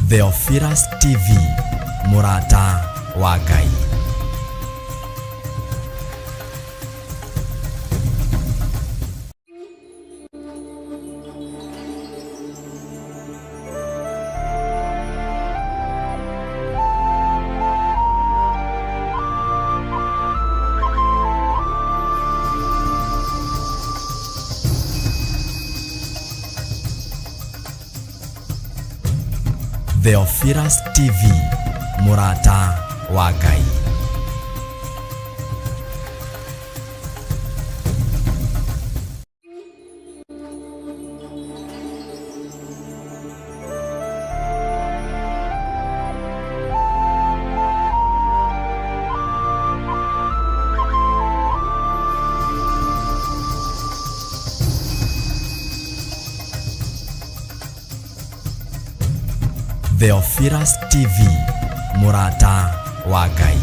Theophilus TV, mũrata wa Ngai. Theophilus TV, mũrata wa Ngai. Theophilus TV, mũrata wa Ngai.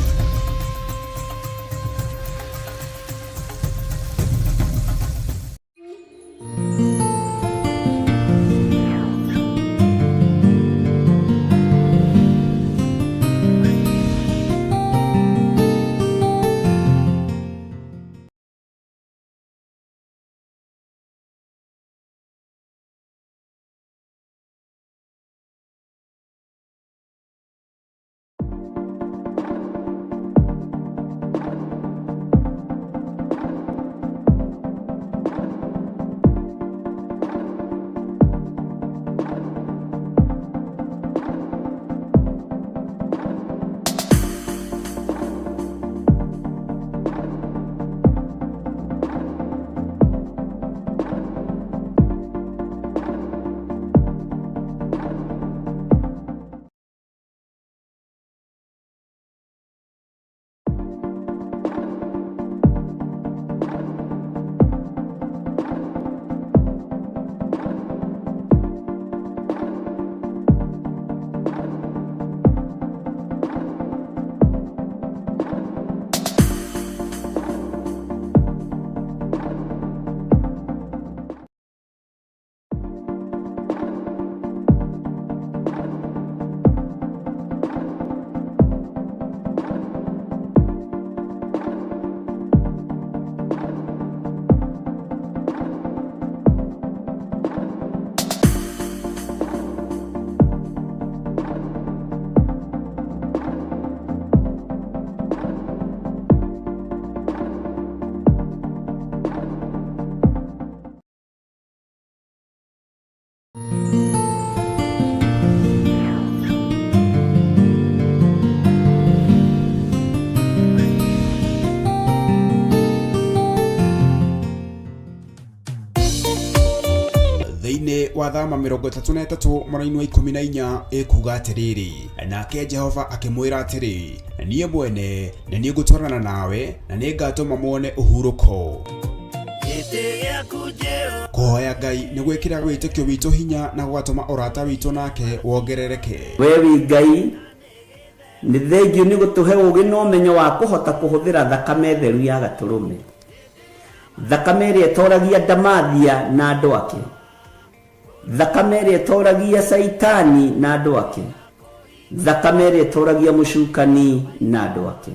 Thĩinĩ wa Thama 33 mũraini wa 14 ĩkuga atĩrĩrĩ, nake Jehova akĩmwĩra atĩrĩ, niĩ mwene nĩ niĩ ngũtwarana nawe na nĩ ngatũma muone ũhurũko. Kũhoya Ngai nĩ gwĩkĩraga wĩtĩkio witũ hinya na gũgatũma ũrata witũ nake wongerereke. We wĩ Ngai, nĩ thengiũ nĩ gũtũhe ũũgĩ na ũmenyo wa kũhota kũhũthĩra thakame theru ya Gatũrũme, thakame ĩrĩa ĩtoragia ndamathia na andũ ake, thakame ĩrĩa ĩtoragia Caitani na andũ ake, thakame ĩrĩa ĩtoragia mũcukani na andũ ake.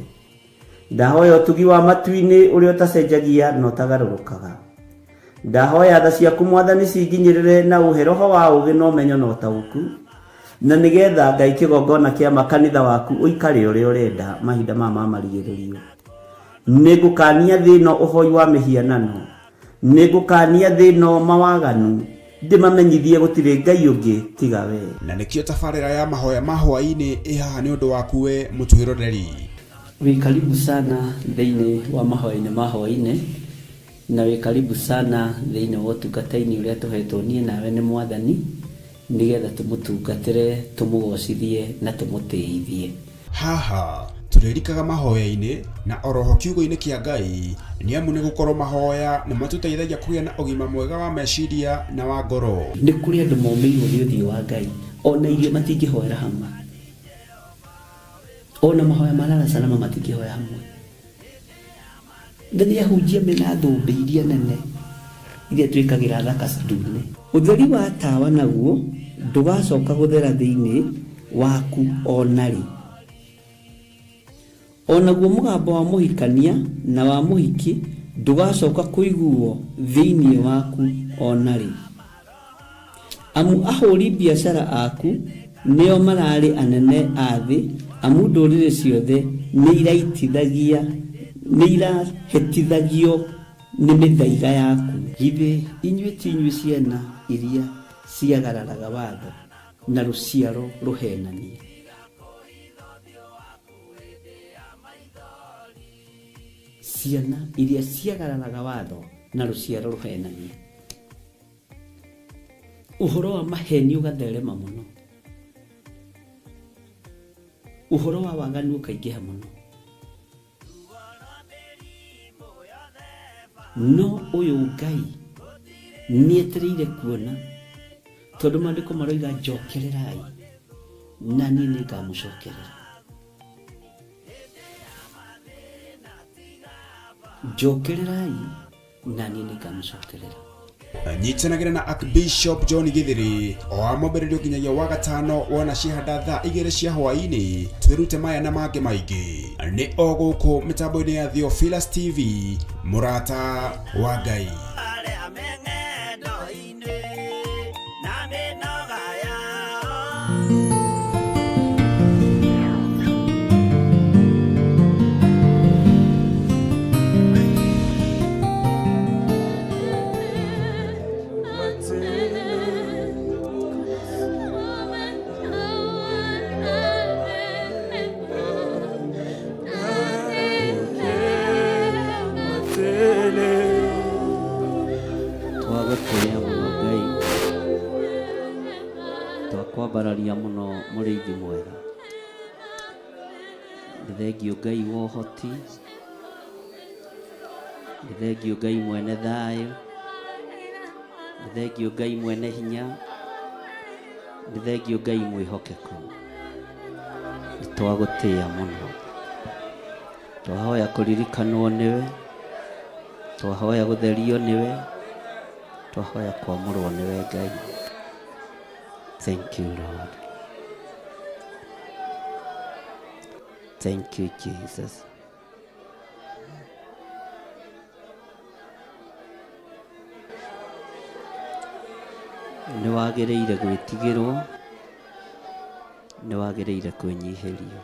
Ndahoya ũtugi wa matu-inĩ ũrĩa ũtacenjagia na ũtagarũrũkaga. Ndahoya tha ciaku Mwathani cinginyĩrĩre na ũhe roho wa ũũgĩ na ũmenyo na ũtaũku, na nĩgetha Ngai kĩgongona kĩa ma kanitha waku ũikare ũrĩa ũrenda mahinda maya ma marigĩrĩrio. Nĩngũkania thĩ ĩno ũhoi wa mĩhianano, nĩngũkania thĩ ĩno mawaganu, ndĩmamenyithie gũtirĩ Ngai ũngĩ tiga we. Na nĩkĩo tabarĩra ya mahoya ma hwaĩ-inĩ ĩ haha nĩ ũndũ waku we mũtwĩroreri. Wĩ karibu sana thĩinĩ wa mahoya-inĩ ma hwaĩ-inĩ, na wĩ karibu sana thĩinĩ wa ũtungata-inĩ ũrĩa tũhetwo niĩ nawe nĩ Mwathani, nĩgetha tũmũtungatĩre, tũmũgocithie na tũmũtĩithie. Haha tũrĩrikaga mahoya-inĩ na oroho kiugo-inĩ kĩa Ngai, nĩamu nĩgũkorwo mahoya nĩmatũteithagia kũgĩa na ũgima mwega wa meciria na wa ngoro. Nĩ kũrĩ andũ momĩirwo nĩ ũthiũ wa Ngai, ona irio matingĩhoera hamwe. Ona mahoya ma lala salama matingĩhoya hamwe. Na nĩ ahunjia mena thũmbĩ iria nene iria twĩkagĩra thaka ndune. Ũtheri wa tawa naguo ndũgacoka gũthera thĩinĩ waku o na rĩ. O naguo mũgambo wa mũhikania na wa mũhiki ndũgacoka kũiguo thĩinĩ waku o na rĩ. Amu ahũri biacara aku nĩo mararĩ anene a thĩ, amu ndũrĩrĩ ciothe nĩirahĩtithagio nĩ mĩthaiga yaku. Githĩ inyuĩ ti inyuĩ ciana iria ciagararaga watho na rũciaro rũhenania? Ciana iria ciagararaga watho na rũciaro rũhenania. Ũhoro wa maheni ũgatherema mũno, ũhoro wa waganu ũkaingĩha mũno, no ũyũ Ngai nĩetereire kuona, tondũ maandĩko maroiga njokererai na niĩ nĩngamũcokerera. Njokererai na niĩ nĩngamũcokerera. Nyitanagĩra na Archbishop John Githiri o wa mwambĩrĩrio nginyagia wa gatano wona ciahanda thaa 2 cia hwaĩ-inĩ, twĩrute maya na mangĩ maingĩ nĩ o gũkũ mĩtambo-inĩ ya Theophilus TV, mũrata wa Ngai. Twagũtĩĩa mũno Ngai, twakwambararia mũno mũrĩithi mwega. Nĩ thengiũ Ngai wa ũhoti, nĩ thengiũ Ngai mwene thayũ, nĩ thengiũ Ngai mwene hinya, nĩ thengiũ Ngai mwĩhokeku. Nĩ twagũtĩĩa mũno, twahoya kũririkanwo nĩwe, twahoya gũtherio nĩwe, twahoya kwamũrwo nĩwe Ngai. Thank you Lord. Thank you Jesus. Nĩ wagĩrĩire gwĩtigĩrwo, nĩ wagĩrĩire kwĩnyihĩrio.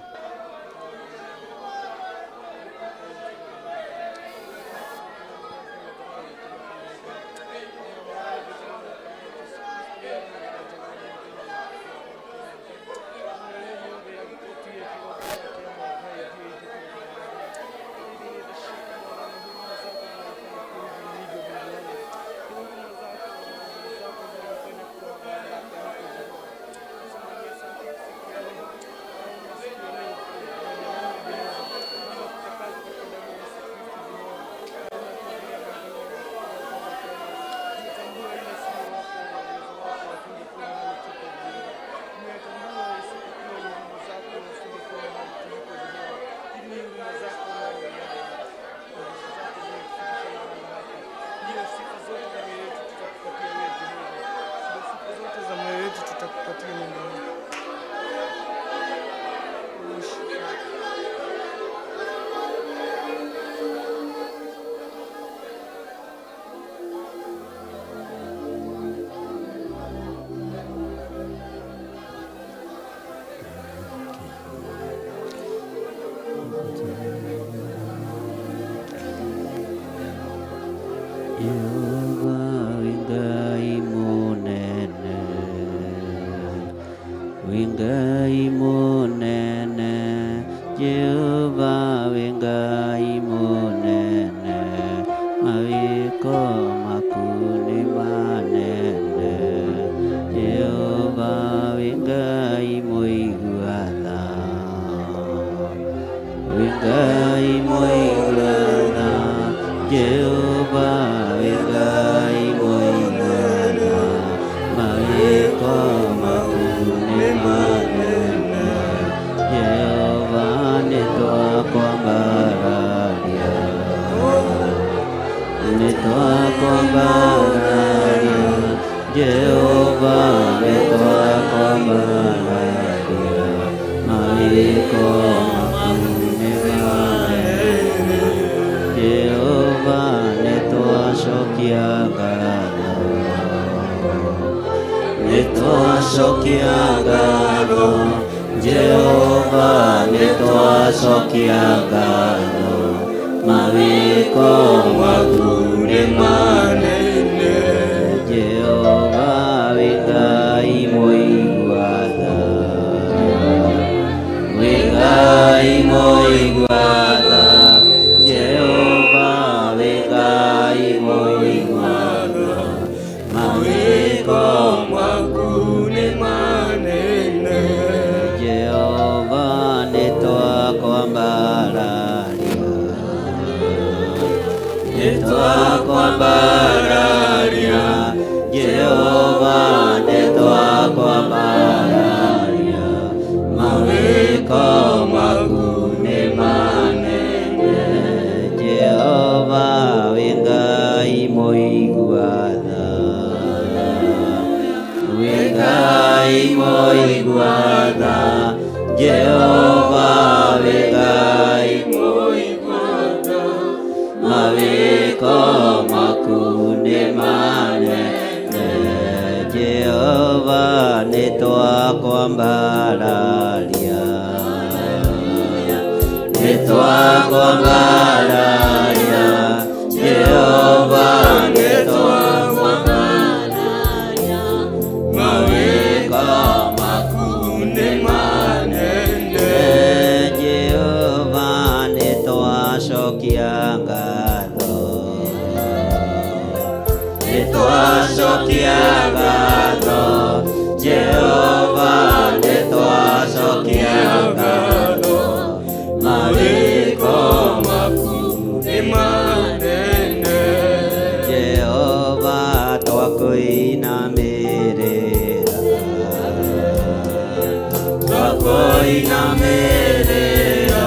Jehova wĩ Ngai mũnene, wĩ Ngai mũnene, Jehova wĩ Ngai mũnene, mawĩko maku nĩ manene. Jehova wĩ Ngai mũigua tha, wĩ Ngai mũigua tha, Jehova wĩ Ngai mũigua tha, mawĩko maku nĩ manene. Jehova nĩ twakwambararia, nĩ twakwambararia, Jehova nĩ twakwambararia. Nĩtwacokia ngatho, nĩtwacokia ngatho, Jehova nĩtwacokia ngatho, mawĩko maku nĩ manene. Jehova wĩ Ngai mũigua tha, wĩ Ngai mũigua tha, Jehova wĩ Ngai mũigua tha, mawĩko maku nĩ manene. Jehova nĩtwakwambararia, nĩtwakwambararia, Jehova nĩtwakwambararia, mawĩko maku nĩ manene. Jehova wĩ Ngai mũigua tha, wĩ Ngai mũigua tha, Jehova wĩ Ngai mũigua tha, mawĩko maku nĩ manene. Jehova nĩtwakwambararia, nĩtwakwambararia, Jehova nĩtwakwambararia, mawĩko maku nĩ manene. Jehova nĩtwacokia ngatho, nĩtwacokia ngatho, Jehova nĩtwacokia ngatho, mawĩko maku nĩ manene. Jehova twakũinamĩrĩra, twakũinamĩrĩra,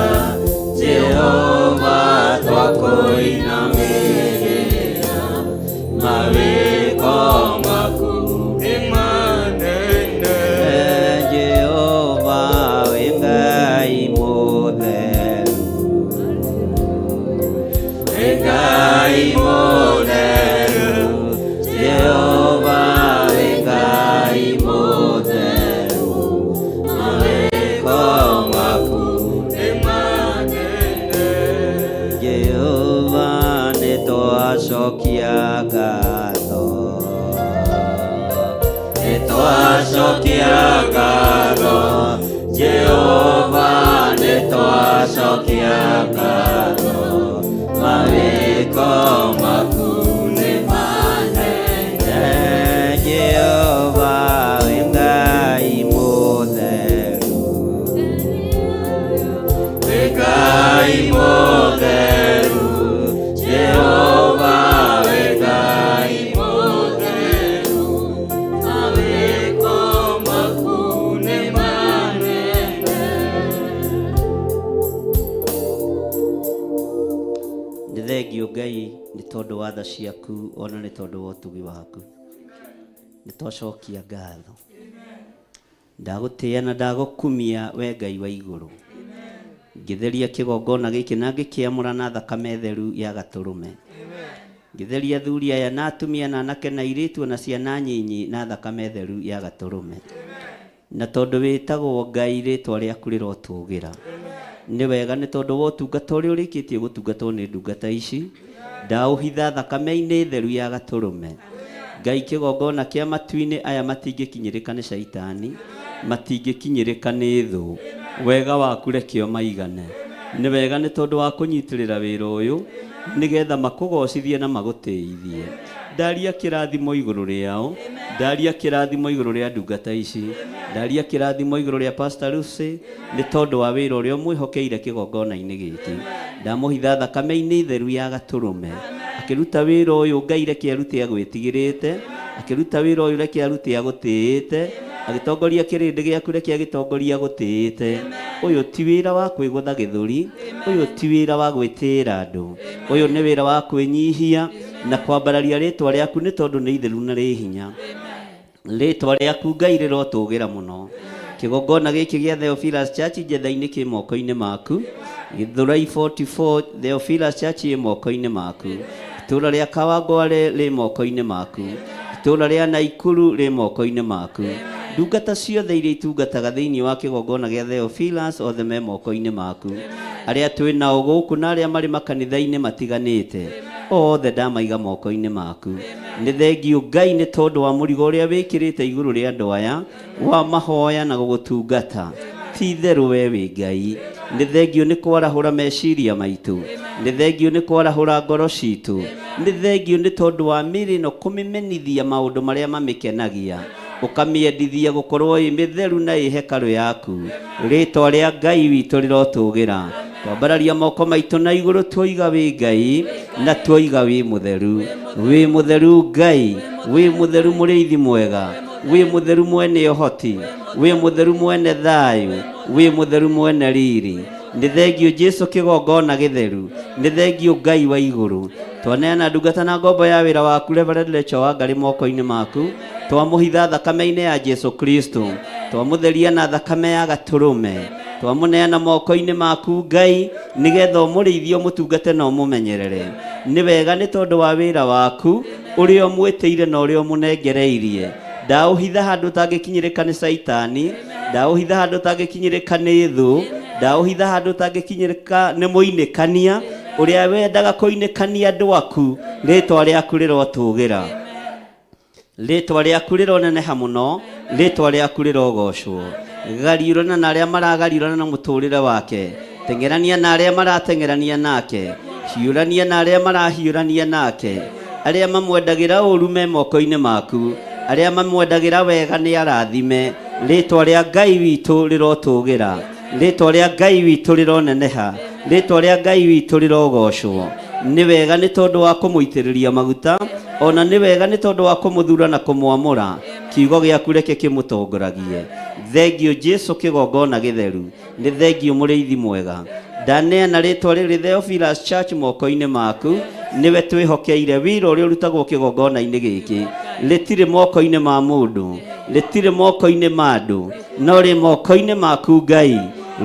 Jehova twakũinamĩrĩra, mawĩko maku nĩ manene. Jehova wĩ Ngai mũtheru, wĩ Ngai mũtheru, Jehova wĩ Ngai mũtheru, mawĩko maku nĩ manene. Jehova nĩtwacokia ngatho, nĩtwacokia ngatho, Jehova nĩtwacokia ngatho, mawĩko maku nĩ manene. Jehova wĩ Ngai mũtheru, wĩ Ngai mũtheru, Jehova wĩ Ngai mũtheru, mawĩko maku nĩ manene. Nĩ thengio Ngai nĩ tondũ wa tha ciaku ona nĩ tondũ wa ũtugi waku, nĩ twacokia ngatho. Ndagũtĩĩa na ndagũkumia we Ngai wa igũrũ, ngĩtheria kĩgongona gĩkĩ na ngĩkĩamũra na thakame theru ya gatũrũme, ngĩtheria athuri aya na atumia na anake na airĩtu ona ciana nyinyi na thakame theru ya gatũrũme. Na tondũ wĩtagwo Ngai, rĩtwa rĩaku rĩrotũgĩra. Nĩ wega nĩ tondũ wa ũtungata ũrĩa ũrĩkĩtie gũtungatwo nĩ ndungata ici, ndaũhitha thakame-inĩ theru ya gatũrũme. Ngai, kĩgongona kĩa matu-inĩ, aya matingĩkinyĩrĩka nĩ caitani, matingĩkinyĩrĩka nĩ thũ, wega waku reke ũmaigane. Nĩ wega nĩ tondũ wa kũnyitĩrĩra wĩra ũyũ, nĩgetha makũgocithie na magũtĩithie. Ndaria kĩrathimo igũrũ rĩao, ndaria kĩrathimo igũrũ rĩa ndungata ici, ndaria kĩrathimo igũrũ rĩa Pastor Lucy nĩ tondũ wa wĩra ũrĩa ũmwĩhokeire kĩgongona-inĩ gĩkĩ. Ndamũhitha thakame-inĩ theru ya gatũrũme. Akĩruta wĩra ũyũ, Ngai reke arute agwĩtigĩrĩte, akĩruta wĩra ũyũ reke arute agũtĩĩte, agĩtongoria kĩrĩndĩ gĩaku reke agĩtongoria agũtĩĩte. Ũyũ ti wĩra wa kwĩgũtha gĩthũri, ũyũ ti wĩra wa gwĩtĩĩra andũ, ũyũ nĩ wĩra wa kwĩnyihia na kwambararia rĩtwa rĩaku nĩ tondũ nĩ itheru na rĩ hinya. Rĩtwa rĩaku Ngai rĩrotũgĩra mũno. Kĩgongona gĩkĩ gĩa Theophilus Church Njetha-inĩ kĩ moko-inĩ maku. Gĩthũrai 44 Theophilus Church ĩ moko-inĩ maku. Itũũra rĩa Kawangware rĩ moko-inĩ maku. Itũũra rĩa Naikuru rĩ moko-inĩ maku. Ndungata ciothe iria itungataga thĩinĩ wa kĩgongona gĩa Theophilus othe me moko-inĩ maku. Arĩa twĩ nao gũkũ na arĩa marĩ makanitha-inĩ matiganĩte, othe ndamaiga moko-inĩ maku. Nĩ thengiũ Ngai nĩ tondũ wa mũrigo ũrĩa wĩkĩrĩte igũrũ rĩa andũ aya wa mahoya na gũgũtungata. Ti itherũ we wĩ Ngai. Nĩ thengiũ nĩ kwarahũra meciria maitũ. Nĩ thengiũ nĩ kwarahũra ngoro citũ. Nĩ thengiũ nĩ tondũ wa mĩĩrĩ ĩno kũmĩmenithia maũndũ marĩa mamĩkenagia. Ũkamĩendithia gũkorwo ĩ mĩtheru na ĩ hekarũ yaku. Rĩtwa rĩa Ngai witũ rĩrotũgĩra. Twambararia moko maitũ na igũrũ tuoiga wĩ Ngai na tuoiga wĩ mũtheru. Wĩ mũtheru Ngai, wĩ mũtheru mũrĩithi mwega, wĩ mũtheru mwene ũhoti, wĩ mũtheru mwene thayũ, wĩ mũtheru mwene riri. Nĩ thengiũ Jesu kĩgongona gĩtheru, nĩ thengiũ Ngai wa igũrũ. Twaneana ndungata na ngombo ya wĩra waku Reverend Rachel Wangari moko-inĩ maku. Twamũhitha thakame-inĩ ya Jesu Kristo. Twamũtheria na thakame ya gatũrũme. Twamũneana moko-inĩ maku Ngai, nĩgetha ũmũrĩithie, ũmũtungate na ũmũmenyerere. Nĩ wega nĩ tondũ wa wĩra waku ũrĩa ũmwĩtĩire na ũrĩa ũmũnengereirie. Ndaũhitha handũ ũtangĩkinyĩrĩka nĩ Caitani, ndaũhitha handũ ũtangĩkinyĩrĩka nĩ thũ, ndaũhitha handũ ũtangĩkinyĩrĩka nĩ mũinĩkania ũrĩa wendaga kũinĩkania andũ aku. Rĩtwa rĩaku rĩrotũgĩra. Rĩtwa rĩaku rĩroneneha mũno, rĩtwa rĩaku rĩrogocwo. Gariũrana na arĩa maragariũrana na mũtũrĩre wake, teng'erania na arĩa marateng'erania nake, hiũrania na arĩa marahiũrania nake. Arĩa mamwendagĩra ũru me moko-inĩ maku, arĩa mamwendagĩra wega nĩ arathime. Rĩtwa rĩa Ngai witũ rĩrotũgĩra, rĩtwa rĩa Ngai witũ rĩroneneha, rĩtwa rĩa Ngai witũ rĩrogocwo. Nĩ wega nĩ tondũ wa kũmũitĩrĩria maguta, ona nĩ wega nĩ tondũ wa kũmũthura na kũmwamũra. Kiugo gĩaku reke kĩmũtongoragie. Thengiũ Jesu kĩgongona gĩtheru, nĩ thengiũ mũrĩithi mwega. Ndaneana rĩtwa rĩrĩ Theophilus Church moko-inĩ maku, nĩwe twĩhokeire wĩra ũrĩa ũrutagwo kĩgongona-inĩ gĩkĩ. Rĩtirĩ moko-inĩ ma mũndũ, rĩtirĩ moko-inĩ ma andũ, no rĩ moko-inĩ maku Ngai.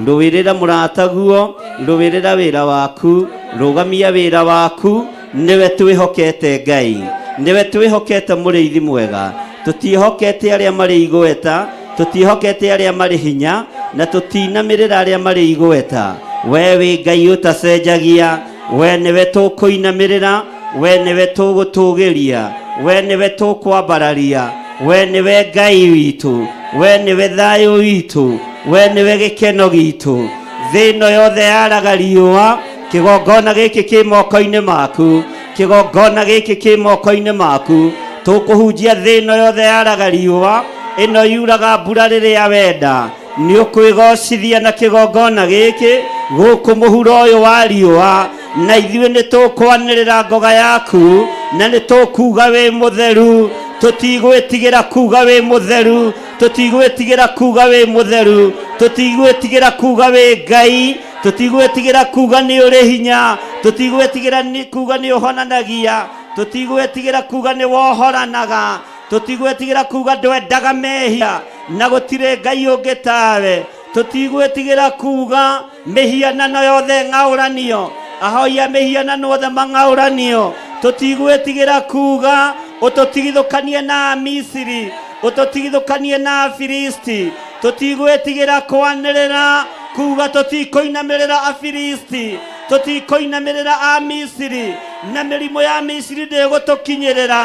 Rũĩrĩra mũrataguo, rũĩrĩra wĩra waku, rũgamia wĩra waku, nĩwe twĩhokete Ngai, nĩwe twĩhokete mũrĩithi mwega. Tũtiĩhokete arĩa marĩ igweta, tũtiĩhokete arĩa marĩ hinya, na tũtinamĩrĩra arĩa marĩ igweta. We wĩ Ngai ũtacenjagia, we nĩwe tũkũinamĩrĩra, we nĩwe tũgũtũgĩria, we nĩwe tũkwambararia, we nĩwe Ngai witũ, we nĩwe thayũ witũ, we nĩwe gĩkeno gitũ. Thĩ ĩno yothe yaraga riũa, kĩgongona gĩkĩ kĩ moko-inĩ maku, kĩgongona gĩkĩ kĩ moko-inĩ maku. Tũkũhunjia thĩ ĩno yothe yaraga riũa, ĩno yuraga mbura rĩrĩa wenda. Nĩ ũkwĩgocithia na kĩgongona gĩkĩ gũkũ mũhuro ũyũ wa riũa, na ithuĩ nĩ tũkwanĩrĩra ngoga yaku, na nĩ tũkuga wĩ mũtheru. Tũtigwĩtigĩra kuga wĩ mũtheru, tũtigwĩtigĩra kuga wĩ mũtheru, tũtigwĩtigĩra kuga wĩ Ngai, tũtigwĩtigĩra kuga nĩ ũrĩ hinya, tũtigwĩtigĩra kuga nĩ ũhonanagia, tũtigwĩtigĩra kuga nĩ wohoranaga, tũtigwĩtigĩra kuga ndwendaga mehia na gũtirĩ Ngai ũngĩ tawe. Tũtigwĩtigĩra kuga mĩhianano yothe ng'aũranio, ahoi a mĩhianano othe mang'aũranio. Tũtigwĩtigĩra kuga ũtũtigithũkanie na Amisiri, ũtũtigithũkanie na Afilisti. Tũtigwĩtigĩra kwanĩrĩra kuga tũtikũinamĩrĩra Afilisti, tũtikũinamĩrĩra Amisiri, na mĩrimũ ya Misiri ndĩgũtũkinyĩrĩra.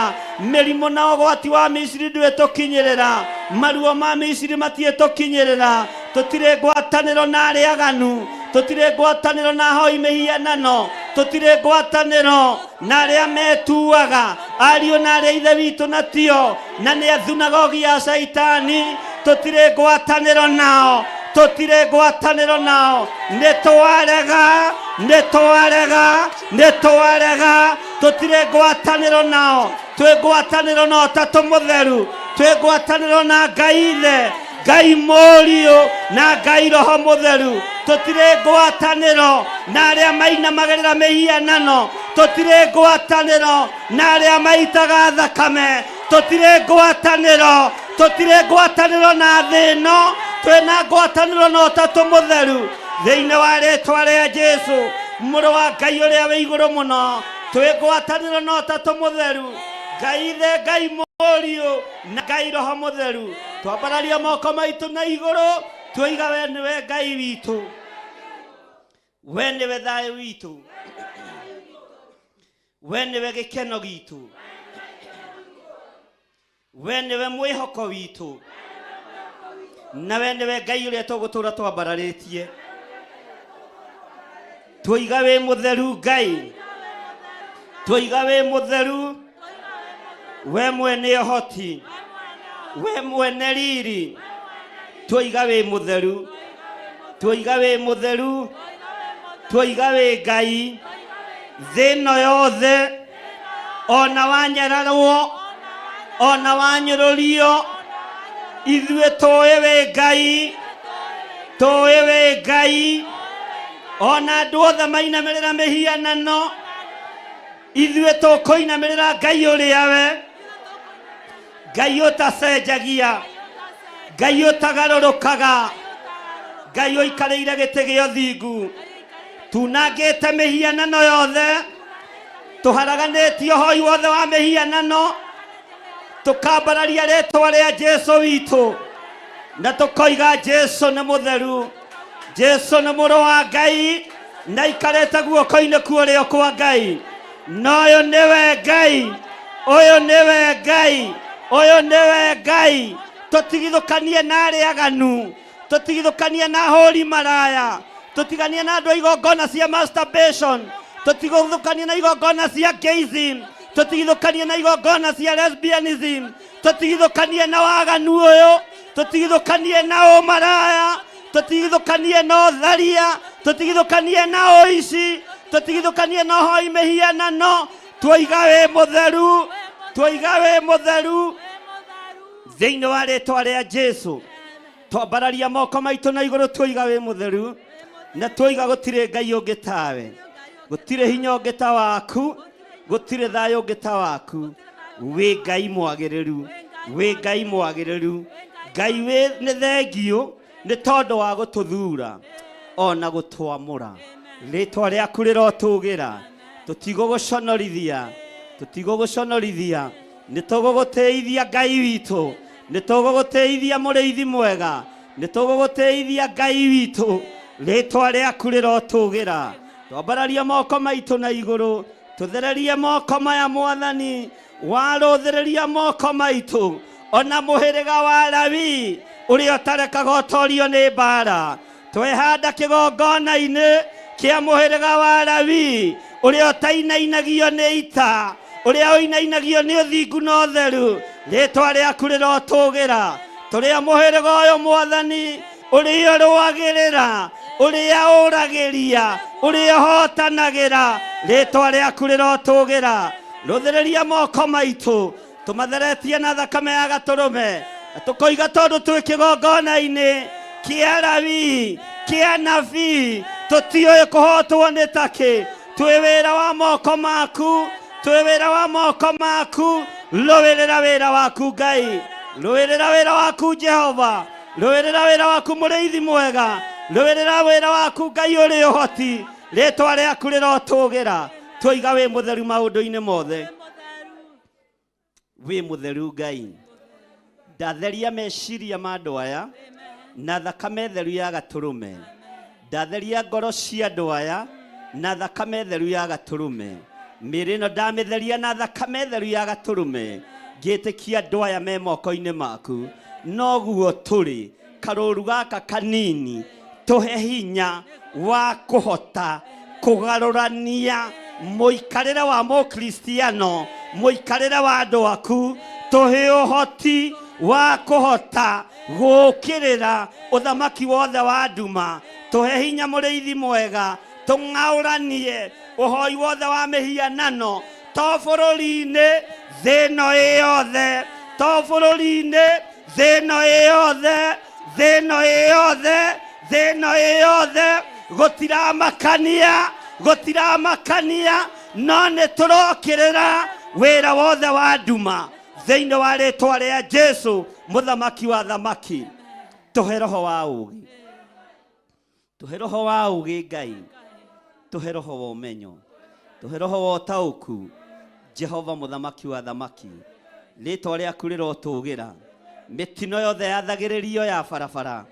Mĩrimũ na ũgwati wa Misiri ndwĩtũkinyĩrĩra, maruo ma Misiri matiĩtũkinyĩrĩra. Tũtirĩ ngwatanĩro na arĩa aganu, tũtirĩ ngwatanĩro na ahoi mĩhianano, tũtirĩ ngwatanĩro na arĩa metuaga ariũ na arĩa ithe witũ na tio, na nĩ a thunagogi ya Caitani. Tũtirĩ ngwatanĩro nao, tũtirĩ ngwatanĩro nao. Nĩ twarega, nĩ twarega, nĩ twarega, tũtirĩ ngwatanĩro nao. Twĩ ngwatanĩro na Ũtatũ Mũtheru, twĩ ngwatanĩro na Ngai Ithe, Ngai Mũriũ na Ngai Roho Mũtheru. Tũtirĩ ngwatanĩro na arĩa mainamagĩrĩra mĩhianano, tũtirĩ ngwatanĩro na arĩa maitaga thakame, tũtirĩ ngwatanĩro, tũtirĩ ngwatanĩro na thĩ ĩno, twĩna ngwatanĩro na Ũtatũ Mũtheru. Thĩinĩ wa rĩtwa rĩa Jesu, mũrũ wa Ngai ũrĩa wĩ igũrũ mũno. Twĩ ngwatanĩro na Ũtatũ Mũtheru, Ngai Ithe, Ngai Mũriũ na Ngai Roho Mũtheru. Twambararia moko maitũ na igũrũ, tuoiga we nĩwe Ngai witũ, we nĩwe thayũ witũ, we nĩwe gĩkeno gitũ, we nĩwe mwĩhoko witũ, na we nĩwe Ngai ũrĩa tũgũtũra twambararĩtie. Tuoiga wĩ mũtheru Ngai, tuoiga wĩ mũtheru, we mwene ũhoti, we mwene riri, tuoiga wĩ mũtheru, tuoiga wĩ mũtheru, tuoiga wĩ Ngai. Thĩ ĩno yothe ona wanyararwo, ona wanyũrũrio, ithuĩ tũĩ wĩ Ngai, tũĩ wĩ Ngai. Ona andũ othe mainamĩrĩra mĩhianano, ithuĩ tũkũinamĩrĩra Ngai ũrĩa we Ngai ũtacenjagia, Ngai ũtagarũrũkaga, Ngai ũikarĩire gĩtĩ gĩa ũthingu. Tunangĩte mĩhianano yothe, tũharaganĩtie ũhoi wothe wa mĩhianano, tũkambararia rĩtwa rĩa Jesu witũ, na tũkoiga Jesu nĩ mũtheru, Jesu nĩ mũrũ wa Ngai, na aikarĩte guoko-inĩ kwa ũrĩo kwa Ngai. Na ũyũ nĩwe Ngai, ũyũ nĩwe Ngai, ũyũ nĩwe Ngai. Tũtigithũkanie na arĩa aganu, tũtigithũkanie na ahũri maraya, tũtiganie na andũ a igongona cia masturbation, tũtigithũkanie na igongona cia gayism, tũtigithũkanie na igongona cia lesbianism, tũtigithũkanie na waganu ũyũ, tũtigithũkanie na ũmaraya, tũtigithũkanie na ũtharia, tũtigithũkanie na ũici, tũtigithũkanie na ũhoi mĩhianano. Tuoiga wĩ mũtheru, tuoiga wĩ mũtheru thĩinĩ wa rĩtwa rĩa Jesu. Twambararia moko maitũ na igũrũ, tuoiga wĩ mũtheru, na tuoiga gũtirĩ Ngai ũngĩ tawe, gũtirĩ hinya ũngĩ ta waku, gũtirĩ thayũ ũngĩ ta waku. Wĩ Ngai mwagĩrĩru, wĩ Ngai mwagĩrĩru. Ngai wĩ nĩ thengiũ nĩ tondũ wa gũtũthura ona gũtwamũra. Rĩtwa rĩaku rĩrotũgĩra. Tũtigũgũconorithia, tũtigũgũconorithia, nĩ tũgũgũtĩithia Ngai witũ, nĩ tũgũgũtĩithia mũrĩithi mwega, nĩ tũgũgũtĩithia Ngai witũ. Rĩtwa rĩaku rĩrotũgĩra. Twambararia moko maitũ na igũrũ, tũthererie moko maya Mwathani, warũthĩrĩria moko maitũ, ona mũhĩrĩga wa Lawi ũrĩa ũtarekaga ũtorio nĩ mbara. Twehanda kĩgongona-inĩ kĩa mũhĩrĩga wa Lawi ũrĩa ũtainainagio nĩ ita, ũrĩa ũinainagio nĩ ũthingu na ũtheru. Rĩtwa rĩaku rĩrotũgĩra. Tũrĩa mũhĩrĩga ũyũ Mwathani, ũrĩa ũrũagĩrĩra, ũrĩa ũragĩria, ũrĩa ũhotanagĩra, rĩtwa rĩaku rĩrotũgĩra. Rũthĩrĩria moko maitũ, tũmatheretie na thakame ya gatũrũme, na tũkoiga tondũ twĩ kĩgongona-inĩ kĩa Lawi, kĩa nabii, tũtiũĩ kũhotwo nĩ takĩ. Twĩ wĩra wa moko maku, twĩ wĩra wa moko maku. Rũĩrĩra wĩra waku Ngai, rũĩrĩra wĩra waku Jehova, rũĩrĩra wĩra waku mũrĩithi mwega, rũĩrĩra wĩra waku Ngai ũrĩ ũhoti. Rĩtwa rĩaku rĩrotũgĩra. Tuoiga wĩ mũtheru maũndũ-inĩ mothe, wĩ mũtheru Ngai. Ndatheria meciria ma andũ aya na thakame theru ya gatũrũme. Ndatheria ngoro cia andũ aya na thakame theru ya gatũrũme. Mĩĩrĩ ĩno ndamĩtheria na thakame theru ya gatũrũme, ngĩtĩkia andũ aya me moko-inĩ maku. Noguo tũrĩ karũru gaka kanini, tũhe hinya wa kũhota kũgarũrania mũikarĩre wa mũkristiano, mũikarĩre wa andũ aku. Tũhe ũhoti wa kũhota gũũkĩrĩra ũthamaki wothe wa nduma. Tũhe hinya mũrĩithi mwega, tũng'aũranie ũhoi wothe wa mĩhianano, to bũrũri-inĩ, thĩ ĩno ĩ yothe, to bũrũri-inĩ, thĩ ĩno ĩ yothe, thĩ ĩno ĩ yothe, thĩ ĩno ĩ yothe. Gũtiramakania, gũtiramakania, no nĩ tũrokĩrĩra wĩra wothe wa nduma thĩinĩ wa rĩtwa rĩa Jesu mũthamaki wa thamaki. Tũhe roho wa ũũgĩ, tũhe roho wa ũũgĩ Ngai, tũhe roho wa ũmenyo. Tũhe roho wa ũtaũku. Jehova mũthamaki wa thamaki, rĩtwa rĩaku rĩrotũgĩra. Mĩtino yothe yathagĩrĩrio ya barabara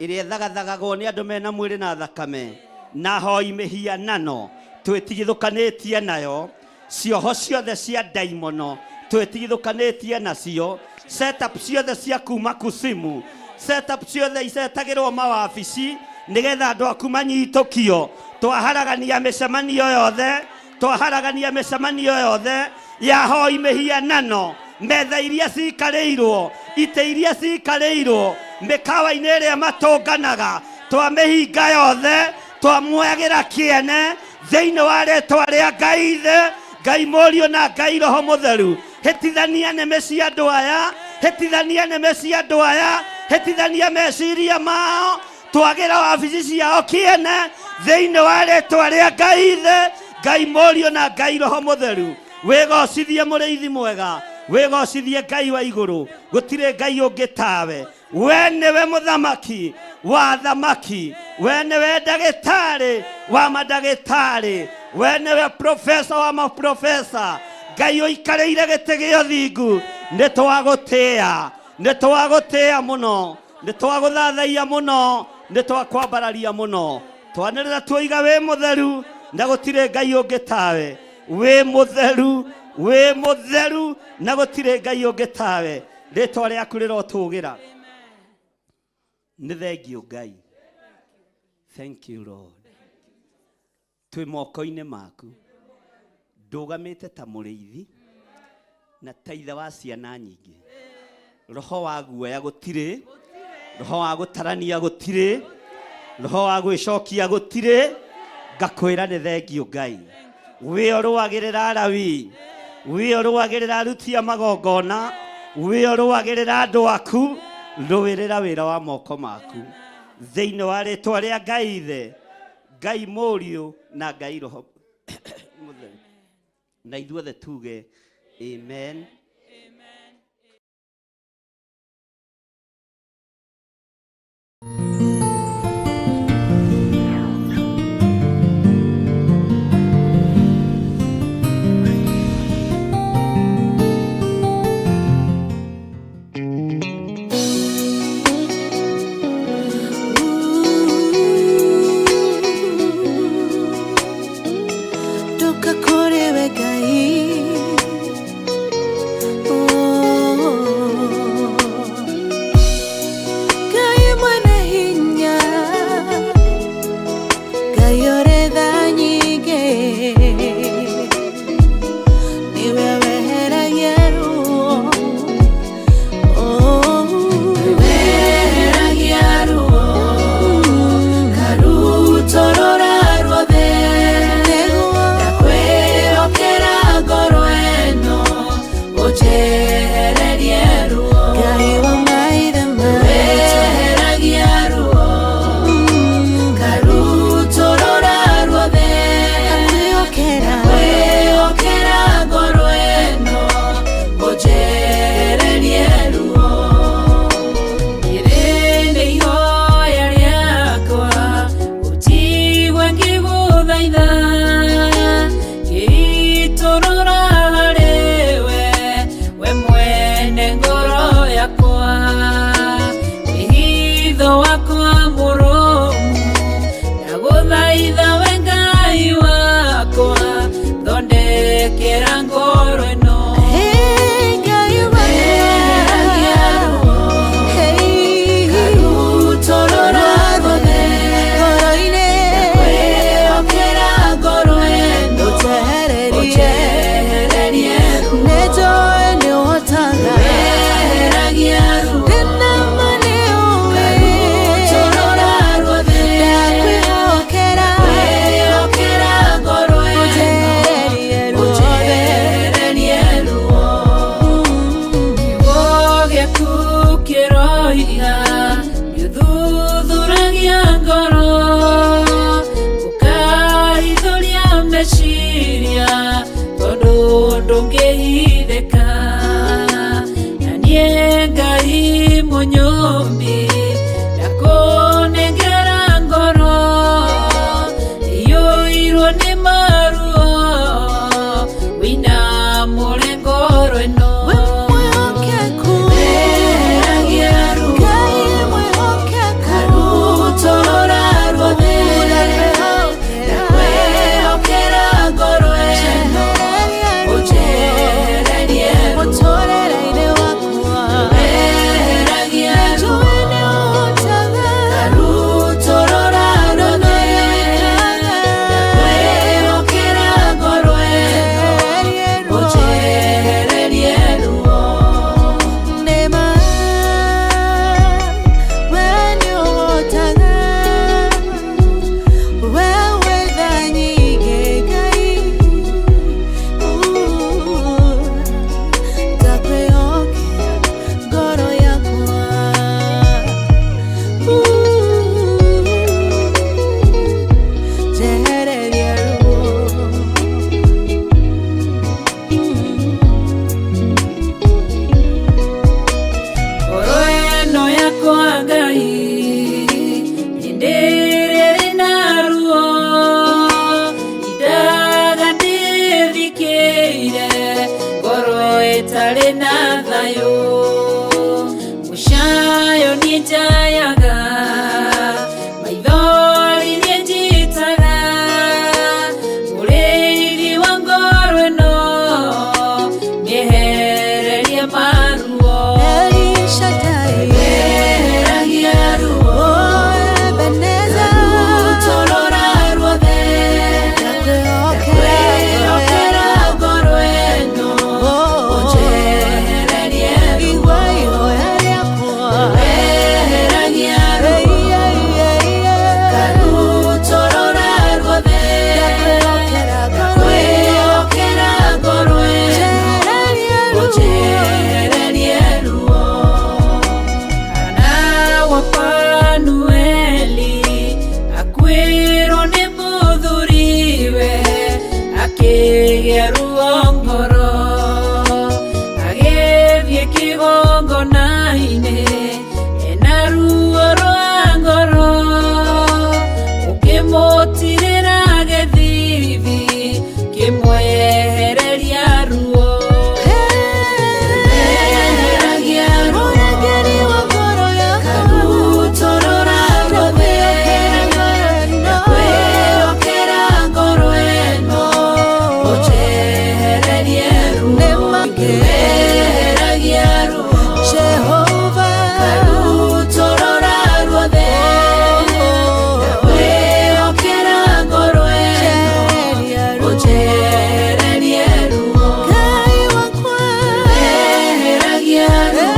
ĩrĩa ĩthagathagagwo nĩ andũ mena mwĩrĩ na thakame na hoi mĩhianano twĩtigithũkanĩtie nayo, cioho ciothe cia ndaimono twĩtigithũkanĩtie nacio, setup ciothe cia kuma kusimu, setup ciothe icetagĩrwo mawabici nĩgetha andũ aku manyitũkio. Twaharagania mĩcemanio yothe, twaharagania mĩcemanio yothe ya hoi mĩhianano, metha iria cikarĩirwo, itĩ iria cikarĩirwo, mĩkawa-inĩ ĩrĩa matũnganaga, twamĩhinga yothe, twamuoyagĩra kĩene thĩinĩ wa rĩtwa rĩa Ngai Ithe, Ngai Mũriũ na Ngai Roho Mũtheru. Hĩtithania nĩmĩ cia andũ aya, hĩtithania nĩmĩ cia andũ aya, hĩtithania meciria mao, twagĩra wabici ciao kĩene thĩinĩ wa rĩtwa rĩa Ngai Ithe, Ngai Mũriũ na Ngai Roho Mũtheru. Wĩgocithie mũrĩithi mwega, wĩgocithie Ngai wa igũrũ, gũtirĩ Ngai ũngĩ tawe. We nĩwe mũthamaki wa thamaki, we nĩwe ndagĩtarĩ wa mandagĩtarĩ, we nĩwe profesa wa maprofesa. Ngai ũikarĩire gĩtĩ gĩa ũthingu, nĩ twagũtĩĩa, nĩ twagũtĩĩa mũno, nĩ twagũthathaiya mũno, nĩ twakwambararia mũno. Twanĩrĩra tuoiga wĩ mũtheru na gũtirĩ Ngai ũngĩ tawe. Wĩ mũtheru, wĩ mũtheru na gũtirĩ Ngai ũngĩ tawe. Rĩtwa rĩaku rĩrotũgĩra. Nĩ thengio Ngai. Thank you Lord. Twĩ moko-inĩ maku. Ndũgamĩte ta mũrĩithi na ta ithe wa ciana nyingĩ. Roho wa guoya gũtirĩ, roho wa gũtarania gũtirĩ, roho wa gwĩcokia gũtirĩ. Ngakwĩra nĩ thengio Ngai. Wĩ ũrũagĩrĩra Alawi, wĩ ũrũagĩrĩra aruti a magongona, wĩ ũrũagĩrĩra andũ aku, rũĩrĩra wĩra wa moko maku thĩinĩ wa rĩtwa rĩa Ngai Ithe, Ngai Mũriũ na Ngai Roho Mũtheru. Na ithuothe tuge amen. Ndoka kũrĩ we Ngai. Itarĩ na thayũ mũcayo niĩ njayaga maithori niĩ njitaga mũrĩithi wa ngoro ĩno mĩehererie maruo El Shaddai, eheragia ruo oh Ebenezer, rutorora ruothe ndakwĩhokera kwĩhokera ngoro ĩno Oh, ũnjehererie ruo igua ihoya rĩakwa. eheragia ruo Ei, ei, ei, ei. Karutorora ruothe Ndakwĩhokera ngoro ĩno. kwĩhokera ngoro ĩno Njehererie ruo. ũnjehererie ruo Hana wa Panueli akuĩrwo nĩ mũthuriwe akĩgĩa ruo ngoro agĩthiĩ kĩgongona-inĩ ena ruo rwa ngoro ũkĩmũtirĩra gĩthithi kĩmwehereria ruo eheragia ruo Mũrangĩri wa ngoro yakwa. karutorora ruothe Ndakwĩhokera kwĩhokera ngoro ĩno ũnjehererie ruo Nĩmangĩ. eheragia ruo Jehova. karutorora ruothe kwĩhokera ngoro ĩno Njehereria ruo. ũnjehererie ruo Ngai wakwa. eheragia ruo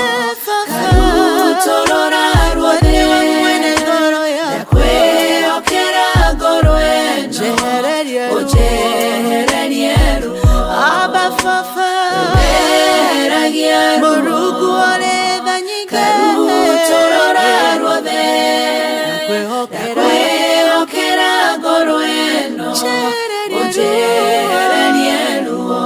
Eh, Baba. karutorora ruothe Nĩwe mwene ngoro yakwa. kwĩhokera ngoro ĩno Njehererie ruo. ũnjehererie ruo Abba Baba. eheragia ruo Mũrungu ũrĩ tha nyingĩ. karutorora ruothe Ndakwĩhokera. kwĩhokera ngoro ĩno Njehererie ruo. ũnjehererie ruo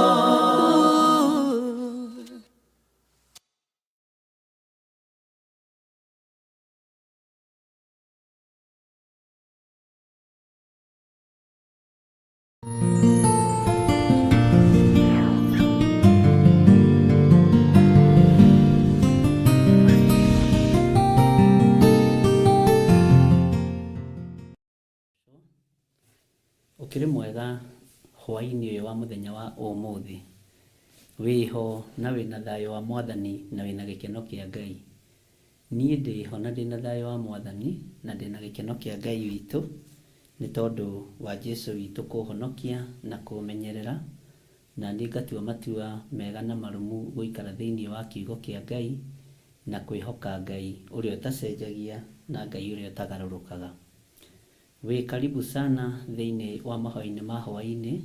Ũkĩrĩ mwega hwaĩ-inĩ ũyũ wa mũthenya wa ũmũthĩ, wĩho na wĩna thayũ wa mwathani na wĩna gĩkeno kĩa Ngai. Niĩ ndĩho na ndĩna thayũ wa mwathani na ndĩna gĩkeno kĩa Ngai witũ nĩ tondũ wa Jesũ witũ kũhonokia na kũmenyerera, na niĩ ngatua matua mega na marũmu gũikara thĩinĩ wa kiugo kĩa Ngai na kwĩhoka Ngai ũrĩa ũtacenjagia na Ngai ũrĩa ũtagarũrũkaga. Wĩ karibu sana thĩinĩ wa mahoya-inĩ ma hwaĩ-inĩ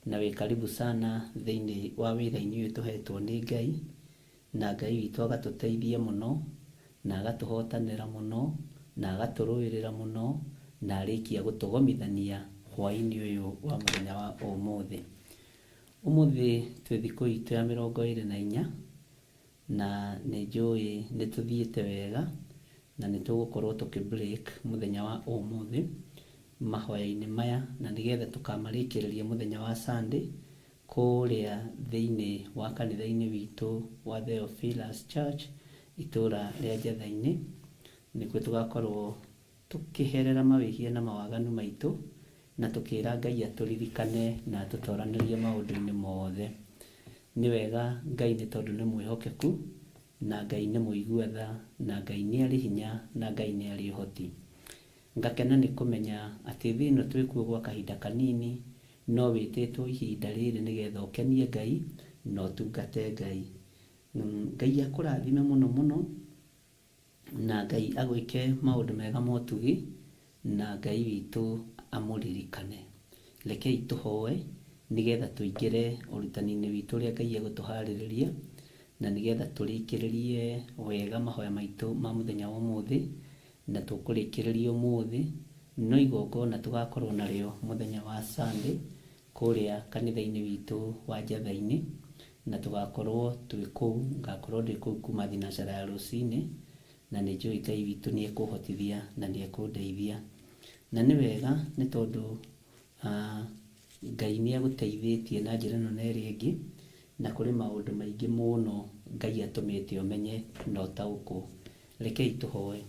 na wĩ karibu sana thĩinĩ wa wĩra-inĩ ũyũ tũhetwo nĩ Ngai, na Ngai witũ agatũteithia mũno na agatũhotanĩra mũno na agatũrũĩrĩra mũno na arĩkia gũtũgomithania hwaĩ-inĩ ũyũ wa mũthenya wa ũmũthĩ. Ũmũthĩ twĩ thikũ itũ ya 24 na nĩ njũĩ nĩ tũthiĩte wega na nĩ tũgũkorwo tũkĩ break mũthenya wa ũmũthĩ mahoya-inĩ maya na nĩgetha tũkamarĩkĩrĩria mũthenya wa Sunday kũrĩa thĩinĩ wa kanitha-inĩ witũ wa Theophilus Church itũra rĩa Njetha-inĩ, nĩkuo tũgakorwo tũkĩherera mawĩhia na mawaganu maitũ na tũkĩra Ngai atũririkane na atũtoranĩrie maũndũ-inĩ mothe. Nĩ wega Ngai nĩ tondũ nĩ mwĩhokeku na Ngai nĩ mũigua tha na Ngai nĩ arĩ hinya na Ngai nĩ arĩ ũhoti. Ngakena nĩ kũmenya atĩ thĩ ĩno twĩkuo gwa kahinda kanini no wĩtĩtwo ihinda rĩrĩ nĩgetha ũkenie Ngai na ũtungate Ngai. Ngai akũrathime mũno mũno na Ngai agwĩke maũndũ mega ma ũtugi na Ngai witũ amũririkane. Rekei tũhoe nĩgetha tũingĩre ũrutani-inĩ witũ ũrĩa Ngai egũtũharĩrĩria na nĩgetha tũrĩkĩrĩrie wega mahoya maitũ ma mũthenya wa ũmũthĩ, na tũkũrĩkĩrĩria ũmũthĩ no igongona tũgakorwo narĩo mũthenya wa Sunday kũrĩa kanitha-inĩ witũ wa Njetha-inĩ, na tũgakorwo twĩ kũu, ngakorwo ndĩ kũu kuma thinacara ya rũcinĩ, na nĩ njũĩ Ngai witũ nĩ ekũhotithia na nĩ ekũndeithia. Na nĩ wega nĩ tondũ Ngai nĩ agũteithĩtie na njĩra ĩno na ĩrĩa ĩngĩ, Na kũrĩ maũndũ maingĩ mũno Ngai atũmĩte ũmenye na ũtaũkwo. Rekei tũhoe.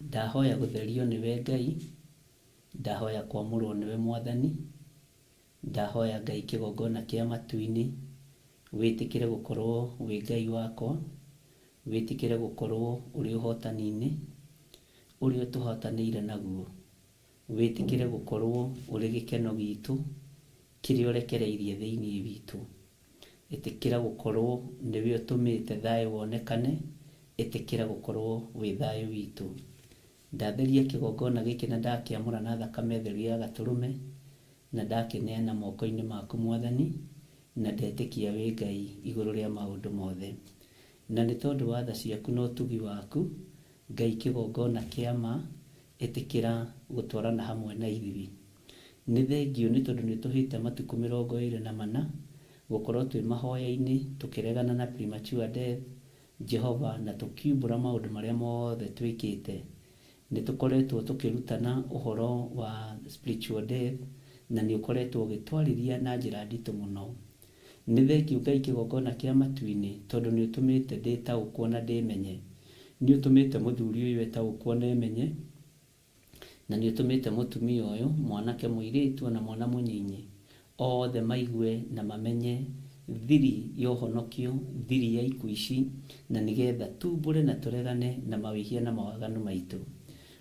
Ndahoya gũtherio nĩwe Ngai, ndahoya kwamũrwo nĩwe Mwathani, ndahoya Ngai kĩgongona kĩa matu-inĩ, wĩtĩkĩre gũkorwo wĩ Ngai wakwa, wĩtĩkĩre gũkorwo ũrĩ ũhotani-inĩ ũrĩa ũtũhotanĩire naguo, wĩtĩkĩre gũkorwo ũrĩ gĩkeno gitũ kĩrĩa ũrekereirie thĩinĩ witũ. Ĩtĩkĩra gũkorwo nĩwe ũtũmĩte thayũ wonekane, ĩtĩkĩra gũkorwo wĩ thayũ witũ. Ndatheria kĩgongona gĩkĩ na ndakĩamũra na thakame theru ya gatũrũme, na ndakĩneana moko-inĩ maku Mwathani, na ndetĩkia wĩ Ngai igũrũ rĩa maũndũ mothe. Na nĩ tondũ wa tha ciaku na ũtugi waku, Ngai kĩgongona kĩa ma, ĩtĩkĩra gũtwarana hamwe na ithuĩ. Nĩ thengiũ nĩ tondũ nĩ ũtũhĩte matukũ 24 gũkorwo twĩ mahoya-inĩ tũkĩregana na premature death, Jehova, na tũkiumbũra maũndũ marĩa mothe twĩkĩte. Nĩ tũkoretwo tũkĩrutana ũhoro wa spiritual death, na nĩ ũkoretwo ũgĩtwarĩria na njĩra nditũ mũno. Nĩ thengiũ Ngai kĩgongona kĩa matu-inĩ tondũ nĩ ũtũmĩte ndĩtaũkwo na ndĩmenye. Nĩ ũtũmĩte mũthuri ũyũ etaũkwo na emenye, na nĩ ũtũmĩte mũtumia ũyũ, mwanake, mũirĩtu ona mwana mũnyinyi, othe maigue na mamenye thiri ya ũhonokio, thiri ya ikuũ ici, na nĩgetha tumbũre na tũregane na mawĩhia na mawaganu maitũ.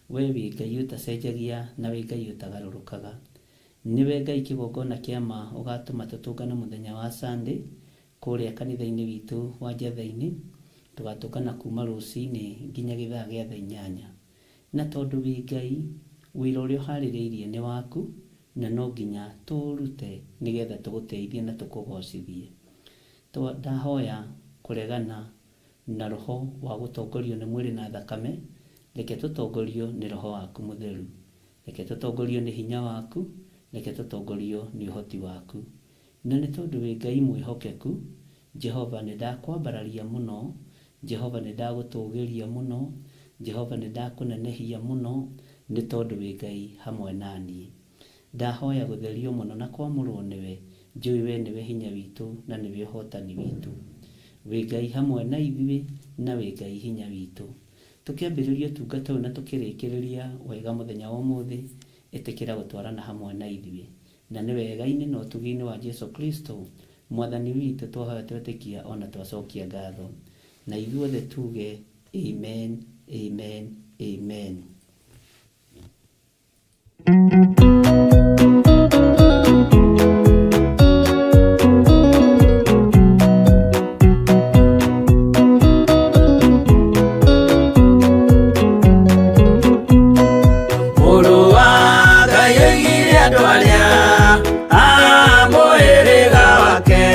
We wĩ Ngai ũtacenjagia na wĩ Ngai ũtagarũrũkaga. Nĩwe Ngai kĩgongona kĩa ma ũgatũma tũtũngane mũthenya wa Sunday kũrĩa kanitha-inĩ witũ wa Njatha-inĩ, tũgatũngana kuma rũcinĩ nginya gĩthaa gĩa thaa 8. Na tondũ wĩ Ngai, wĩra ũrĩa ũharĩrĩirie nĩ waku, na no nginya tũũrute nĩgetha tũgũteithie na tũkũgocithie. Ndahoya kũregana na roho wa gũtongorio nĩ mwĩrĩ na thakame, reke tũtongorio nĩ roho waku mũtheru. Reke tũtongorio nĩ hinya waku, reke tũtongorio nĩ ũhoti waku. Na nĩ tondũ wĩ Ngai mwĩhokeku, Jehova nĩ ndakwambararia mũno, Jehova nĩ ndagũtũgĩria mũno, Jehova nĩ ndakũnenehia mũno, nĩ tondũ wĩ Ngai hamwe na niĩ. Ndahoya gũtherio mũno na kwamũrwo nĩwe, njũĩ we nĩwe hinya witũ na nĩwe ũhotani witũ. Wĩ Ngai hamwe na ithuĩ na wĩ Ngai hinya witũ. Tũkĩambĩrĩria ũtungata ũyũ na tũkĩrĩkĩrĩria wega mũthenya wa ũmũthĩ, ĩtĩkĩra gũtwarana hamwe na ithuĩ. Na nĩ wega-inĩ na ũtugi-inĩ wa Jesu Kristo, Mwathani witũ, twahoya twetĩkia ona twacokia ngatho. Na ithuothe tuge amen, amen, amen. Mũrũ wa Ngai oigire andũ arĩa a mũhĩrĩga wake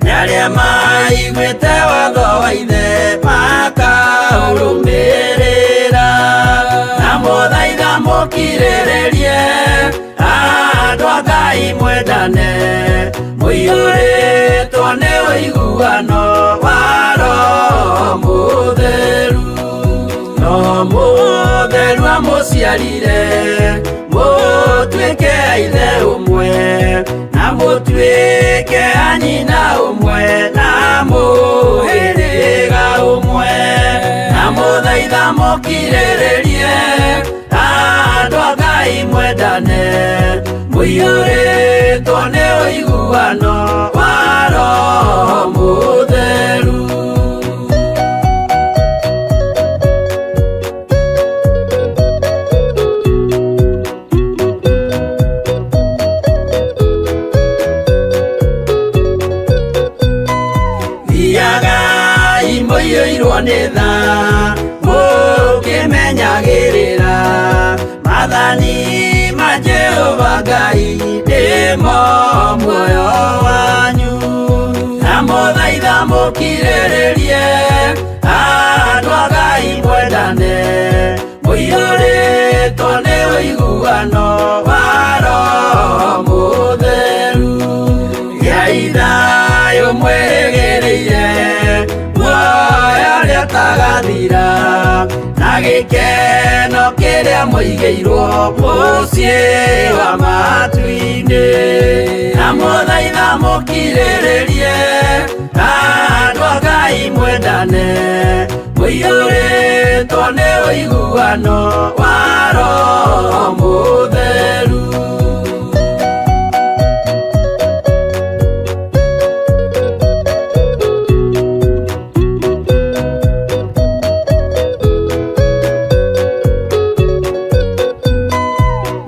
nĩ arĩa maiguĩte watho wa ithe makaũrũmĩrĩra. Na mũthaitha mũkirĩrĩrie andũ a Ngai mwendane, mũiyũrĩtwo nĩ ũiguano wa Roho Mũtheru. No mũtheru amũciarire mũtuĩke a ithe ũmwe, na mũtuĩke a nyina ũmwe, na mũhĩrĩga ũmwe. Na mũthaitha mũkirĩrĩrie andũ a Ngai mwendane, mũiyũrĩtwo nĩ ũiguano wa Roho Mũtheru. Thiagai mũiyũirwo nĩ tha, mũkĩmenyagĩrĩra maathani ma Jehova Ngai nĩmo muoyo wanyu. Na mũthaitha mũkirĩrĩrie andũ a Ngai mwendane, mũiyũrĩtwo nĩ ũiguano wa Roho Mũtheru. Gĩai thayũ mwĩrĩgĩrĩire muoyo ũrĩa ũtagathira, na gĩkeno kĩrĩa rĩrĩa mũigĩirwo mũciĩ wa matu-inĩ. Na mũthaitha mũkirĩrĩrie, andũ a Ngai mwendane, mũiyũrĩtwo nĩ ũiguano wa Roho Mũtheru.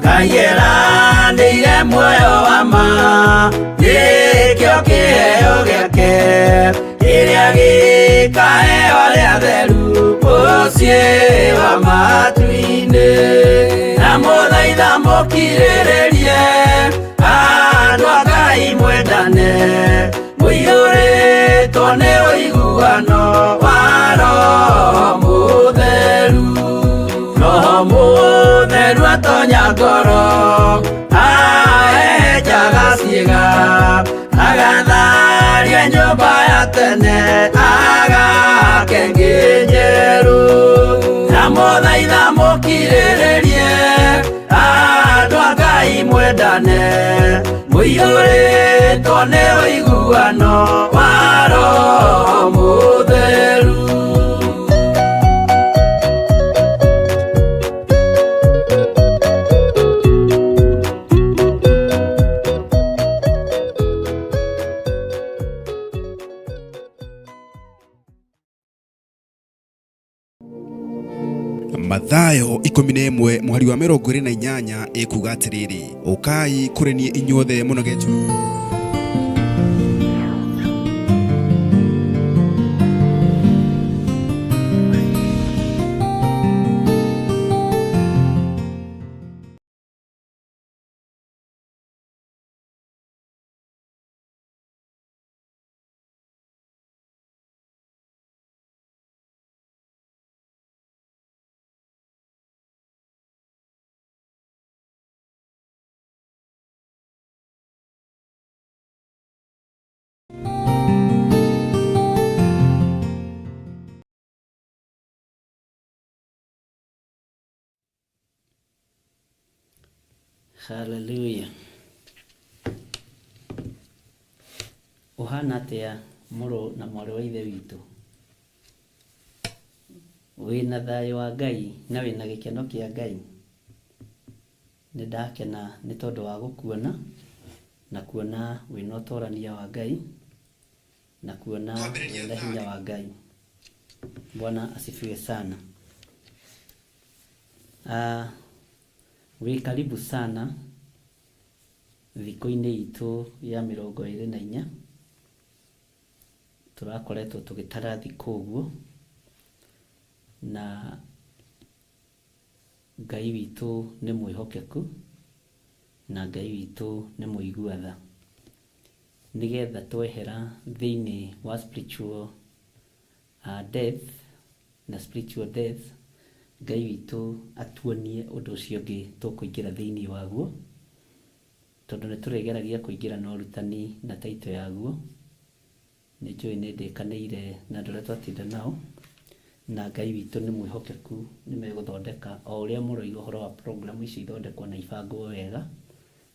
Ngai eranĩire muoyo wa ma, nĩkĩo kĩheo gĩake, kĩrĩa gĩkaheo arĩa atheru mũciĩ wa matu-inĩ. Na mũthaitha mũkirĩrĩrie, andũ a Ngai mwendane, mũiyũrĩtwo nĩ ũiguano wa Roho Mũtheru. Roho Mũtheru atonya ngoro, ahehenjaga ciĩga, agatharia nyũmba ya tene, agake ĩngĩ njerũ. Na mũthaitha mũkirĩrĩrie, andũ a Ngai mwendane, mũiyũrĩtwo nĩ ũiguano wa Roho Mũtheru. Mathayo 11 mũhari wa 28 ĩkuga atĩrĩrĩ, ũkai kũrĩ niĩ inyuothe mũnogetio. Hallelujah. Ũhana atĩa mũrũ na mwarĩ wa ithe witũ? Wĩna thayũ wa Ngai na wĩna gĩkeno kĩa Ngai? Nĩ ndakena nĩ tondũ wa gũkuona na kuona wĩna ũtorania wa Ngai na kuona wĩna hinya wa Ngai. Bwana asifiwe sana. Wĩ karibu sana thikũ-inĩ itũ ya 24. Tũrakoretwo tũgĩtara thikũ ũguo, na Ngai witũ nĩ mwĩhokeku na Ngai witũ nĩ mũigua tha, nĩgetha twehera thĩinĩ wa spiritual death na spiritual death, Ngai witũ atuonie ũndũ ũcio ũngĩ tũkũingĩra thĩinĩ waguo, tondũ nĩ tũrĩgeragia kũingĩra na ũrutani na taito yaguo. Nĩ njũĩ nĩ ndĩkanĩire na andũ arĩa twatinda nao, na Ngai witũ nĩ mwĩhokeku, nĩ megũthondeka o ũrĩa mũroiga ũhoro wa program ici ithondekwo na ibangwo wega,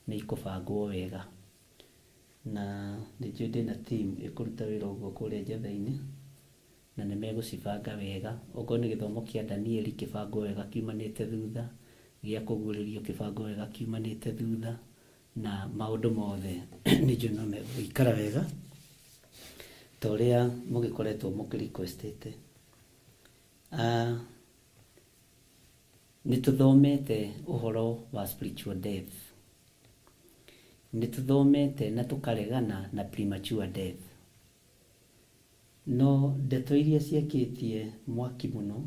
nĩ ikũbangwo wega. Na nĩ njũĩ ndĩna team ĩkũruta wĩra ũguo kũrĩa njetha-inĩ, na nĩ megũcibanga wega. Okorwo nĩ gĩthomo kĩa Danieli kĩbangwo wega kiumanĩte thutha, gĩa kũguũrĩrio kĩbangwo wega kiumanĩte thutha, na maũndũ mothe nĩ njũĩ no megũikara wega ta ũrĩa mũgĩkoretwo mũkĩ-requestĩte. Nĩ tũthomete ũhoro wa spiritual death, nĩ tũthomete na tũkaregana na premature death, no ndeto iria ciakĩtie mwaki mũno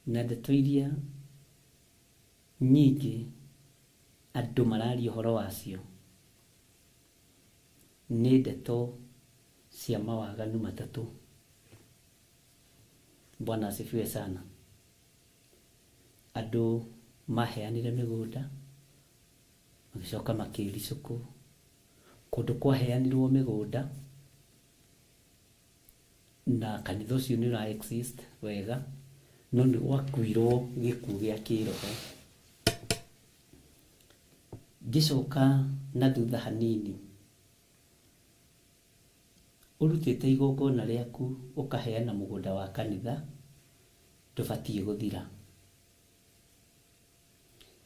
na ndeto iria nyingĩ andũ mararia ũhoro wacio nĩ ndeto cia mawaganu matatũ. Bwana asifiwe sana. Andũ maheanire mĩgũnda magĩcoka makĩricũkwo, kũndũ kwaheanirwo mĩgũnda na kanitha ũcio nĩ ũra exist wega, No nĩ gwakuirwo gĩkuũ gĩa kĩroho. Ngĩcoka na thutha hanini, ũrutĩte igongona rĩaku ũkaheana mũgũnda wa kanitha, ndũbatiĩ gũthira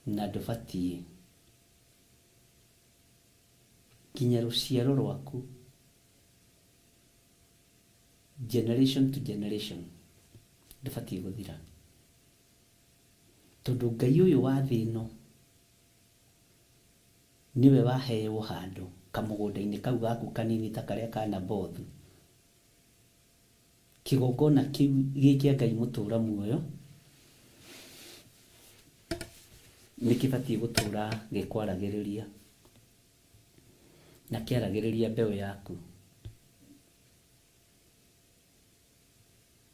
na ndũbatiĩ nginya rũciaro rwaku generation to generation ndũbatiĩ gũthira, tondũ Ngai ũyũ wa thĩ ĩno nĩwe waheo handũ kamũgũnda-inĩ kau gaku kanini ta karĩa ka Nabothu. Kĩgongona kĩu gĩ kĩa Ngai mũtũra muoyo nĩ kĩbatiĩ gũtũra gĩkwaragĩrĩria na kĩaragĩrĩria mbeũ yaku.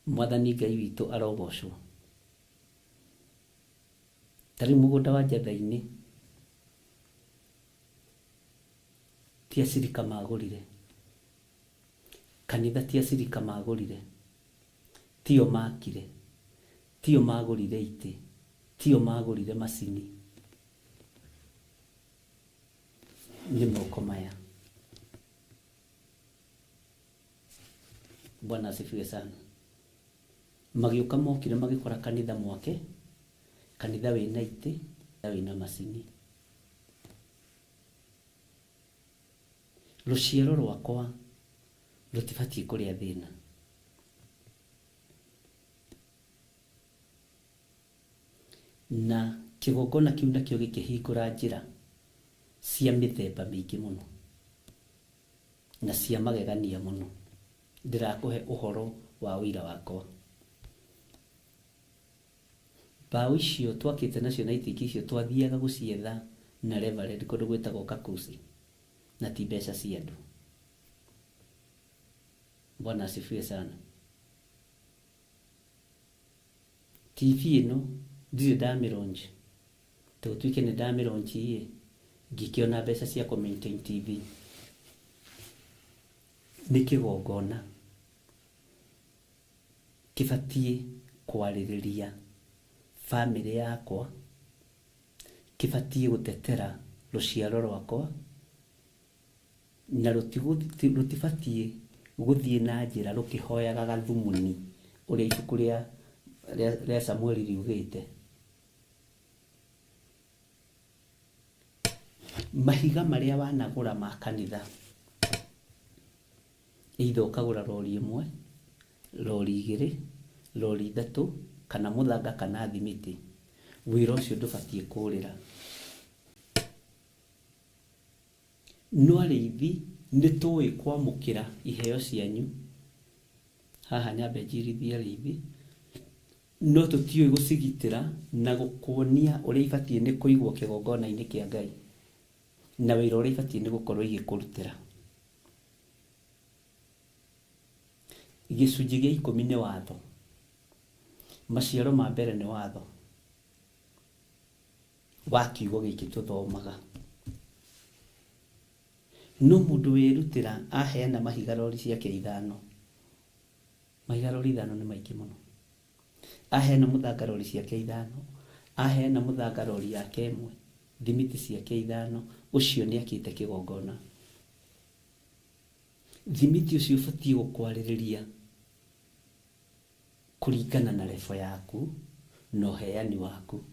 Mwathani Ngai witũ arogocwo. Ta rĩu mũgũnda wa Njatha-inĩ ti acirika magũrire, kanitha ti acirika magũrire, tio makire, tio magũrire itĩ, tio magũrire macini, nĩ moko maya. Bwana asifiwe sana. Magĩũka mokire magĩkora kanitha mwake, kanitha wĩna itĩ, wĩna macini. Rũciaro rwakwa rũtibatiĩ kũrĩa thĩna. Na kĩgongona kĩu nakĩo gĩkĩhingũra njĩra cia mĩthemba mĩingĩ mũno na cia magegania mũno. Ndĩrakũhe ũhoro wa ũira wakwa. Mbaũ icio twakĩte nacio na itingĩ icio twathiaga gũcietha na Reverend kũndũ gwĩtagwo Kakusi, na ti mbeca cia andũ. Bwana asifiwe sana. TV ĩno ndirĩ ndamĩronji, tũtuĩke nĩ ndamĩronji ĩ, ngĩkĩona mbeca cia kũ maintain TV. Nĩ kĩgongona kĩbatiĩ kwarĩrĩria bamĩrĩ yakwa, kĩbatiĩ gũtetera rũciaro rwakwa, na rũtibatiĩ gũthiĩ na njĩra rũkĩhoyaga gathumuni ũrĩa ibuku rĩa Samueli riugĩte. Mahiga marĩa wanagũra ma kanitha, either ũkagũra rori ĩmwe, rori igĩrĩ, rori ithatũ, kana mũthanga kana thimiti, wĩra ũcio ndũbatiĩ kũrĩra. No arĩithi nĩ tũĩ kwamũkĩra iheo cianyu, haha nyambe njirithie arĩithi, no tũtiũĩ gũcigitĩra na gũkuonia ũrĩa ibatiĩ nĩ kũigwo kĩgongona-inĩ kĩa Ngai, na wĩra ũrĩa ibatiĩ nĩ gũkorwo igĩkũrutĩra. Gĩcunjĩ gĩa ikũmi nĩ watho, maciaro ma mbere nĩ watho wa kiugo gĩkĩ tũthomaga. No mũndũ wĩrutĩra aheana mahiga rori ciake ithano, mahiga rori ithano nĩ maingĩ mũno, aheana mũthanga rori ciake ithano, aheana mũthanga rori yake ĩmwe, thimiti ciake ithano, ũcio nĩ akĩte kĩgongona. Thimiti ũcio ũbatiĩ gũkwarĩrĩria kũringana na rebo yaku na ũheani waku.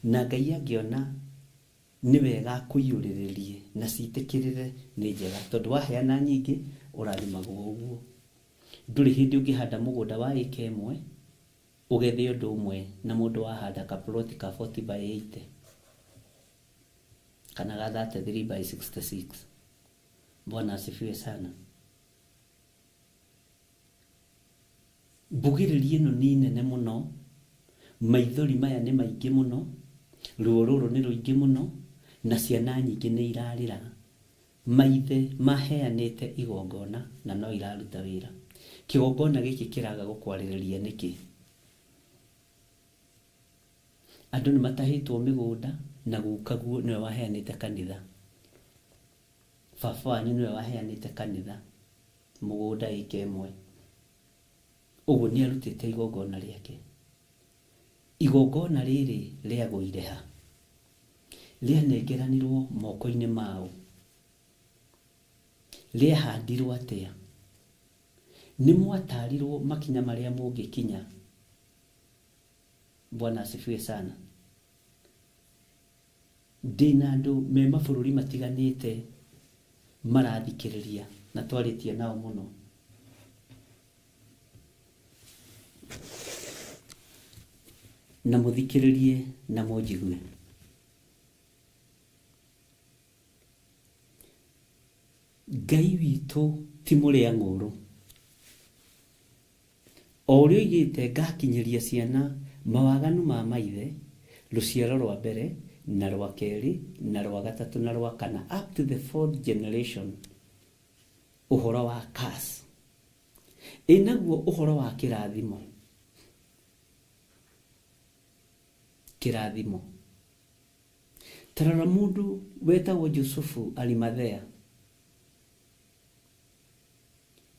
Na Ngai angĩona nĩ wega akũiyũrĩrĩrie na citĩkĩrĩre nĩ njega, tondũ waheana nyingĩ ũrathimagwo ũguo. Ndũrĩ hĩndĩ ũngĩhanda mũgũnda wa ĩka ĩmwe ũgethe ũndũ ũmwe na mũndũ wahanda kaploti ka 40 by 80 kana ga 33 by 66. Bwana asifiwe sana. Mbugĩrĩrio ĩno nĩ nene mũno, maithori maya nĩ maingĩ mũno, ruo rũrũ nĩ rũingĩ mũno, na ciana nyingĩ nĩ irarĩra. Maithe maheanĩte igongona na no iraruta wĩra. Kĩgongona gĩkĩ kĩraga gũkwarĩrĩria nĩkĩ? Andũ nĩ matahĩtwo mĩgũnda na gukaguo nĩwe waheanĩte kanitha. Baba wanyu nĩwe waheanĩte kanitha mũgũnda ĩka ĩmwe. Ũguo nĩ arutĩte igongona rĩake. Igongona rĩrĩ rĩagũire ha? Rĩanengeranirwo moko-inĩ maũ? Rĩahandirwo atĩa? Nĩ mwatarirwo makinya marĩa mũngĩkinya? Bwana asifiwe sana. Ndĩna andũ me mabũrũri matiganĩte marathikĩrĩria na twarĩtie nao mũno. Na mũthikĩrĩrie na mũnjigue. Ngai witũ ti mũrĩa ng'ũũrũ. O ũrĩa oigĩte ngakinyĩria ciana mawaganu ma maithe, rũciaro rwa mbere, na rwa kerĩ, na rwa gatatũ na rwa kana, up to the fourth generation, ũhoro wa curse. Ĩ naguo ũhoro wa kĩrathimo? Kĩrathimo. Ta rora mũndũ wetagwo Jusufu Arimathea.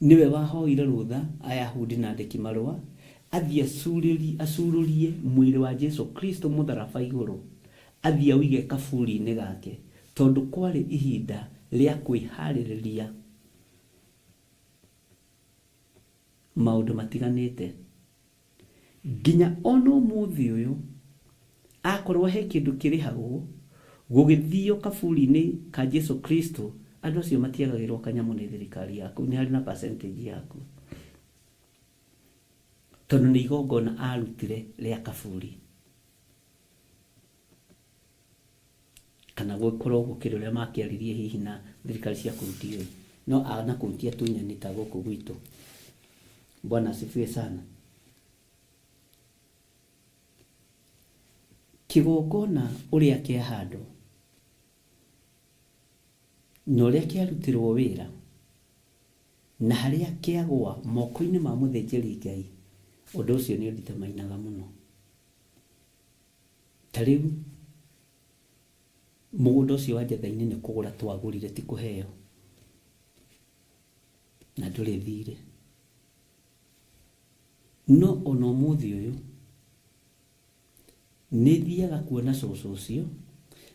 Nĩwe wahoire rũtha Ayahudi na andĩki marũa athiĩ acurũrie mwĩrĩ wa Jesu Kristo mũtharaba igũrũ, athiĩ aũige kaburi-inĩ gake, tondũ kwarĩ ihinda rĩa kwĩharĩrĩria maũndũ matiganĩte. Nginya o na ũmũthĩ ũyũ, akorwo he kĩndũ kĩrĩhagwo gũgĩthio kaburi-inĩ ka Jesu Kristo, andũ acio matiagagĩrwo kanyamũ nĩ thirikari yaku, nĩ harĩ na percentage yaku. Tondũ nĩ igongona arutire rĩa kaburi. Kana gũkorwo gũkĩrĩ ũrĩa makĩaririe hihi na thirikari cia kũu ndiũĩ. No na kũu ti atunyani ta gũkũ gwitũ. Bwana asifiwe sana. Kĩgongona ũrĩa kĩahandwo na ũrĩa kĩarutirwo wĩra na harĩa kĩagwa moko-inĩ ma mũthĩnjĩri Ngai, ũndũ ũcio nĩ ũnditamainaga mũno. Ta rĩu mũgũnda ũcio wa Njetha-inĩ nĩ kũgũra twagũrire ti kũheo, na ndũrĩ thirĩ. No ona ũmũthĩ ũyũ nĩ thiaga kuona cũcũ ũcio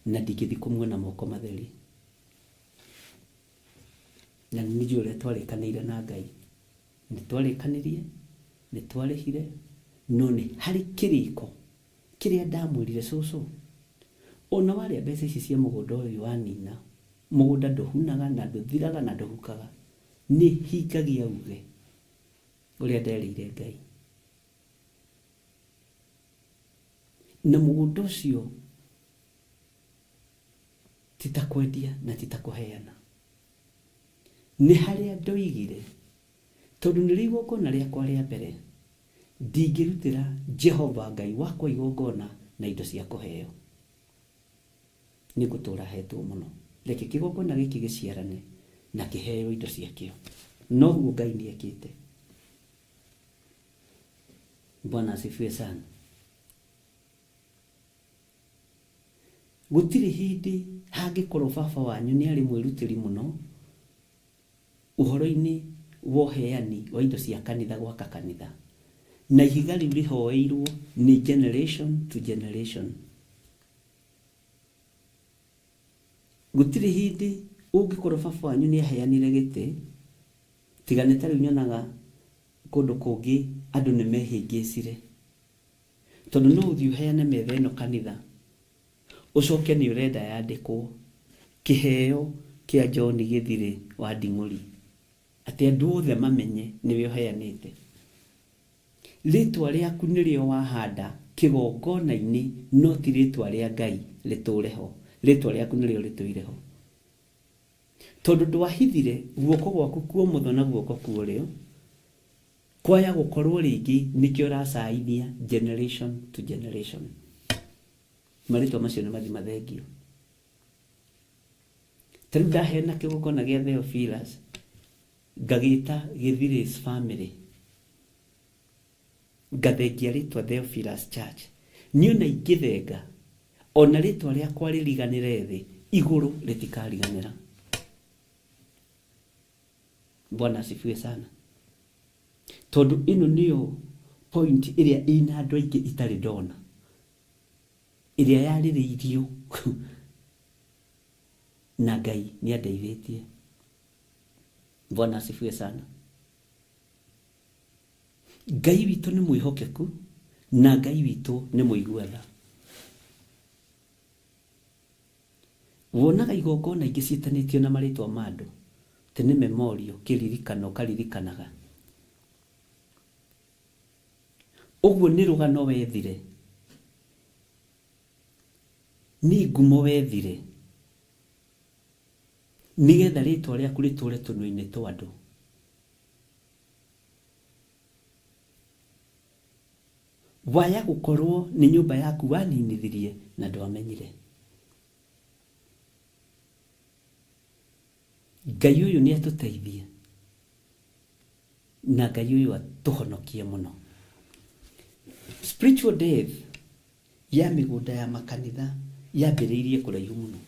na ndingĩthiĩ kũmuona moko matheri. Na nĩ njũĩ ũrĩa twarĩkanĩire na Ngai. Nĩ twarĩkanĩrie, nĩ twarĩhire, no nĩ harĩ kĩrĩko kĩrĩa ndamwĩrire, cũcũ, ona warĩa mbeca ici cia mũgũnda ũyũ wanina, mũgũnda ndũhunaga na ndũthiraga na ndũhukaga. Nĩ hingagia uge ũrĩa nderĩire Ngai. Na mũgũnda ũcio ti ta kwendia na ti ta kũheana. Nĩ harĩa ndoigire, tondũ nĩrĩo igongona rĩakwa rĩa mbere, ndingĩrutĩra Jehova Ngai wakwa igongona na indo cia kũheo. Nĩ ngũtũũra hetwo mũno. Reke kĩgongona gĩkĩ gĩciarane na kĩheo indo ciakĩo. Noguo Ngai nĩ ekĩte. Bwana asifiwe sana. Gũtirĩ hĩndĩ hangĩkorwo baba wanyu nĩ arĩ mwĩrutĩri mũno ũhoro-inĩ wa ũheani wa indo cia kanitha gwaka kanitha. Na ihiga rĩu rĩhoeirwo nĩ generation to generation. Gũtirĩ hĩndĩ ũngĩkorwo baba wanyu nĩ aheanire gĩtĩ, tiga nĩ ta rĩu nyonaga kũndũ kũngĩ andũ nĩ mehĩngĩcire. Tondũ no ũthiĩ ũheane metha ĩno kanitha, ũcoke nĩ ũrenda yandĩkwo kĩheo kĩa John Gĩthirĩ wa Nding'ũri, atĩ andũ othe mamenye nĩwe ũheanĩte. Rĩtwa rĩaku nĩrĩo wahanda kĩgongona-inĩ, no ti rĩtwa rĩa Ngai rĩtũre ho. Rĩtwa rĩaku nĩrĩo rĩtũire ho. Tondũ ndwahithire guoko gwaku kwa ũmotho na guoko kwa ũrĩo, kwaya gũkorwo rĩngĩ nĩkĩo ũracaithia generation to generation. Marĩtwa macio nĩ mathi mathengio. Ta rĩu ndaheana kĩgongona gĩa Theophilus, ngagĩta Gĩthirĩ's family, ngathengia rĩtwa Theophilus Church. Niĩ ona ingĩthenga, ona rĩtwa rĩakwa rĩriganĩre thĩ, igũrũ rĩtikariganĩra. Bwana asifiwe sana. Tondũ ĩno nĩyo point ĩrĩa ĩna andũ aingĩ itarĩ ndona. Ĩrĩa yarĩrĩirio na Ngai nĩ andeithĩtie. Bwana asifiwe sana. Ngai witũ nĩ mwĩhokeku na Ngai witũ nĩ mũigua tha. Wonaga igongona ingĩ ciĩtanĩtio na marĩtwa ma andũ, atĩ nĩ memorial, kĩririkano ũkaririkanaga. Ũguo nĩ rũgano wethire, nĩ ngumo wethire, nĩgetha rĩtwa rĩaku rĩtũre tũnua-inĩ twa andũ. Waya gũkorwo nĩ nyũmba yaku waninithirie na ndwamenyire. Ngai ũyũ nĩ atũteithie na Ngai ũyũ atũhonokie mũno. Spiritual death ya mĩgũnda ya makanitha yambĩrĩirie kũraihu mũno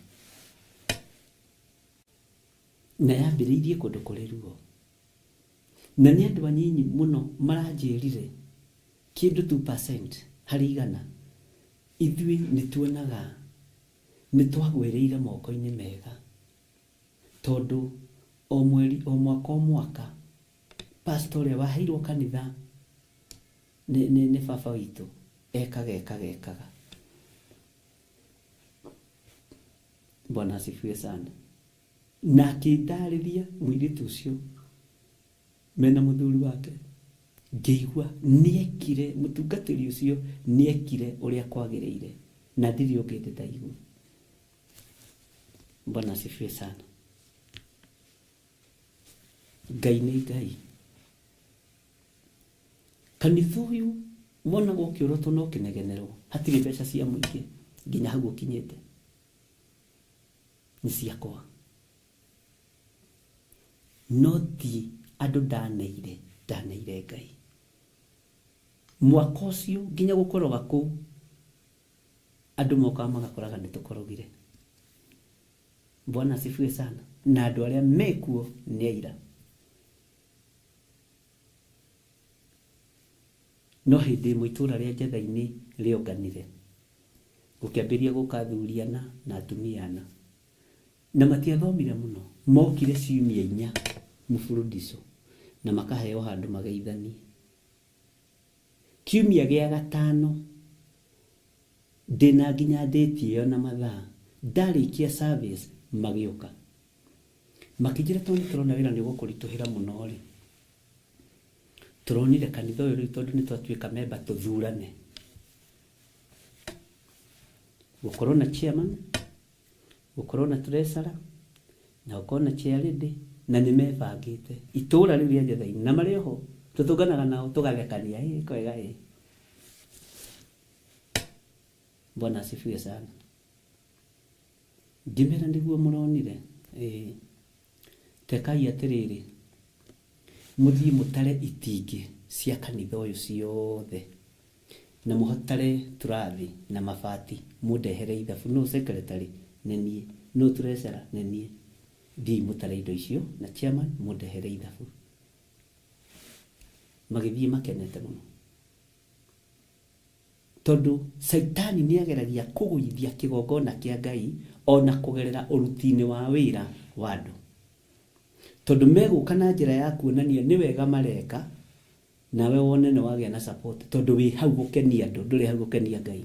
na yambĩrĩirie kũndũ kũrĩ ruo. Na nĩ andũ anyinyi mũno maranjĩrire kĩndũ 2% harĩ igana ithuĩ nĩ tuonaga nĩ twagwĩrĩire moko-inĩ mega tondũ o mweri o mwaka o mwaka pastor ũrĩa waheirwo kanitha nĩ, nĩ, nĩ baba witũ ekaga ekaga ekaga. Bwana asifiwe sana. Na akĩndarĩria mũirĩtu ũcio mena mũthuri wake, ngĩigua nĩekire, mũtungatĩri ũcio nĩekire ũrĩa kwagĩrĩire na ndirĩ ũngĩ ndĩ ndaigua. Bwana asifiwe sana. Ngai nĩ Ngai. Kanitha ũyũ wonaga ũkĩũrotwo na ũkĩnegenerwo, hatirĩ mbeca cia mũingĩ nginya hau ũkinyĩte, nĩ ciakwa. No ti andũ ndaneire, ndaneire Ngai. Mwaka ũcio nginya gũkoroga kũu, andũ mokaga magakoraga nĩ tũkorogire. Bwana asifiwe sana. Na andũ arĩa mekuo nĩ aira. No hĩndĩ ĩmwe itũũra rĩa Njetha-inĩ rĩonganire, gũkĩambĩrĩria gũka athuri ana na atumia ana. Na matiathomire mũno, mokire ciumia inya mũburudico na makaheo handũ mageithanie. Kiumia gĩa gatano, ndĩna nginya date ĩyo na mathaa, ndarĩkia service magĩũka. Makĩnjĩra tondũ nĩ tũrona wĩra nĩ ũgũkũritũhĩra mũno-rĩ, tũronire kanitha ũyũ rĩu tondũ nĩ twatuĩka memba tũthurane. Gũkorwo na chairman, gũkorwo na treasurer, na gũkorwo na chair lady, na nĩ mebangĩte. Itũra rĩu rĩa Njetha-inĩ, na marĩ oho, tũtũnganaga nao tũgathekania, ĩ kwega ĩ. Bwana asifiwe sana. Ngĩmera nĩguo mũronire, ĩĩ. Tekai atĩrĩrĩ, mũthiĩ mũtare itingĩ cia kanitha ũyũ ciothe, na mũtare turathi na mabati, mũndehere ithabu. Nũ secretary? Nĩ niĩ. Nũ treasurer? Nĩ niĩ. Thiĩi mũtare indo icio na chairman mũndehere ithabu. Magĩthiĩ makenete mũno. Tondũ Caitani nĩ ageragia kũgũithia kĩgongona kĩa Ngai o na kũgerera ũruti-inĩ wa wĩra wa andũ. Tondũ megũka na njĩra ya kuonania nĩ wega mareka, nawe wone nĩ wagĩa na support tondũ wĩ hau gũkenia andũ, ndũrĩ hau gũkenia Ngai.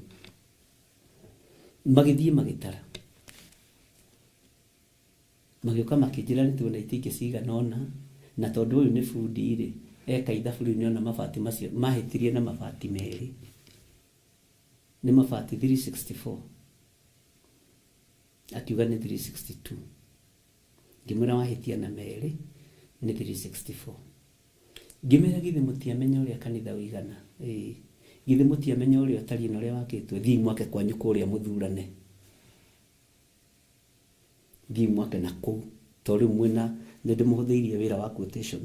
Magĩthiĩ magĩtara. Magĩũka makĩnjĩra nĩ tuona itingĩ cigana ũna, na tondũ ũyũ nĩ bundi-rĩ, eka ithabu rĩu nĩona mabati macio, mahĩtirie na mabati merĩ, nĩ mabati 364, akiuga nĩ 362. Ngĩmwĩra wahĩtia na merĩ, nĩ 364. Ngĩmera githĩ mũtiamenya ũrĩa kanitha ũigana? Ĩĩ. Githĩ mũtiamenya ũrĩa ũtariĩ na ũrĩa wakĩtwo? Thiĩi mwake kwanyu kũrĩa mũthurane. Thiĩi mwake na kũu, tondũ rĩu mwĩna, nĩ ndĩmũhũthĩirie wĩra wa quotation.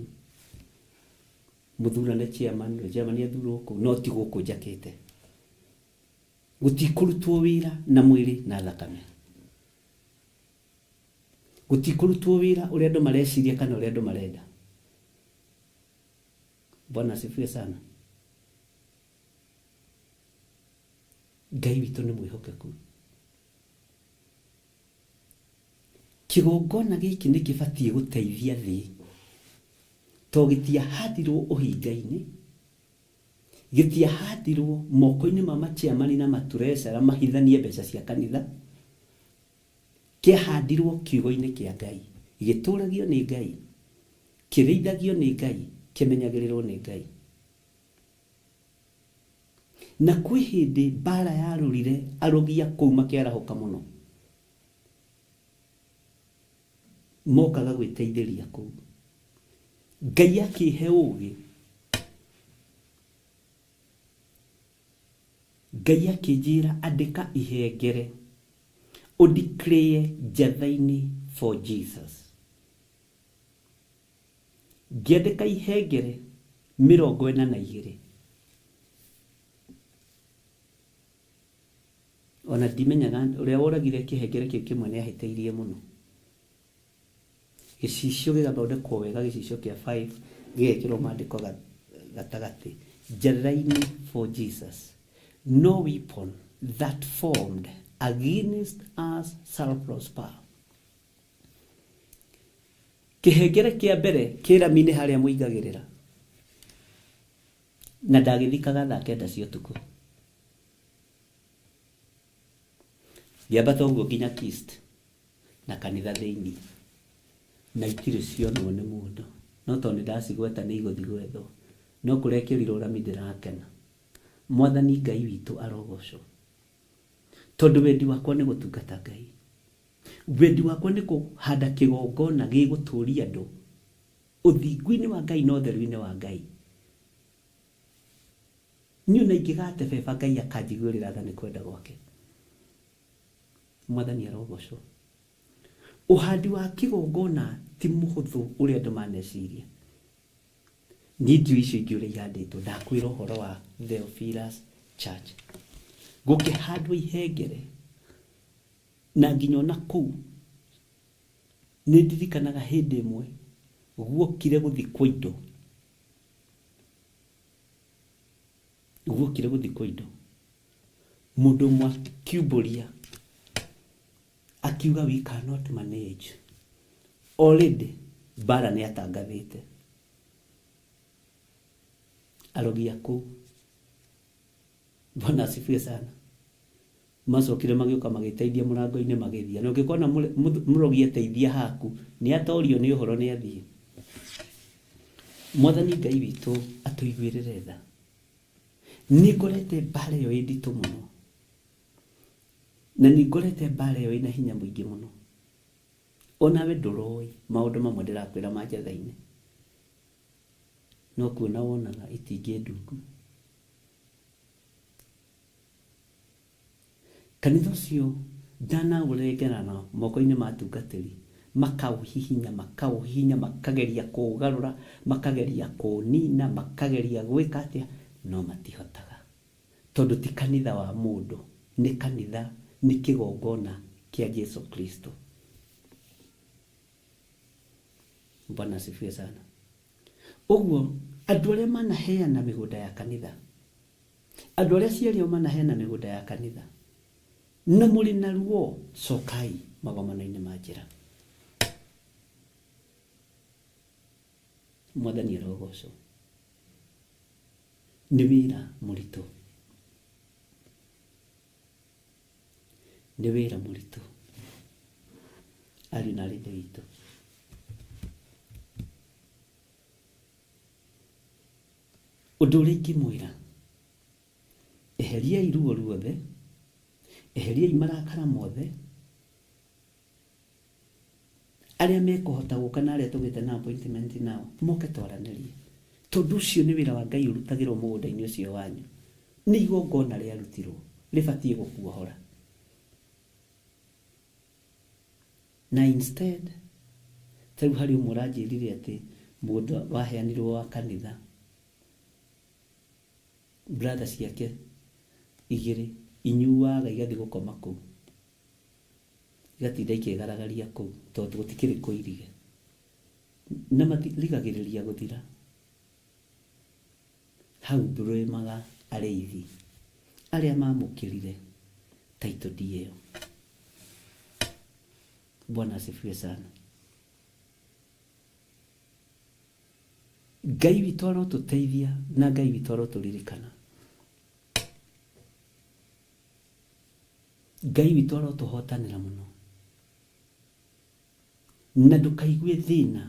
Mũthurane chairman, na chairman athurwo kũu, no ti gũkũ njakĩte. Gũtikũrutwo wĩra na mwĩrĩ na thakame. Gũtikũrutwo wĩra ũrĩa andũ mareciria kana ũrĩa andũ marenda. Bwana asifiwe sana. Ngai witũ nĩ mwĩhokeku. Kĩgongona gĩkĩ nĩ kĩbatiĩ gũteithia thĩ, to gĩtiahandirwo ũhinga-inĩ, gĩtiahandirwo moko-inĩ ma machairman na matreasurer mahithanie mbeca cia kanitha, kĩahandirwo kiugo-inĩ kĩa Ngai, gĩtũragio nĩ Ngai, kĩrĩithagio nĩ Ngai, kĩmenyagĩrĩrwo nĩ Ngai. Na kwĩ hĩndĩ mbara yarũrire arogi a kũu makĩarahũka mũno, mokaga gwĩteithĩria kũu. Ngai akĩhe ũgĩ, Ngai akĩnjĩra andĩka ihengere, ũ declare njatha-inĩ for Jesus. Ngĩandĩka ihengere 42. Ona ndimenyaga ũrĩa woragire kĩhengere kĩu kĩmwe nĩ ahĩtĩirie mũno. Gĩcicio gĩgathondekwo wega, gĩcicio kĩa 5 gĩgekĩrwo maandĩko gatagatĩ. Njatha-inĩ for Jesus. No weapon that formed against us shall prosper. Kĩhengere kĩa mbere kĩ rami-inĩ harĩa mũingagĩrĩra. Na ndagĩthikaga thaa kenda cia ũtukũ. Ngĩambata ũguo nginya Kist na kanitha thĩinĩ. Na itirĩ cionwo nĩ mũndũ. No tondũ nĩ ndacigweta nĩ igũthiĩ gwethwo. No kũrekĩrirwo rami ndĩrakena. Mwathani Ngai witũ arogocwo. Tondũ wendi wakwa nĩ gũtungata Ngai. Wendi wakwa nĩ kũhanda kĩgongona gĩgũtũria andũ ũthingu-inĩ wa Ngai na ũtheru-inĩ wa Ngai. Niĩ ona ingĩgate beba Ngai akanjiguĩrĩra tha nĩ kwenda gwake. Mwathani arogocwo. Ũhandi wa kĩgongona ti mũhũthũ ũrĩa andũ maneciria. Niĩ ndiũĩ icio ingĩ ũrĩa ihandĩtwo, ndakwĩra ũhoro wa Theophilus Church. Gũkĩhandwo ihengere na nginya ona kũu nĩ ndirikanaga hĩndĩ ĩmwe guokire gũthikwo indo. Guokire gũthikwo indo. Mũndũ ũmwe akiumbũria akiuga we cannot manage. Already mbara nĩ atangathĩte. Arogi a kũu. Bwana asifiwe sana. Macokire magĩũka magĩteithia mũrango-inĩ magĩthiĩ. Na ũngĩkona mũrogi ateithia haku, nĩ atorio nĩ ũhoro nĩ athiĩ. Mwathani Ngai witũ atũiguĩrĩre tha. Nĩ ngorete mbara ĩyo ĩ nditũ mũno. Na nĩ ngorete mbara ĩyo ĩna hinya mũingĩ mũno. Onawe ndũroĩ maũndũ mamwe ndĩrakwĩra ma njatha-inĩ. No kuona wonaga itingĩ ndungu. Kanitha ũcio ndanaũrengerana moko-inĩ ma atungatĩri, makaũhihinya, makaũhihinya, makageria kũũgarũra, makageria kũũnina, makageria gwĩka atĩa, no matihotaga. Tondũ ti kanitha wa mũndũ, nĩ kanitha, nĩ kĩgongona kĩa Jesu Kristo. Bwana asifiwe sana. Ũguo andũ arĩa manaheana mĩgũnda ya kanitha, andũ arĩa aciari ao manaheana mĩgũnda ya kanitha, na mũrĩ na ruo, cokai magomano-inĩ ma njĩra. Mwathani arogocwo. Nĩ wĩra mũritũ. Nĩ wĩra mũritũ. Ariũ na aarĩ a Ithe witũ. Ũndũ ũrĩa ingĩmwĩra, eheriai ruo ruothe, eheriai marakara mothe, arĩa mekũhota gũka na arĩa tũgĩte na appointment nao, moke twaranĩrie. Tondũ ũcio nĩ wĩra wa Ngai ũrutagĩrwo mũgũnda-inĩ ũcio wanyu. Nĩ igongona rĩarutirwo, rĩbatiĩ gũkuohora. Na instead, ta rĩu harĩ ũmwe ũranjĩrire atĩ mũgũnda waheanirwo wa kanitha, brother ciake igĩrĩ inyuaga igathiĩ gũkoma kũu, igatinda ikĩgaragaria kũu tondũ gũtikĩrĩ kũirige. Na matirigagĩrĩria gũthira. Hau ndũrĩmaga arĩithi. Arĩa mamũkĩrire title deed ĩyo. Bwana asifiwe sana. Ngai witũ arotũteithia na Ngai witũ arotũririkana. Ngai witũ arotũhotanĩra mũno. Na ndũkaigue thĩna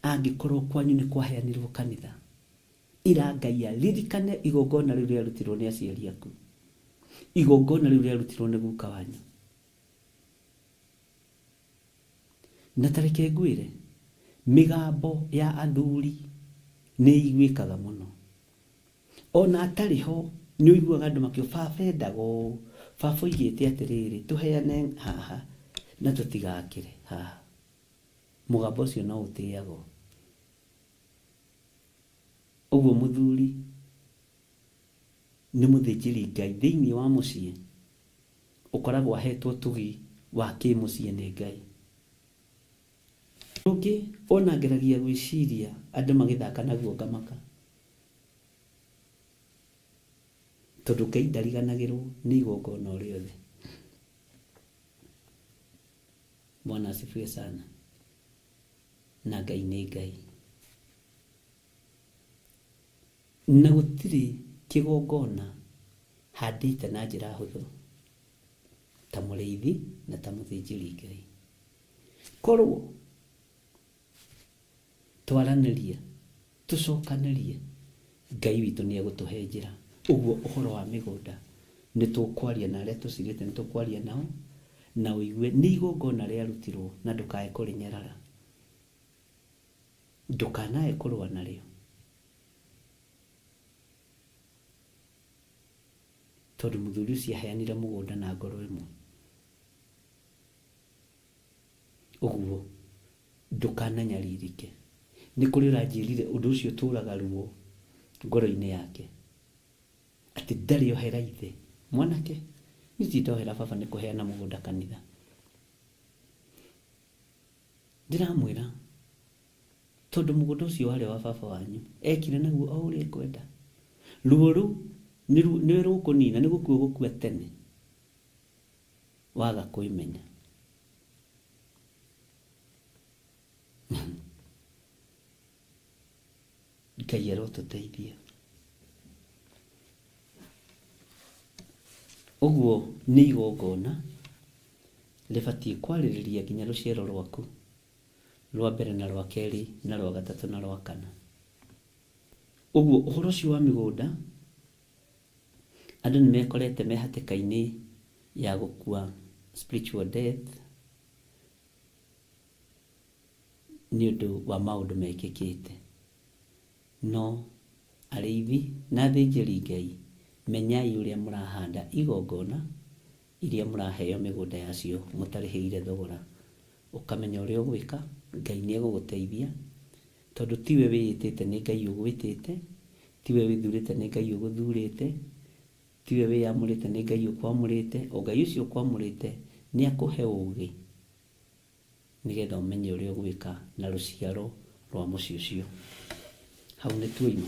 angĩkorwo kwanyu nĩ kwaheanirwo kanitha. Ĩra Ngai aririkane igongona rĩu rĩarutirwo nĩ aciari aku. Igongona rĩu rĩarutirwo nĩ guka wanyu. Na ta reke ngwĩre, mĩgambo ya athuri nĩ ĩiguĩkaga mũno. Ona atarĩ ho nĩ ũiguaga andũ makiuga baba endaga ũũ, baba oigĩte atĩrĩrĩ, tũheane haha na tũtigakĩre haha. Mũgambo ũcio no ũtĩagwo. Ũguo mũthuri nĩ mũthĩnjĩri Ngai thĩinĩ wa mũciĩ ũkoragwo ahetwo ũtugi wa kĩmũciĩ nĩ Ngai. Ũndũ ũngĩ ona ngeragia gwĩciria andũ magĩthaka naguo ngamaka. Tondũ Ngai ndariganagĩrwo nĩ igongona o rĩothe. Bwana asifiwe sana. Na Ngai nĩ Ngai. Na gũtirĩ kĩgongona handĩte na njĩra hũthũ ta mũrĩithi na ta mũthĩnjĩri Ngai. Korwo twaranĩria, tũcokanĩrie, Ngai witũ nĩ egũtũhe njĩra. Ũguo ũhoro wa mĩgũnda nĩ tũkwaria na arĩa tũcirĩte nĩ tũkwaria nao, na ũigue nĩ igongona rĩarutirwo na ndũkae kũrĩnyarara. Ndũkanae kũrũa narĩo. Tondũ mũthuri ũcio aheanire mũgũnda na ngoro ĩmwe. Ũguo ndũkananyarirĩke. Nĩ kũrĩ ũranjĩrire ũndũ ũcio ũtũraga ruo ngoro-inĩ yake. Atĩ ndarĩ ohera ithe. Mwanake, niĩ ndirĩ ndohera baba nĩ kũheana mũgũnda kanitha. Ndĩramwĩra, tondũ mũgũnda ũcio warĩ wa baba wanyu, ekire naguo o ũrĩa ekwenda. Ruo rũu nĩwe rũkũnina, nĩ gũkua ũgũkua tene waga kwĩmenya. Ngai arotũteithia. Ũguo nĩ igongona rĩbatiĩ kwarĩrĩria nginya rũciaro rwaku rwa mbere na rwa kerĩ na rwa gatatũ na rwa kana. Ũguo ũhoro ũcio wa mĩgũnda, andũ nĩ mekorete me hatĩka-inĩ ya gũkua spiritual death nĩ ũndũ wa maũndũ mekĩkĩte. No arĩithi na athĩnjĩri Ngai, menyai ũrĩa mũrahanda igongona iria mũraheo mĩgũnda yacio mũtarĩhĩire thogora. Ũkamenya ũrĩa ũgwĩka, Ngai nĩ egũgũteithia, tondũ tiwe wĩĩtĩte nĩ Ngai ũgwĩtĩte, tiwe wĩthurĩte nĩ Ngai ũgũthurĩte, tiwe wĩyamũrĩte nĩ Ngai ũkwamũrĩte, o Ngai ũcio ũkwamũrĩte nĩ akũhe ũgĩ nĩgetha ũmenye ũrĩa ũgwĩka na rũciaro rwa mũciĩ ũcio. Hau nĩ tuoima.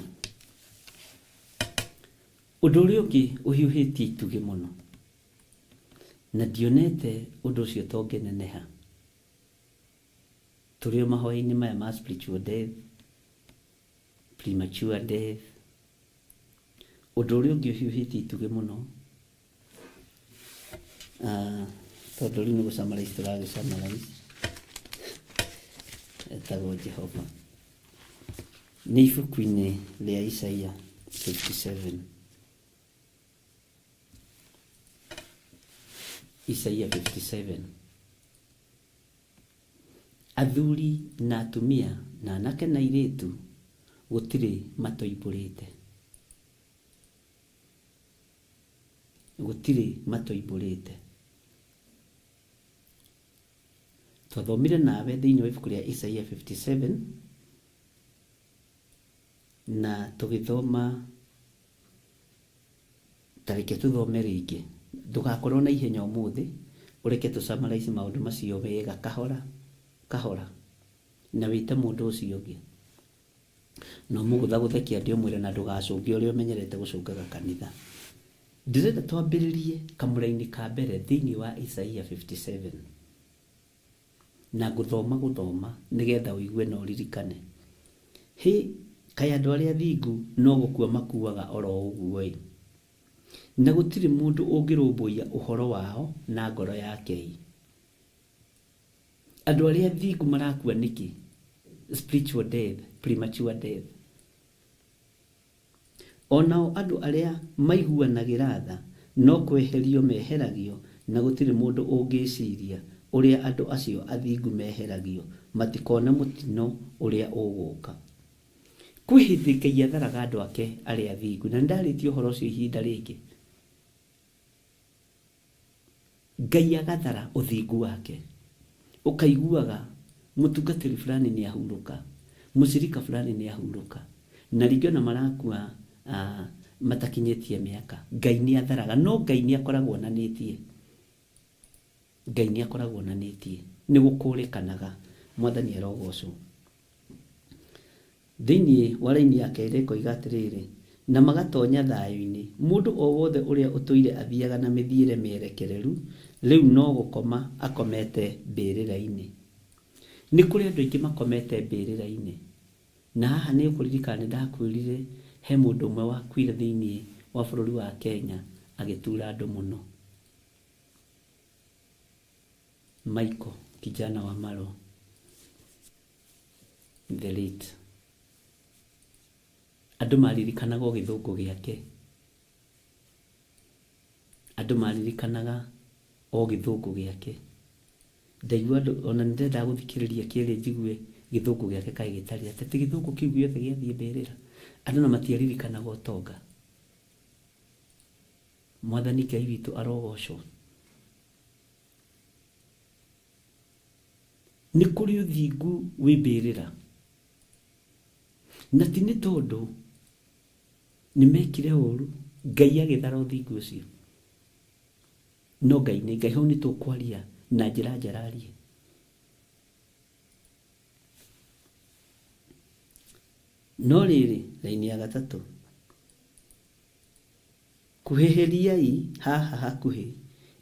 Ũndũ ũrĩa ũngĩ ũhiũhĩtie itugĩ mũno, na ndionete ũndũ ũcio ta ũngĩneneha, tũrĩ o mahoya-inĩ maya ma spiritual death, premature death, ũndũ ũrĩa ũngĩ ũhiũhĩtie itugĩ mũno, ah, tondũ rĩu nĩ gũ summarize tũragĩ summarize, etagwo Jehova. Nĩ ibuku-inĩ rĩa Isaia 57. Isaia 57. Athuri na atumia na anake na airĩtu gũtirĩ matoimbũrĩte. Gũtirĩ matoimbũrĩte. Twathomire nawe thĩinĩ wa ibuku rĩa Isaia 57 na tũgĩthoma, ta reke tũthome rĩngĩ. Ndũgakorwo na ihenya ũmũthĩ, ũreke tũ summarize maũndũ macio wega kahora kahora, na wĩte mũndũ ũcio ũngĩ. Na ũmũgũthagũthe kĩande ũmwĩre na ndũgacũnge ũrĩa ũmenyerete gũcũngaga kanitha. Ndĩrenda twambĩrĩrie kamũraini ka mbere thĩinĩ wa Isaia 57. Na ngũthoma gũthoma nĩgetha ũigue na ũririkane. Hĩ, kaĩ andũ arĩa athingu no gũkua makuaga o ro ũguo-ĩ! Na gũtirĩ mũndũ ũngĩrũmbũiya ũhoro wao na ngoro yake-ĩ! Andũ arĩa athingu marakua nĩkĩ? Spiritual death, premature death. O nao andũ arĩa maiguanagĩra tha no kweherio meheragio, na gũtirĩ mũndũ ũngĩĩciria ũrĩa andũ acio athingu meheragio, matikone mũtino ũrĩa ũgũũka. Kwĩ hĩndĩ Ngai atharaga andũ ake arĩa athingu, na nĩndarĩtie ũhoro ũcio ihinda rĩngĩ. Ngai agathara ũthingu wake. Ũkaiguaga mũtungatĩri fulani nĩ ahurũka, mũcirika fulani nĩ ahurũka, na rĩngĩ ona marakua matakinyĩtie mĩaka. Ngai nĩ atharaga, no Ngai nĩ akoragwo onanĩtie. Ngai nĩ akoragwo onanĩtie. Nĩ gũkũrĩkanaga. Mwathani arogocwo. Thĩinĩ wa raini ya kerĩ ĩkoiga atĩrĩrĩ, Na magatonya thayũ-inĩ. Mũndũ o wothe ũrĩa ũtũire athiaga na mĩthiĩre mĩerekereru, rĩu no gũkoma akomete mbĩrĩra-inĩ. Nĩ kũrĩ andũ aingĩ makomete mbĩrĩra-inĩ. Na haha nĩ ũkũririkana nĩ ndakwĩrire he mũndũ ũmwe wakuire thĩinĩ wa bũrũri wa Kenya agĩtura andũ mũno. Michael Kijana wa Marwa. The late. Andũ maririkanaga o gĩthũngũ gĩake. Andũ maririkanaga o gĩthũngũ gĩake. Ndaigua andũ, ona nĩ ndendaga gũthikĩrĩria kĩrĩ njigue gĩthũngũ gĩake kaĩ gĩtariĩ atĩa. Atĩ gĩthũngũ kĩu gĩothe gĩathiĩ mbĩrĩra. Andũ ona matiaririkanaga ũtonga. Mwathani Ngai witũ arogocwo. Nĩ kũrĩ ũthingu wĩ mbĩrĩra. Na ti nĩ tondũ nĩ mekire ũru, Ngai agĩthara ũthingu ũcio. No Ngai nĩ Ngai, hau nĩ tũkwaria na njĩra njararie. No rĩrĩ, raini ya gatatũ, Kuhĩhĩriai haha hakuhĩ,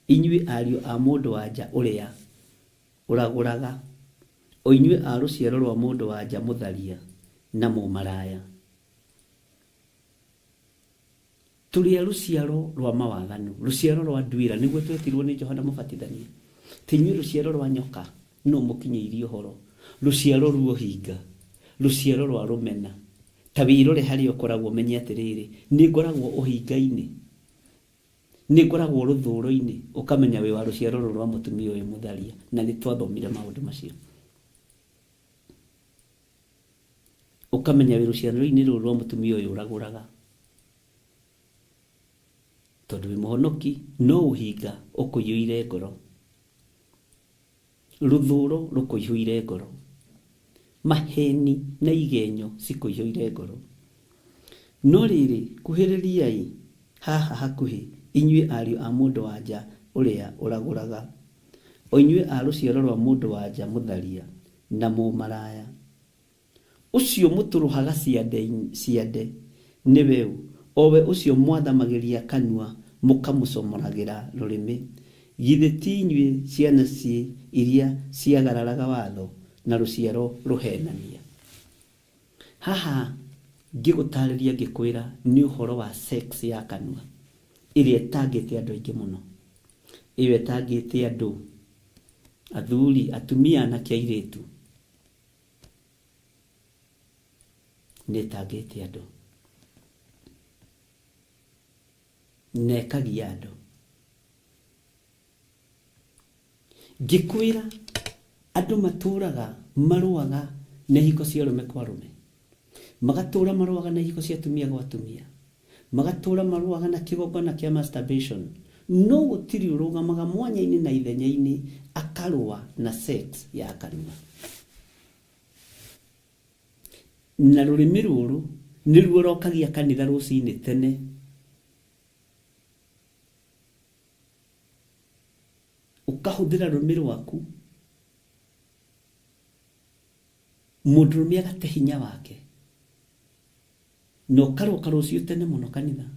inyuĩ ariũ a mũndũ-wa-nja ũrĩa ũragũraga, o inyuĩ a rũciaro rwa mũndũ-wa-nja mũtharia na mũmaraya. Tũrĩ a rũciaro rwa mawaganu, rũciaro rwa nduĩra, nĩguo twetirwo nĩ Johana Mũbatithania. Ti inyuĩ rũciaro rwa nyoka, nũ ũmũkinyĩirie ũhoro? Rũciaro rwa ũhinga, rũciaro rwa rũmena. Ta wĩrore harĩa ũkoragwo ũmenye atĩrĩrĩ, nĩ ngoragwo ũhinga-inĩ? Nĩ ngoragwo rũthũũro-inĩ? Ũkamenya wĩ wa rũciaro rũrũ rwa mũtumia ũyũ mũtharia. Na nĩ twathomire maũndũ macio. Ũkamenya wĩ rũciaro-inĩ rũrũ rwa mũtumia ũyũ ũragũraga. Tondũ wĩ mũhonoki, no ũhinga ũkũiyũire ngoro. Rũthũũro rũkũihũire ngoro. Maheeni na igenyo cikũihũire ngoro. No rĩrĩ, kuhĩrĩriai haha hakuhĩ, inyuĩ ariũ a mũndũ-wa-nja ũrĩa ũragũraga, o inyuĩ a rũciaro rwa mũndũ-wa-nja mũtharia na mũmaraya. Ũcio mũtũrũhaga ciande ciande nĩwe ũ, o we ũcio mwathamagĩria kanua mũkamũcomoragĩra rũrĩmĩ? Githĩ ti inyuĩ ciana iria ciagararaga watho, na rũciaro rũheenania? Haha ngĩgũtarĩria ngĩkwĩra nĩ ũhoro wa sex ya kanua ĩrĩa ĩtangĩte andũ aingĩ mũno. Ĩyo ĩtangĩte andũ, athuri, atumia, anake, airĩtu. Nĩ ĩtangĩte andũ. Na ĩkagia andũ. Ngĩkwĩra andũ matũraga marũaga na ihiko cia arũme kwa arũme. Magatũra marũaga na ihiko cia atumia gwa atumia. Magatũra marũaga na kĩgongona kĩa masturbation. No gũtirĩ ũrũgamaga mwanya-inĩ na ithenya-inĩ akarũa na sex ya kanua. Na rũrĩmĩ rũrũ nĩruo rokagia kanitha rũcinĩ tene. Ũkahũthĩra rũrĩmĩ rwaku, mũndũrũme agate hinya wake. Na ũkaroka rũciũ tene mũno kanitha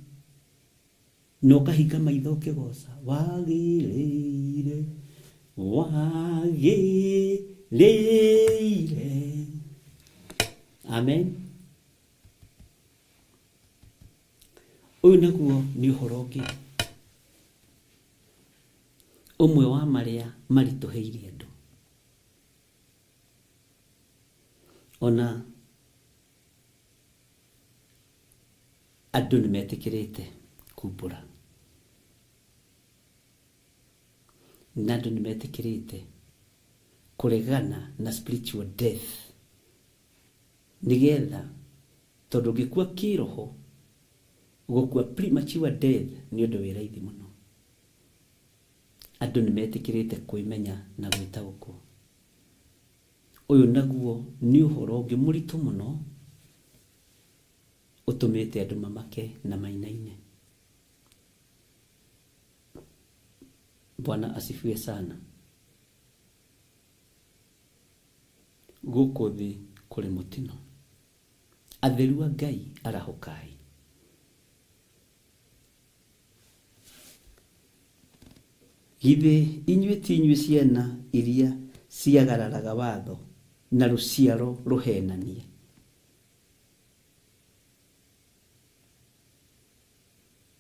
na ũkahinga maitho ũkĩgoca wagĩrĩire wagĩrĩire. Amen. Ũyũ naguo nĩ ũhoro ũngĩ ũmwe wa marĩa maritũhĩire andũ. Ona andũ nĩ metĩkĩrĩte kumbũra na andũ nĩ metĩkĩrĩte kũregana na spiritual death nĩgetha tondũ ũngĩkua kĩroho gũkua premature death nĩ ũndũ wĩ raithi mũno. Andũ nĩ metĩkĩrĩte kwĩmenya na gwĩtaũkwo. Ũyũ naguo nĩ ũhoro ũngĩ mũritũ mũno ũtũmĩte andũ mamake na mainaine. Bwana asifiwe sana. Gũkũ thĩ kũrĩ mũtino. Atheru a Ngai arahũkai. Githĩ inyuĩ ti inyuĩ ciana iria ciagararaga watho na rũciaro rũhenania?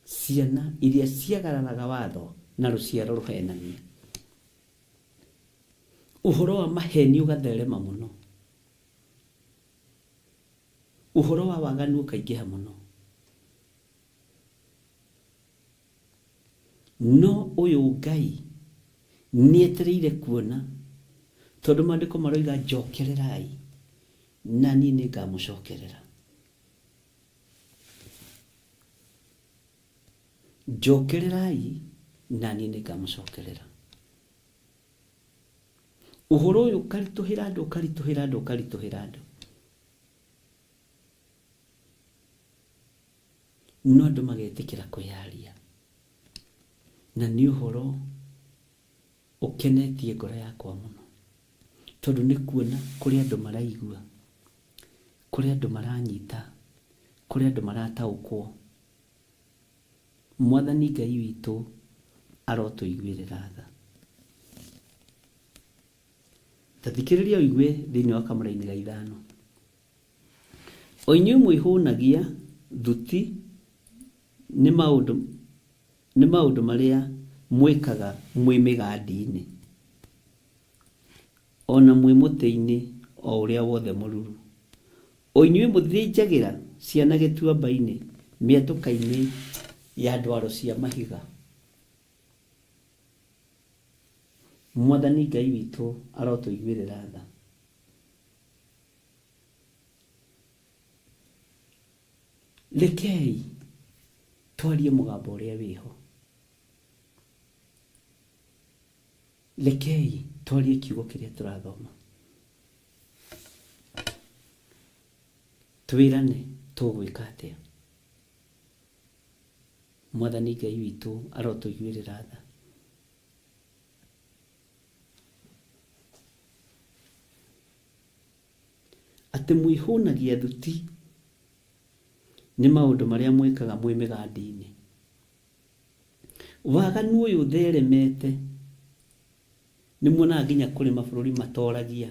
Ciana iria ciagararaga watho na rũciaro rũhenania. Ũhoro wa maheni ũgatherema mũno. Ũhoro wa waganu ũkaingĩha mũno. No ũyũ Ngai nĩetereire kuona, tondũ maandĩko maroiga njokererai na niĩ nĩngamũcokerera. Njokererai na niĩ nĩngamũcokerera. Ũhoro ũyũ ũkaritũhĩra andũ, ũkaritũhĩra andũ, ũkaritũhĩra andũ. No andũ magetĩkĩra kwĩyaria. Na nĩ ũhoro ũkenetie ngoro yakwa mũno. Tondũ nĩ kuona kũrĩ andũ maraigua, kũrĩ andũ maranyita, kũrĩ andũ marataũkwo. Mwathani Ngai witũ arotũiguĩrĩra tha. Ta thikĩrĩria ũigue thĩinĩ wa kamũraini ga ithano. O inyuĩ mwĩhũnagia thuti nĩ maũndũ nĩ maũndũ marĩa mwĩkaga mwĩ mĩgandi-inĩ, o na mwĩ mũtĩ-inĩ o ũrĩa wothe mũruru. O inyuĩ mũthĩnjagĩra ciana gĩtuamba-inĩ, mĩatũka-inĩ ya ndwaro cia mahiga. Mwathani Ngai witũ arotũiguĩrĩra tha. Rekei twarie mũgambo ũrĩa wĩho. Rekei twarie kiugo kĩrĩa tũrathoma. Twĩrane tũgwĩka atĩa. Mwathani Ngai witũ arotũiguĩrĩra tha. Atĩ mwĩhũnagia thuti nĩ maũndũ marĩa mwĩkaga mwĩ mĩgandi-inĩ. Waganu ũyũ ũtheremete, nĩ muonaga nginya kũrĩ mabũrũri matoragia.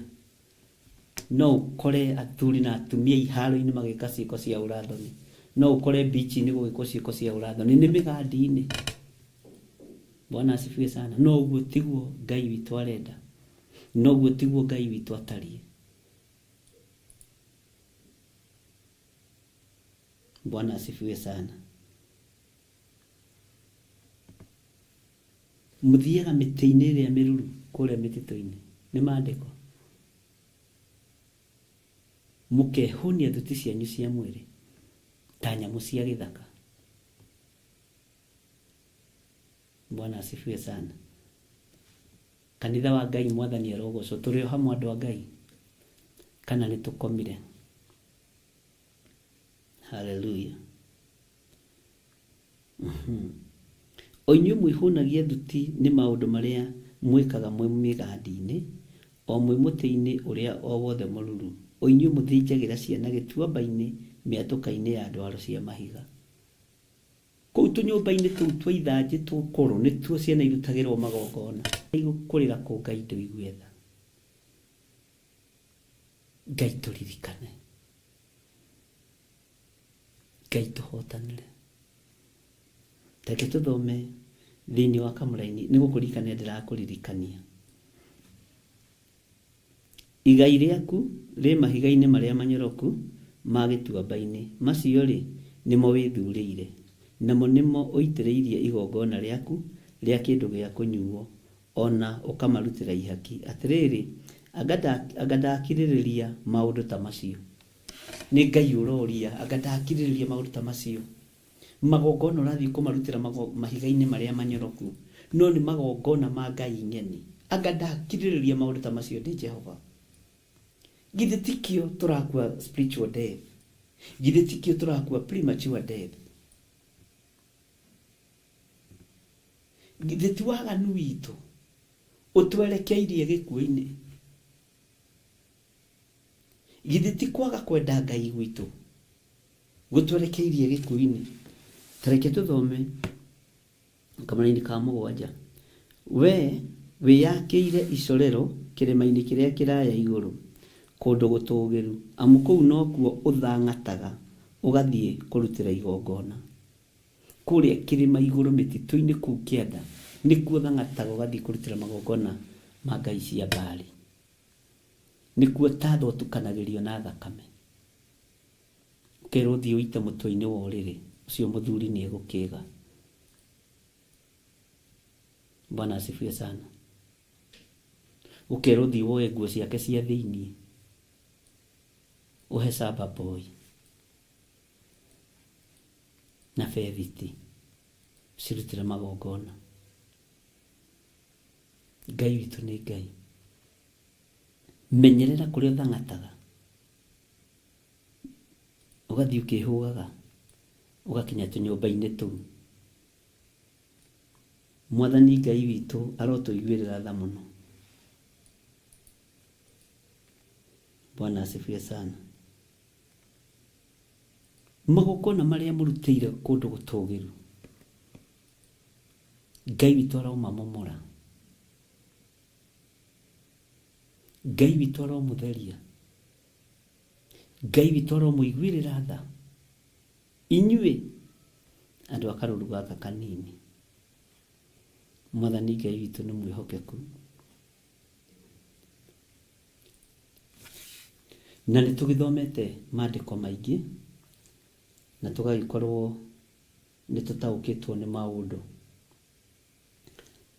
No ũkore athuri na atumia iharo-inĩ magĩka ciĩko cia ũrathoni. No ũkore mbici-inĩ gũgĩkwo ciĩko cia ũrathoni. Nĩ mĩgandi-inĩ. Bwana asifiwe sana. No ũguo tiguo Ngai witũ arenda. No ũguo tiguo Ngai witũ atariĩ. Bwana asifiwe sana. Mũthiaga mĩtĩ-inĩ ĩrĩa mĩruru kũrĩa mĩtitũ-inĩ. Nĩ maandĩko. Mũkehũnia thuti cianyu cia mwĩrĩ ta nyamũ cia gĩthaka. Bwana asifiwe sana. Kanitha wa Ngai Mwathani arogocwo. Tũrĩ o hamwe andũ a Ngai kana nĩ tũkomire? Haleluya. O inyuĩ mwĩhũnagia thuti nĩ maũndũ marĩa mwĩkaga mwĩ mĩgandi-inĩ, o mwĩ mũtĩ-inĩ ũrĩa o wothe mũruru, o inyuĩ mũthĩnjagĩra ciana gĩtuamba-inĩ, Mĩatũka-inĩ ya ndwaro cia mahiga. Kũu tũnyũmba-inĩ tũu twa ithanjĩ tũkũrũ nĩtuo ciana irutagĩrwo magongona. Igũkũrĩra kũ Ngai ndũigue tha. Ngai tũririkane. Ngai tũhotanĩre. Reke tũthome thĩinĩ wa kamũraini nĩ gũkũririkania ndĩrakũririkania. Igai rĩaku rĩ mahiga-inĩ marĩa manyoroku ma gĩtuamba-inĩ, macio-rĩ, nĩmo wĩthurĩire, namo nĩmo ũitĩrĩirie igongona rĩaku rĩa kĩndũ gĩa kũnyuwo, o na ũkamarutĩra ihaki. Atĩrĩrĩ, anga ndakirĩrĩria maũndũ ta macio? Nĩ Ngai ũroria, anga ndakirĩrĩria maũndũ ta macio? Magongona ũrathiĩ kũmarutĩra mahiga-inĩ marĩa manyoroku, no nĩ magongona ma ngai ng'eni. Anga ndakirĩrĩria maũndũ ta macio ndĩ Jehova? Githĩ tikĩo tũrakua spiritual death? Githĩ tikĩo tũrakua premature death? Githĩ ti waganu witũ ũtwerekeirie gĩkuũ-inĩ? Githĩ ti kwaga kwenda Ngai gwitũ gũtwerekeirie gĩkuũ-inĩ? Ta reke tũthome kamũraini ka mũgwanja. Wee wĩyakĩire icorero kĩrĩma-inĩ kĩrĩa kĩraya igũrũ, kũndũ gũtũũgĩru, amu kũu nokuo ũthang'ataga ũgathiĩ kũrutĩra igongona. Kũrĩa kĩrĩma igũrũ mĩtitũ-inĩ kũu kĩanda, nĩkuo ũthang'ataga ũgathiĩ kũrutĩra magongona ma ngai cia Baali. Nĩkuo tatha ũtukanagĩrio na thakame. Ũkerwo ũthiĩ ũite mũtwe-inĩ wa ũrĩrĩ, ũcio mũthuri nĩ egũkĩga. Bwana asifiwe sana. Ũkerwo ũthiĩ woe nguo ciake cia thĩiniĩ, ũhe Saba boy na bethiti, ũcirutĩre magongona. Ngai witũ nĩ Ngai. Menyerera kũrĩa ũthang'ataga, ũgathiĩ ũkĩhũgaga, ũgakinya tũnyũmba-inĩ tũu. Mwathani Ngai witũ arotũiguĩrĩra tha mũno. Bwana asifiwe sana. Magongona marĩa mũrutĩire kũndũ gũtũgĩru, Ngai witũ aromamomora. Ngai witũ aromũtheria. Ngai witũ aromũiguĩrĩra tha. Inyuĩ andũ a karũru gaka kanini. Mwathani Ngai witũ nĩ mwĩhokeku. Na nĩ tũgĩthomete maandĩko maingĩ na tũgagĩkorwo nĩ tũtaũkĩtwo nĩ maũndũ.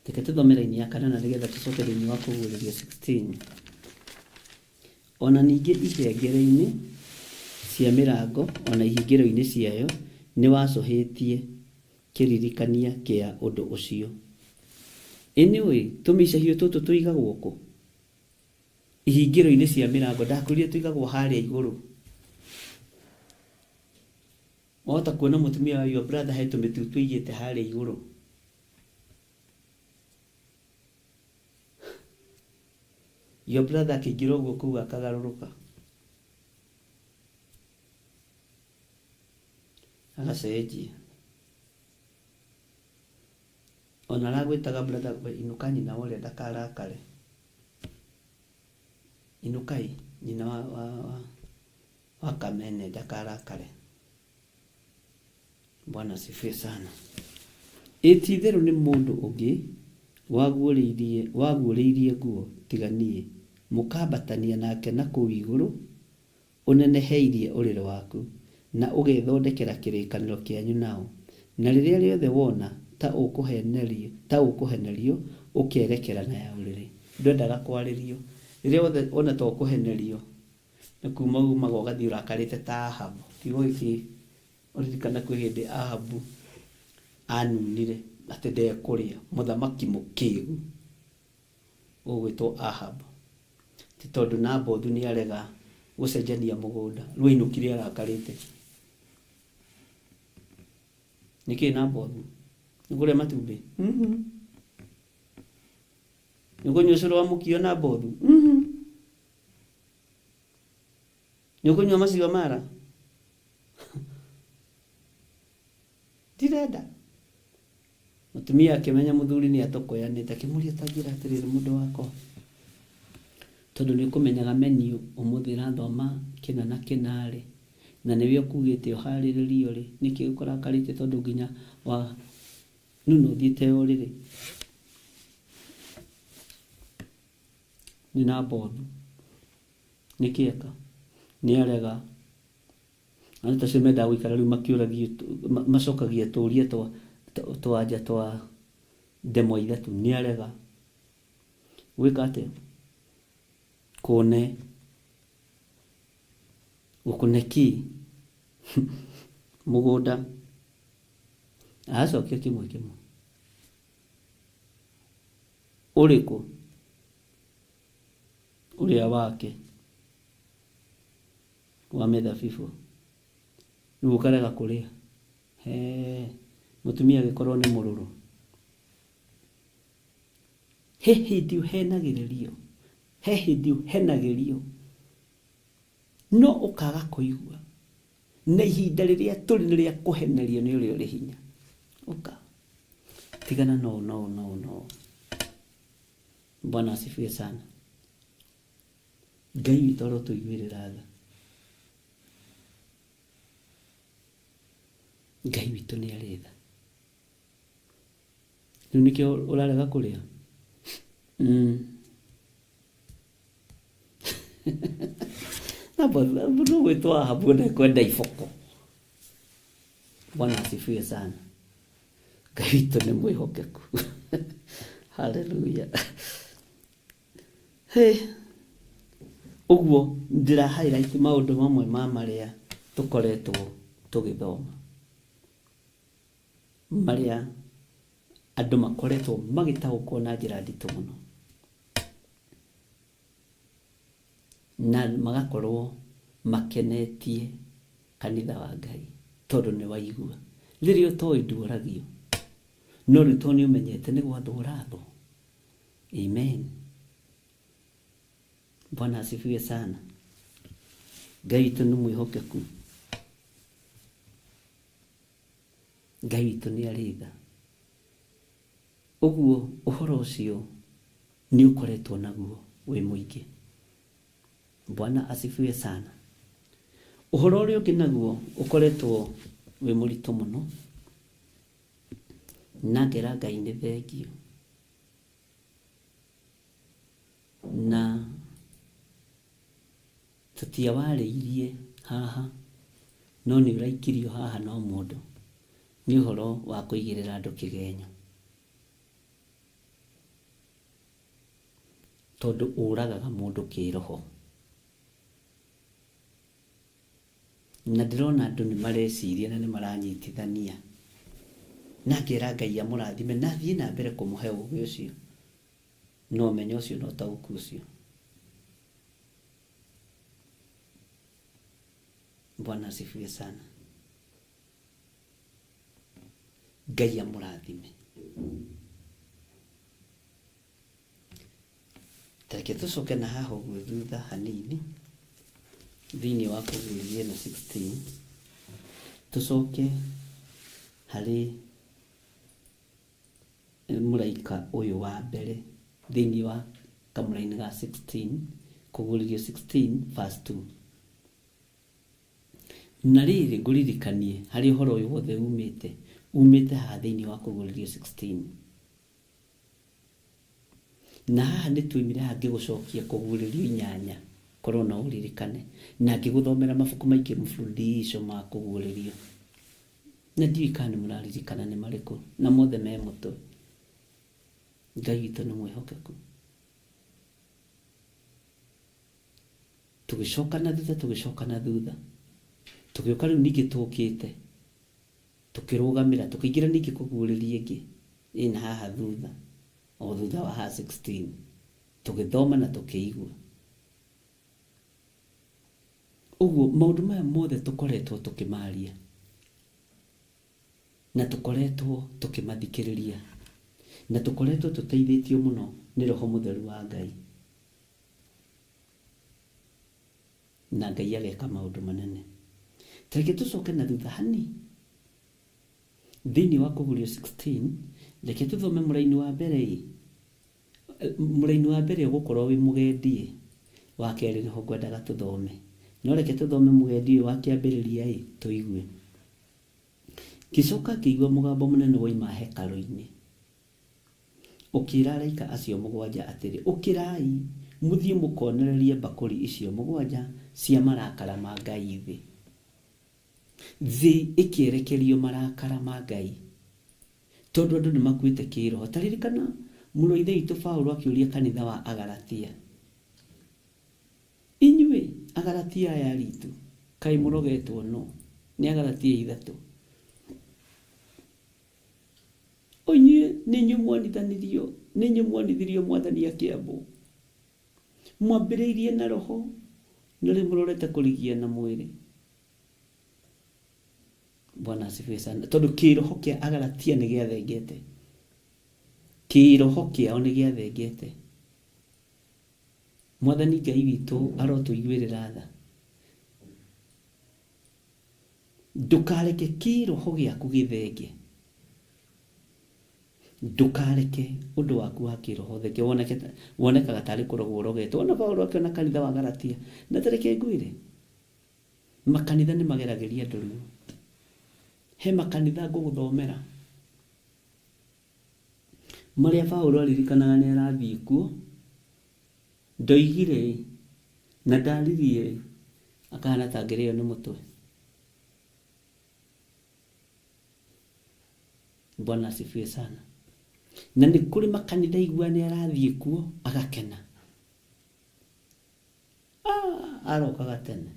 Reke tũthome raini ya kanana nĩgetha tũcoke thĩinĩ wa Kũguũrĩrio 16. O na ningĩ ihengere-inĩ cia mĩrango o na ihingĩro-inĩ ciayo nĩwacũhĩtie kĩririkania kĩa ũndũ ũcio. Ĩ nĩũĩ tũmĩcahio tũtũ tũigagwo kũ? Ihingĩro-inĩ cia mĩrango. Ndakwĩrire tũigagwo harĩa igũrũ. Wahota kuona mũtumia wa your brother he tũmĩtutu aigĩte harĩa igũrũ. Your brother akĩingĩra ũguo kũu akagarũrũka. Agacenjia. Ona aragwĩtaga brother we inũka nyina wa ũrĩa ndakarakare. Inũkai nyina wa, wa, wa, wa Kamene ndakarakare. Bwana asifiwe sana. Ĩ ti-itherũ nĩ mũndũ ũngĩ waguũrĩirie waguũrĩirie nguo tiga niĩ, mũkambatania nake na kũu igũrũ, ũneneheirie ũrĩrĩ waku, na ũgethondekera kĩrĩkanĩro kĩanyu nao, na rĩrĩa rĩothe wona ta ũkũhenerio ta ũkũhenerio, ũkerekera na ya ũrĩrĩ. Ndwendaga kwarĩrio. Rĩrĩa wothe wona ta ũkũhenerio, Nĩ kuuma uumaga ũgathiĩ ũrakarĩte ta Ahabu. Kiugo gĩkĩ ũririkane kwĩ hĩndĩ Ahabu anunire atĩ ndekũrĩa, mũthamaki mũkĩgu ũgwĩtwo Ahabu. Ti tondũ Nabothu nĩ arega gũcenjania mũgũnda, rĩu ainũkire arakarĩte. Nĩkĩ Nabothu? Nĩ kũrĩa matumbĩ? Nĩ kũnyua ũcũrũ wa mũkio Nabothu? Nĩ ũkũnyua maziwa mara? Ndirenda. Mũtumia akĩmenya mũthuri nĩ atũkũyanĩte, akĩmũria ta njĩra atĩrĩrĩ mũndũ wakwa, tondũ nĩ ũkũmenyaga menu ũmũthĩ ĩrathoma kĩna na kĩna rĩ, na nĩwe ũkugĩte ũharĩrĩrio rĩ, nĩkĩ ũkũrakarĩte tondũ nginya wa Nuno ũthiĩte ũrĩrĩ nĩ Nabothu. Nĩkĩ eka? Nĩ arega. Andũ ta acio mendaga gũikara rĩu makĩũragio, macokagia tũũria twa twanja twa ndemwa ithatũ. Nĩ arega. Gwĩka atĩa? Kũne. Gũkũne kĩ? Mũgũnda. Aracokia kĩmwe kĩmwe. Ũrĩkũ? Ũrĩa wake. Wa mĩthabibũ. Rĩu ũkarega kũrĩa. Hee, mũtumia agĩkorwo nĩ mũrũrũ. He hĩndĩ ũhenagĩrĩrio, he hĩndĩ ũhenagĩrio, no ũkaga kũigua. Na ihinda rĩrĩa tũrĩ nĩ rĩa kũhenerio nĩ ũrĩa ũrĩ hinya. Ũka. Tigana no no no no. Bwana asifiwe sana. Ngai witũ arotũiguĩrĩra tha. Ngai witũ nĩ arĩ tha. Rĩu nĩkĩo ũrarega kũrĩa? Mm. Mũndũ ũgwĩtwo Ahabu ona ekwenda iboko. Bwana asifiwe sana. Ngai witũ nĩ mwĩhokeku. Haleluya. Hey. Ũguo ndĩra highlight maũndũ mamwe ma marĩa tũkoretwo tũgĩthoma. Marĩa andũ makoretwo magĩtaũkwo na njĩra nditũ mũno. Na magakorwo makenetie kanitha wa Ngai tondũ nĩ waigua. Rĩrĩa ũtoĩ nduoragio. No rĩu tondũ nĩ ũmenyete nĩ gwathwo ũrathwo. Amen. Bwana asifiwe sana. Ngai witũ nĩ mwĩhokeku. Ngai witũ nĩ arĩ tha. Ũguo ũhoro ũcio nĩ ũkoretwo naguo wĩ mũingĩ. Bwana asifiwe sana. Ũhoro ũrĩa ũngĩ naguo ũkoretwo wĩ mũritũ mũno, na ngera Ngai nĩ thengiũ. Na tũtiawarĩirie haha, no nĩ ũraikirio haha no mũndũ, nĩ ũhoro wa kũigĩrĩra andũ kĩgenyo. Tondũ ũragaga mũndũ kĩroho. Na ndĩrona andũ nĩ mareciria na nĩ maranyitithania. Na ngera Ngai amũrathime na athiĩ na mbere kũmũhe ũgĩ ũcio, na ũmenyo ũcio na ũtaũku ũcio. Bwana asifiwe sana. Ngai amũrathime. Tareke tũcoke na haha ũguo thutha hanini thĩinĩ wa kũguũria ĩno 16 tũcoke harĩ mũraika ũyũ wa mbere thĩinĩ wa kamũraini ga 16 kũguũrĩrio 16 verse 2. Na rĩrĩ ngũririkanie harĩa ũhoro ũyũ wothe umĩte, umĩte haha thĩinĩ wa kũguũrĩrio 16. Na haha nĩ tuoimire haha ngĩgũcokia kũguũrĩrio inyanya, korwo no ũririkane, na ngĩgũthomera mabuku maingĩ mfululizo ma kũguũrĩrio. Na ndiũĩ kana nĩ mũraririkana nĩ marĩkũ, na mothe me mũtwe. Ngai witũ nĩ mwĩhokeku. Tũgĩcoka na thutha, tũgĩcoka na thutha, tũgĩũka rĩu ningĩ tũkĩte, tũkĩrũgamĩra, tũkĩingĩra ningĩ kũguũrĩria ĩngĩ ĩna haha thutha, o thutha wa haha 16, tũgĩthoma na tũkĩigua. Ũguo maũndũ maya mothe tũkoretwo tũkĩmaria na tũkoretwo tũkĩmathikĩrĩria na tũkoretwo tũteithĩtio mũno nĩ Roho Mũtheru wa Ngai. Na Ngai ageka maũndũ manene. Ta reke tũcoke na thutha hani. Thĩinĩ wa Kũguũrio 16, reke tũthome mũraini wa mbere ĩ, mũraini wa mbere ũgũkorwo wĩ mũgendi ĩ, wa kerĩ nĩho ngwendaga tũthome. No reke tũthome mũgendi ũyũ wa kĩambĩrĩria ĩ, tũigue. Ngĩcoka ngĩigua mũgambo mũnene woima hekarũ-inĩ, ũkĩĩra araika acio mũgwanja atĩrĩ, Ũkĩrai, mũthiĩ mũkonererie mbakũri icio mũgwanja cia marakara ma Ngai thĩ. Thĩ ĩkĩerekerio marakara ma Ngai, tondũ andũ nĩ makuĩte kĩĩroho. Ta ririkana mũrũ wa Ithe witũ Paulo akĩũria kanitha wa Agalatia, Inyuĩ Agalatia aya aritu, kaĩ mũrogetwo nũ? Nĩ Agalatia ithatũ. O inyuĩ nĩ inyuĩ mwonithanirio, nĩ inyuĩ mwonithirio Mwathani akĩambwo. Mwambĩrĩirie na Roho, no rĩu mũrorete kũrigia na mwĩrĩ. Bwana asifiwe sana. Tondũ kĩroho kĩa Agalatia nĩ gĩathengete. Kĩroho kĩao nĩ gĩathengete. Mwathani Ngai witũ arotũiguĩrĩra tha. Ndũkareke kĩroho gĩaku gĩthenge. Ndũkareke ũndũ waku wa kĩroho ũthenge woneke wonekaga tarĩ kũrogwo ũrogetwo. Ona Paulo akĩona kanitha wa Galatia. Na ta reke ngwĩre, makanitha nĩ mageragĩria andũ ruo. He makanitha ngũgũthomera marĩa Paulo aririkanaga nĩ arathiĩ kuo, ndoigire ĩ, na ndaririe ĩ, akahana ta angĩrĩo nĩ mũtwe. Bwana asifiwe sana. Na nĩ kũrĩ makanitha aigua nĩ arathiĩ kuo agakena. Ah, arokaga tene.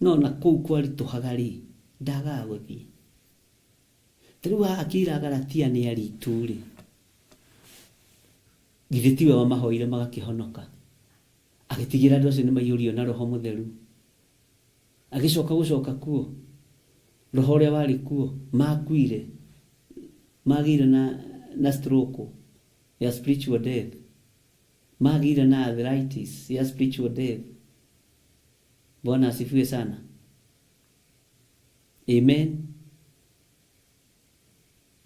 No na kũu kwaritũhaga rĩ, ndagaga gũthiĩ. Ta rĩu haha akĩira Galatia nĩ aritu rĩ, githĩ tiwe wamahoire magakĩhonoka? Agĩtigĩra andũ acio nĩ maiyũrio na Roho Mũtheru. Agĩcoka gũcoka kuo, roho ũrĩa warĩ kuo, makuire, magĩire na, na stroke ya spiritual death, magĩire na arthritis ya spiritual death. Bwana asifiwe sana. Amen.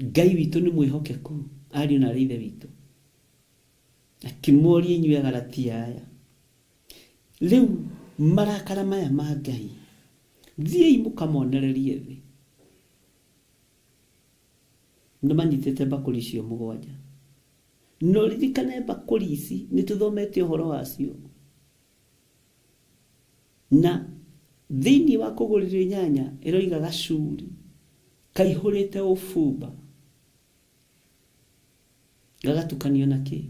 Ngai witũ nĩ mwĩhokeku, ariũ na arĩ ithe witũ. Akĩmoria inyuĩ Agalatia aya, rĩu marakara maya ma Ngai, thiĩi mũkamonererie thĩ. Nĩ manyitĩte mbakũri icio mũgwanja. No ririkane mbakũri ici, nĩ tũthomete ũhoro wacio. Na thĩinĩ wa kũgũrĩrio inyanya ĩroiga gacuri kaihũrĩte ũbumba. Gagatukanio na kĩ?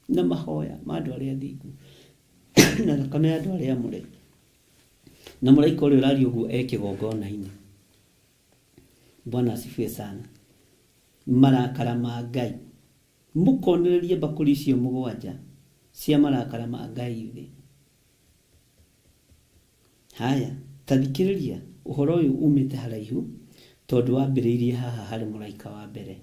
Na mahoya ma andũ arĩa athingu na thakame ya andũ arĩa amũre. Na mũraika ũrĩa ũraria ũguo e kĩgongona-inĩ. Bwana asifiwe sana. Marakara ma Ngai. Mũkonererie mbakũri icio mũgwanja cia marakara ma Ngai thĩ. Haya, ta thikĩrĩria, ũhoro ũyũ umĩte haraihu, tondũ wambĩrĩirie haha harĩ mũraika wa mbere.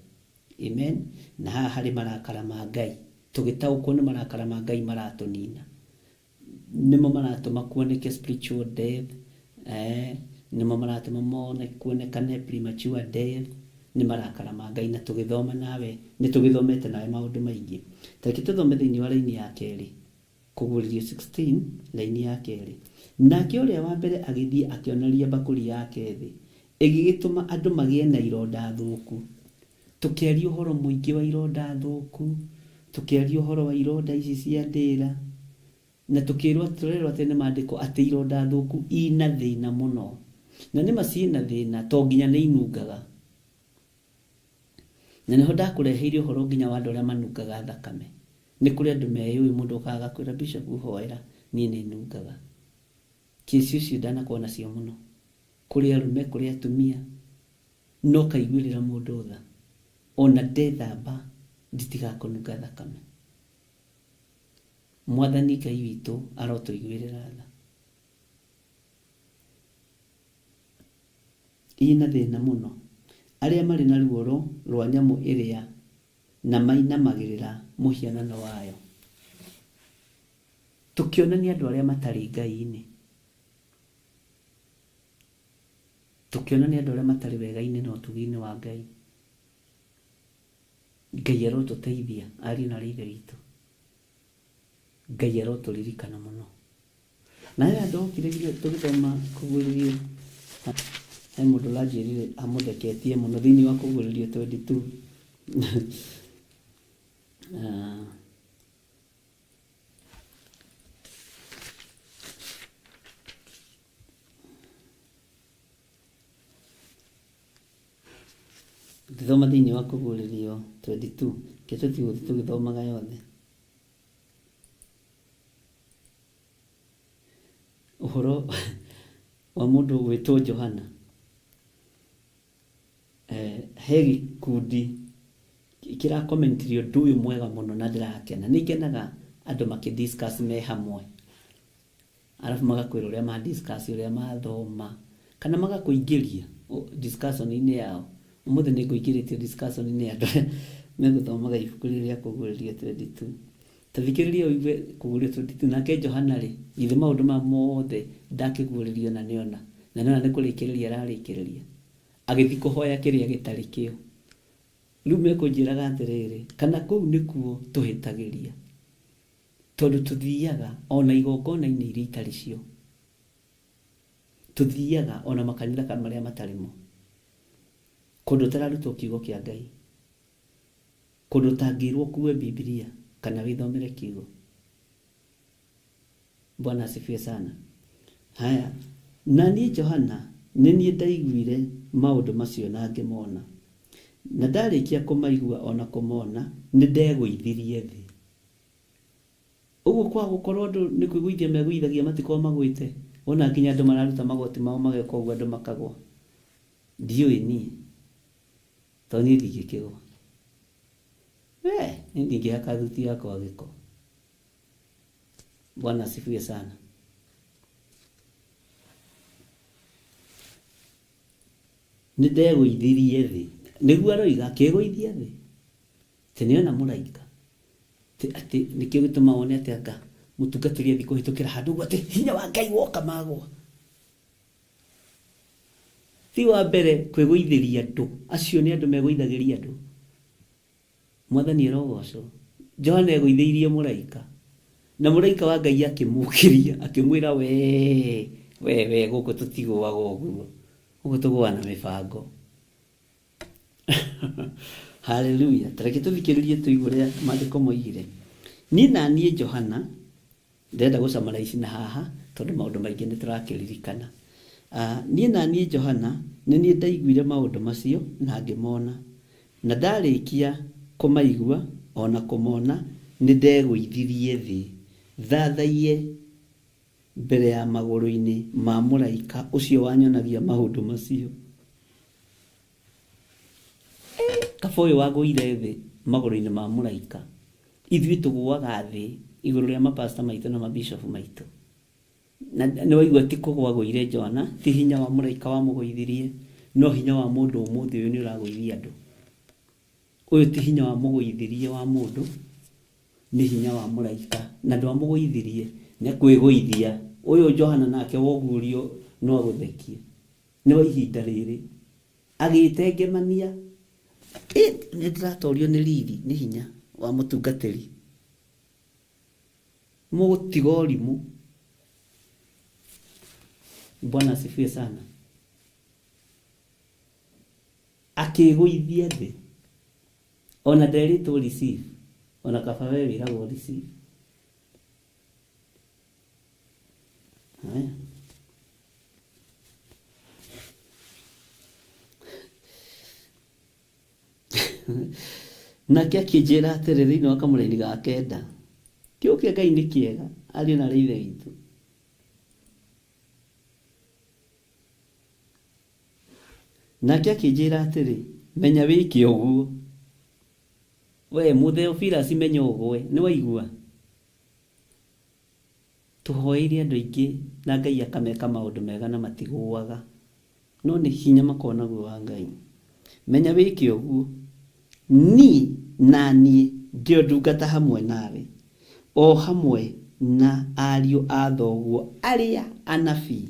Amen. Na haha harĩ marakara ma Ngai. Tũgĩtaũkwo nĩ marakara ma Ngai maratũnina. Nĩmo maratũma kuoneke spiritual death, eh, nĩmo maratũma mone kuonekane premature death, nĩ marakara ma Ngai. Na tũgĩthoma nawe, nĩ tũgĩthomete nawe maũndũ maingĩ. Ta reke tũthome thĩinĩ wa raini ya kerĩ. Kũguũrĩrio 16, raini ya kerĩ. Nake ũrĩa wa mbere agĩthiĩ akĩonoria mbakũri yake thĩ, ĩgĩgĩtũma andũ magĩe na ironda thũku. Tũkĩaria ũhoro mũingĩ wa ironda thũku, tũkĩaria ũhoro wa ironda ici cia ndĩra, na tũkĩrwo, tũrerwo atĩ nĩ maandĩko atĩ ironda thũku ina thĩna mũno. Na nĩma ciĩna thĩna, to nginya nĩ inungaga. Na nĩho ndakũreheire ũhoro nginya wa andũ arĩa manungaga thakame. Nĩ kũrĩ andũ meyũĩ mũndũ okaga agakwĩra Bishop hoera niĩ nĩ nungaga. Kĩci ũcio ndanakorwo nacio mũno. Kũrĩ arũme kũrĩ atumia no ũkaiguĩrĩra mũndũ tha. Ona ndethamba nditigaga kũnunga thakame. Mwathani Ngai witũ arotũiguĩrĩra tha. Ina thĩna mũno. Arĩa marĩ na ruoro rwa nyamũ ĩrĩa na mainamagĩrĩra mũhianano wayo. Tũkĩonania andũ arĩa matarĩ Ngai-inĩ. Tũkĩonania andũ arĩa matarĩ wega-inĩ na ũtugi-inĩ wa Ngai. Ngai arotũteithia ariũ na arĩ ithe witũ. Ngai arotũririkana mũno. Na he andũ okire nginya tũgĩthoma kũguũrĩrio, he mũndũ ũranjĩrire amũtheketie mũno thĩinĩ wa kũguũrĩrio 22. Ah. Ngĩthoma thĩinĩ wa kũguũrĩrio 22, reke tũthiĩ gũthiĩ tũgĩthomaga yothe. Ũhoro wa mũndũ ũgwĩtwo Johana. Eh, he gĩkundi kĩrakomentirie ũndũ ũyũ mwega mũno na ndĩrakena. Nĩ ngenaga andũ makĩ discuss me hamwe. Arabu magakwĩra ũrĩa ma discuss, ũrĩa mathoma, kana magakũingĩria discussion inĩ yao. Ũmũthĩ nĩ ngũingĩrĩtio discussion inĩ ya andũ arĩa megũthomaga ibuku rĩrĩ rĩa Kũguũrĩrio 22. Ta thikĩrĩria ũigue Kũguũrĩrio 22, nake Johana-rĩ, githĩ maũndũ maya mothe ndakĩguũrĩrio na nĩona, na nĩona nĩ kũrĩkĩrĩria ararĩkĩrĩria, agĩthiĩ kũhoya kĩrĩa gĩtarĩ kĩo. Rĩu mekũnjĩraga atĩrĩrĩ, kana kũu nĩkuo tũhĩtagĩria? Tondũ tũthiaga o na igongona-inĩ iria itarĩ cio. Tũthiaga o na makanitha marĩa matarĩ mo. Kũndũ ũtararutwo kiugo kĩa Ngai. Kũndũ ũtangĩrwo ũkue Bibilia kana wĩthomere kiugo. Bwana asifiwe sana. Haya, na niĩ Johana nĩ niĩ ndaiguire maũndũ macio na ngĩmona. Na ndarĩkia kũmaigua o na kũmona, nĩndegũithirie thĩ. Ũguo kwaga gũkorwo andũ nĩ kwĩgũithia megũithagia matikoragwo magwĩte. Wona nginya andũ mararuta magoti mao mageka ũguo andũ makagwa. Ndiũĩ niĩ, tondũ niĩ ndingĩkĩgwa. We, niĩ ndingĩhaka thuti yakwa gĩko. Bwana asifiwe sana. Nĩ ndegũithirie thĩ. Nĩguo aroiga, akĩĩgũithia thĩ. Atĩ nĩona mũraika. Atĩ, atĩ nĩkĩo gĩtũmaga wone atĩ anga mũtungatĩri athiĩ kũhĩtũkĩra handũ ũguo atĩ hinya wa Ngai woka magwa. Ti wa mbere kwĩgũithĩria andũ. Acio nĩ andũ megũithagĩria andũ. Mwathani arogocwo. Johana egũithĩirie mũraika. Na mũraika wa Ngai akĩmũkĩria, akĩmwĩra wee, wee, wee, gũkũ tũtigũaga ũguo. Gũkũ tũgũaga na mĩbango. Haleluya. Ta reke tũthikĩrĩrie tũigue ũrĩa maandĩko moigire. Niĩ na niĩ Johana, ndĩrenda gũcamara ici na haha tondũ maũndũ maingĩ nĩ tũrakĩririkana. Ah, niĩ na niĩ Johana, nĩ niĩ ndaiguire maũndũ macio na ngĩmona. Na ndarĩkia kũmaigua o na kũmona, nĩ ndegũithirie thĩ thathaiye mbere ya magũrũ-inĩ ma mũraika ũcio wanyonagia maũndũ macio. Kaba ũyũ wagũire thĩ magũrũ-inĩ ma mũraika. Ithuĩ tũgũaga thĩ igũrũ rĩa mapasta maitũ na mabishopu maitũ. Na nĩ waigua ti kũgũa agũire Johana, ti hinya wa mũraika wamũgũithirie, no hinya wa mũndũ ũmũthĩ ũyũ nĩ ũragũithia andũ. Ũyũ ti hinya wa mũgũithirie wa mũndũ, nĩ hinya wa mũraika. Na ndwamũgũithirie, nĩ kwĩgũithia. Ũyũ Johana nake woguũrio no agũthekie. Nĩ wa ihinda rĩrĩ. Agĩĩtengemania, Ĩ, nĩ ndĩratorio nĩ riri, nĩ hinya wa mũtungatĩri. Mũgũtiga ũrimũ. Bwana asifiwe sana. Akĩĩgũithia thĩ. Ona nderĩtwo receive. Ona kaba we wĩragwo receive. Haya. Nake akĩnjĩra atĩrĩ thĩinĩ wa kamũraini ga kenda, Kiugo kĩa Ngai nĩ kĩega, ariũ na aarĩ a Ithe witũ. Nake akĩnjĩra atĩrĩ, Menya wĩke ũguo. Wee Mũtheofilasi menya ũgwe, nĩwaigua? Tũhoeire andũ aingĩ na Ngai akameka maũndũ mega na matigũaga. No nĩ hinya makoragwo naguo wa Ngai. Menya wĩke ũguo, niĩ na niĩ ndĩ o ndungata hamwe nawe, o hamwe na ariũ a thoguo arĩa anabii,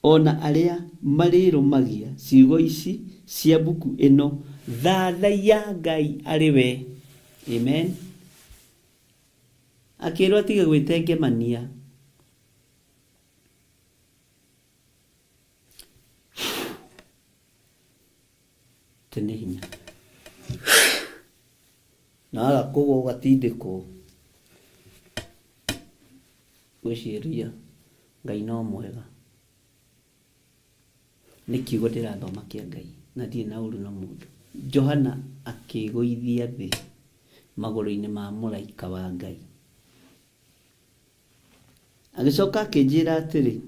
O na arĩa marĩrũmagia ciugo ici cia mbuku ĩno, thathaiya Ngai arĩ we. Amen. Akĩrwo atige gwĩtengemania. Tene hinya. Na waga kũgwa ũgatindĩkwo. Gwĩciria Ngai no mwega. Nĩ kiugo ndĩrathoma kĩa Ngai na ndirĩ na ũru na mũndũ. Johana akĩĩgũithia thĩ magũrũ-inĩ ma mũraika wa Ngai. Agĩcoka akĩnjĩra atĩrĩ,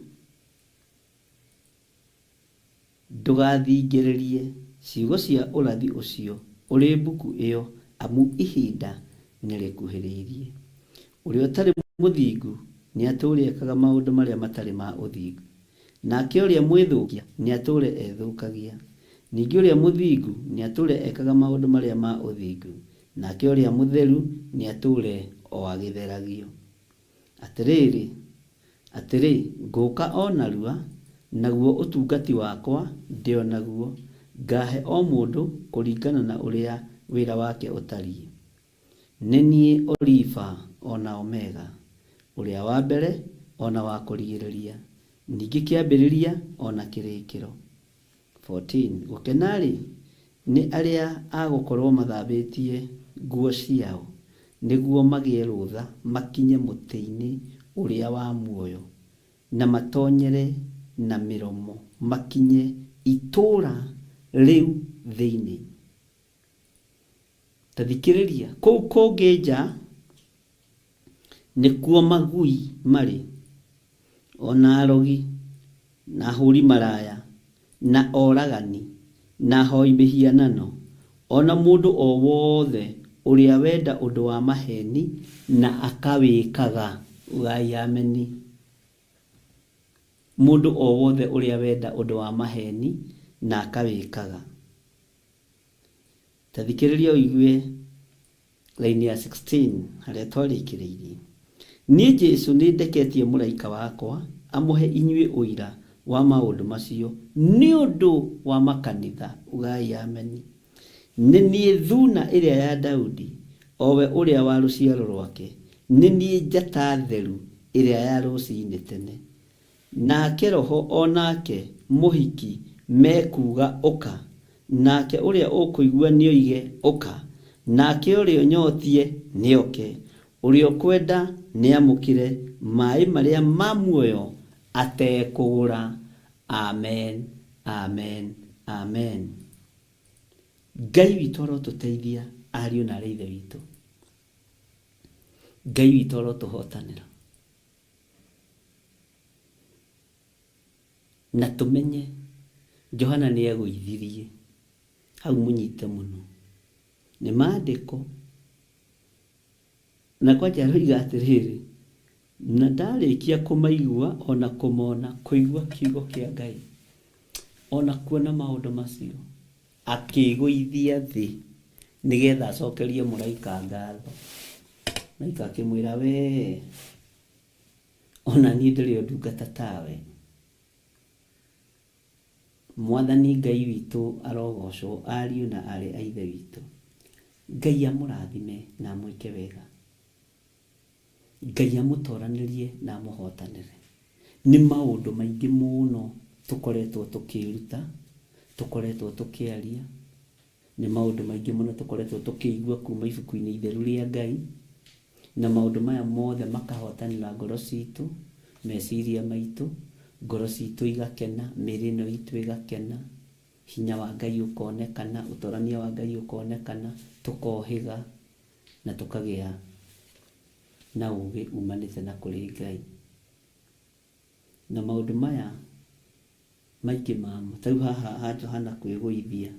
Ndũgathingĩrĩrie ciugo cia ũrathi ũcio ũrĩ mbuku ĩyo, amu ihinda nĩrĩkuhĩrĩirie. Ũrĩa ũtarĩ mũthingu nĩatũũre ekaga maũndũ marĩa matarĩ ma ũthingu, nake ũrĩa mwĩthũkia nĩatũũre ethũkagia. Ningĩ ũrĩa mũthingu nĩatũũre ekaga maũndũ marĩa ma ũthingu, nake ũrĩa mũtheru nĩatũũre o agĩtheragio. Atĩrĩrĩ, atĩrĩ, ngũũka o narua, naguo ũtungati wakwa ndĩ o naguo, ngahe o mũndũ kũringana na ũrĩa wĩra wake ũtariĩ. Nĩ niĩ Olifa o na Omega, ũrĩa wa mbere o na wa kũrigĩrĩria, ningĩ kĩambĩrĩria o na kĩrĩkĩro. 14 Gũkena-rĩ, nĩ arĩa a gũkorũo mathambĩtie nguo ciao, nĩguo magĩe rũtha makinye mũtĩ-inĩ ũrĩa wa muoyo, na matonyere na mĩromo makinye itũũra rĩu thĩinĩ. Ta thikĩrĩria, kũu kũngĩ nja nĩkuo magui marĩ, o na arogi, na ahũri maraya, na oragani, na ahoi mĩhianano, o na mũndũ o wothe ũrĩa wenda ũndũ wa maheni na akawĩkaga. Ugai ameni. Mũndũ o wothe ũrĩa wenda ũndũ wa maheni na akawĩkaga. Ta thikĩrĩria ũigue raini ya 16 harĩa twarĩkĩrĩirie. Niĩ Jesũ nĩndeketie mũraika wakwa amũhe inyuĩ ũira wa maũndũ macio nĩ ũndũ wa makanitha. Ugai ameni. Nĩ niĩ Thuuna ĩrĩa ya Daudi, o we ũrĩa wa rũciaro rwake, nĩ niĩ njata theru ĩrĩa ya rũcinĩ tene. Nake Roho o nake mũhiki mekuuga, Ũka! Nake ũrĩa ũkũigua nĩoige, Ũka! Nake ũrĩa ũnyotiĩ nĩoke, ũrĩa ũkwenda nĩamũkĩre maĩ marĩa ma muoyo atekũgũra. Amen, amen, amen. Ngai witũ arotũteithia ariũ na aarĩ a Ithe witũ. Ngai witũ arotũhotanĩra. Na tũmenye Johana nĩ egũithirie hau mũnyite mũno nĩ maandĩko. Na kwanja aroiga atĩrĩrĩ, na ndarĩkia kũmaigua ona kũmona, kũigua kiugo kĩa Ngai, ona kuona maũndũ macio, akĩĩgũithia thĩ nĩgetha acokerie mũraika ngatho. Mũraika akĩmwĩra, wee O na niĩ ndĩrĩ o ndungata tawe. Mwathani Ngai witũ arogoocwo, ariũ na aarĩ a Ithe witũ. Ngai amũrathime na amwĩke wega. Ngai amũtoranĩrie na amũhotanĩre. Nĩ maũndũ maingĩ mũno tũkoretwo tũkĩĩruta, tũkoretwo tũkĩaria. Nĩ maũndũ maingĩ mũno tũkoretwo tũkĩigua kuuma ibuku-inĩ itheru rĩa Ngai, na maũndũ maya mothe makahotanĩra ngoro citũ, meciria maitũ, ngoro citũ igakena, mĩĩrĩ ĩno itũ ĩgakena, hinya wa Ngai ũkonekana, ũtorania wa Ngai ũkonekana, tũkohĩga na tũkagĩa na ũgĩ umanĩte na kũrĩ Ngai. Na maũndũ maya maingĩ mamo, ta rĩu haha ha Johana kwĩgũithia,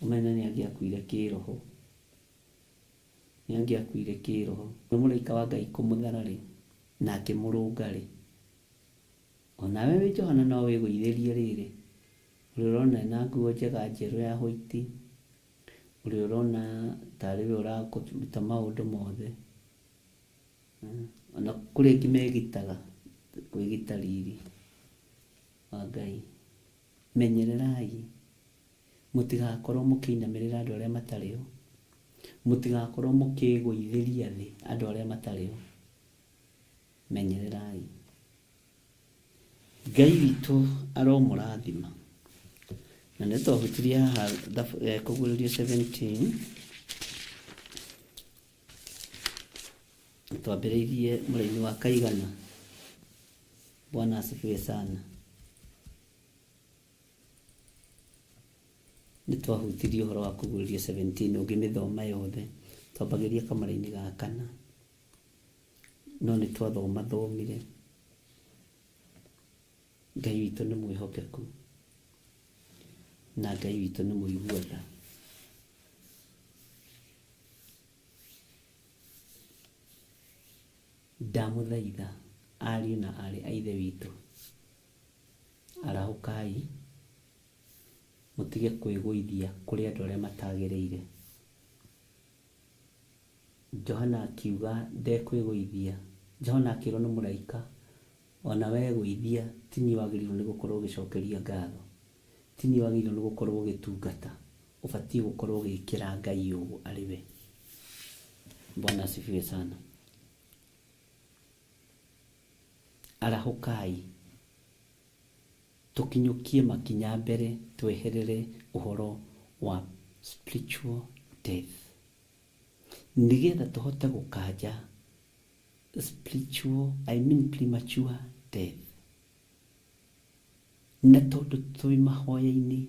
ũmenye nĩ angĩakuire kĩroho, nĩ angĩakuire kĩroho. Nĩ mũraika wa Ngai kũmũthara rĩ, na akĩmũrũnga rĩ, o nawe wĩ Johana no wĩgũithĩrie rĩrĩ, ũrĩa ũrona ena nguo njega njerũ ya white, ũrĩa ũrona tarĩ we ũrakũruta maũndũ mothe. Ona kũrĩ angĩ megitaga, kwĩgita riri. wa Ngai, menyererai mũtigakorwo mũkĩinamĩrĩra andũ arĩa matarĩ ho, mũtigakorwo mũkĩgũithĩria thĩ andũ arĩa matarĩ ho. Menyererai. Ngai witũ aromũrathima. Na nĩ twahutirie haha Kũguũrĩrio 17. Twambĩrĩirie mũraini wa kaigana. Bwana asifiwe sana. Nĩ twahutirie ũhoro wa Kũguũrĩrio 17 ũngĩmĩthoma yothe. Twambagĩria kamũraini ga kana. No nĩ twathomathomire. Ngai witũ nĩ mwĩhokeku. Na Ngai witũ nĩ mũigua tha. Ndamũthaitha ariũ na aarĩ a Ithe witũ, arahũkai mũtige kwĩgũithia kũrĩ andũ arĩa matagĩrĩire. Johana akiuga ndekwĩgũithia. Johana akĩrwo nĩ mũraika, ona wegũithia ti niĩ wagĩrĩirwo nĩ gũkorwo ũgĩcokeria ngatho, ti niĩ wagĩrĩirwo nĩ gũkorwo ũgĩtungata, ũbatiĩ gũkorwo ũgĩkĩra Ngai ũũ arĩ we. Bwana asifiwe sana. Arahũkai tũkinyũkie makinya mbere tweherere ũhoro wa spiritual death nĩgetha tũhote gũkanja spiritual, I mean premature death. Na tondũ twĩ mahoya-inĩ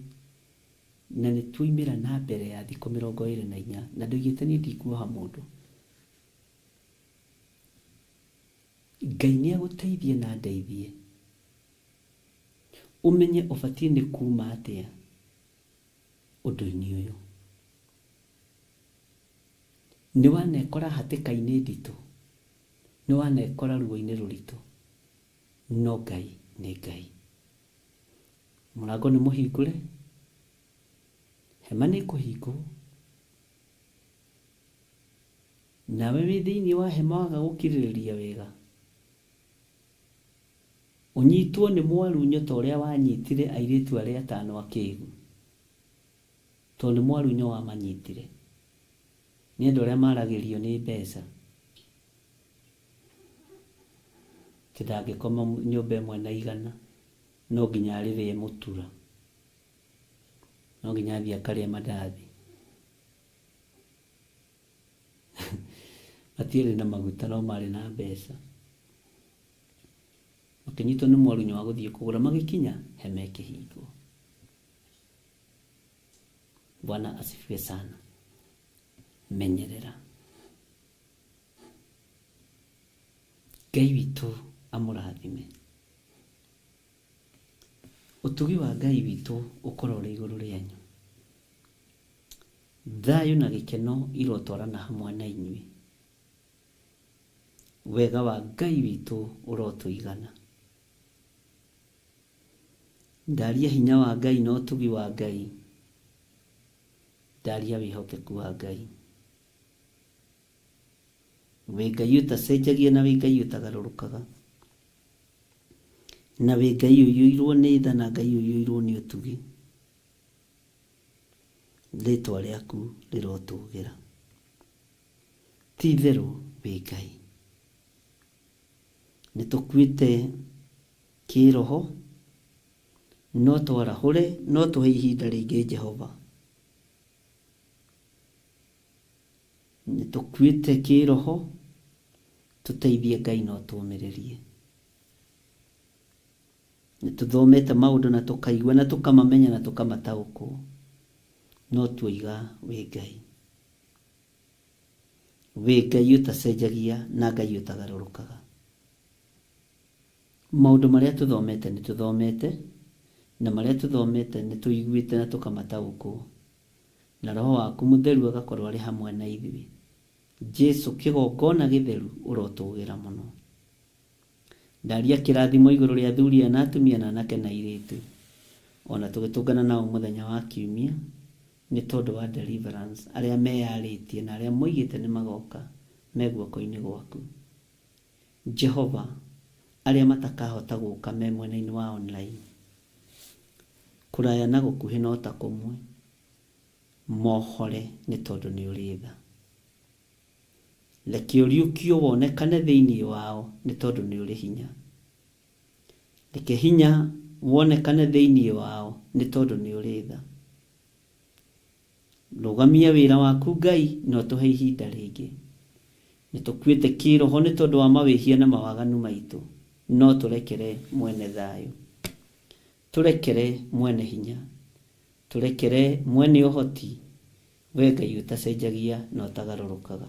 na nĩ tuoimĩra na mbere ya thikũ 24 na ndoigĩte niĩ ndikuoha mũndũ, Ngai nĩ agũteithie na andeithie ũmenye ũbatiĩ nĩ kuma atĩa ũndũ-inĩ ũyũ. Nĩ wanekora hatĩka-inĩ nditũ, nĩ wanekora ruo-inĩ rũritũ, no Ngai nĩ Ngai. Mũrango nĩ mũhingũre, hema nĩ ĩkũhingwo, nawe wĩ thĩinĩ wa hema waga gũkirĩrĩria wega, ũnyitwo nĩ mwarunyo ta ũrĩa wanyitire airĩtu arĩa atano akĩgu, tondũ nĩ mwarunyo wamanyitire. Nĩ andũ arĩa maragĩrio nĩ mbeca, atĩ ndangĩkoma nyũmba ĩmwe na igana, no nginya arĩrĩe mũtura, no nginya athiĩ akarĩe mandathi. Matiarĩ na maguta no marĩ na mbeca. Makĩnyitwo nĩ mwarunyo wa gũthiĩ kũgũra, magĩkinya hema ĩkĩhingwo. Bwana asifiwe sana. Menyerera. Ngai witũ amũrathime. Ũtugi wa Ngai witũ ũkorwo ũrĩ igũrũ rĩanyu. Thayũ na gĩkeno irotwarana hamwe na inyuĩ. Wega wa Ngai witũ ũrotũigana. Ndaria hinya wa Ngai na ũtugi wa Ngai. Ndaria wĩhokeku wa Ngai. Wĩ Ngai ũtacenjagia na wĩ Ngai ũtagarũrũkaga. Na wĩ Ngai ũiyũirwo nĩ tha na Ngai ũiyũirwo nĩ ũtugi. Rĩtwa rĩaku rĩrotũgĩra. Ti itherũ wĩ Ngai. Nĩ tũkuĩte kĩroho, no twarahũre, no tũhe ihinda rĩngĩ Jehova. Nĩ tũkuĩte kĩroho, tũteithie Ngai na ũtũũmĩrĩrie. Nĩ tũthomete maũndũ na tũkaigua na tũkamamenya na tũkamataũkwo, no tuoiga wĩ Ngai. Wĩ Ngai ũtacenjagia na Ngai ũtagarũrũkaga. Maũndũ marĩa tũthomete nĩ tũthomete, na marĩa tũthomete nĩ tũiguĩte na tũkamataũkwo, na Roho waku Mũtheru agakorwo arĩ hamwe na ithuĩ. Jesu, kĩgongona gĩtheru, ũrotũgĩra mũno. Ndaria kĩrathimo igũrũ rĩa athuri aya na atumia na anake na airĩtu, o na tũgĩtũngana nao mũthenya wa Kiumia, nĩ tondũ wa deliverance, arĩa meyarĩtie na arĩa moigĩte nĩ magoka, me guoko-inĩ gwaku. Jehova, arĩa matakahota gũka me mwena-inĩ wa online. Kũraya na gũkuhĩ no ta kũmwe. Mohore nĩ tondũ nĩ ũrĩ tha. Reke ũriũkio wonekane thĩinĩ wao nĩ tondũ nĩ ũrĩ hinya. Reke hinya wonekane thĩinĩ wao nĩ tondũ nĩ ũrĩ tha. Rũgamia wĩra waku Ngai na ũtũhe ihinda rĩngĩ. Nĩ tũkuĩte kĩroho nĩ tondũ wa mawĩhia na mawaganu maitũ, no tũrekere mwene thayũ. Tũrekere mwene hinya. Tũrekere mwene ũhoti, we Ngai ũtacenjagia na ũtagarũrũkaga.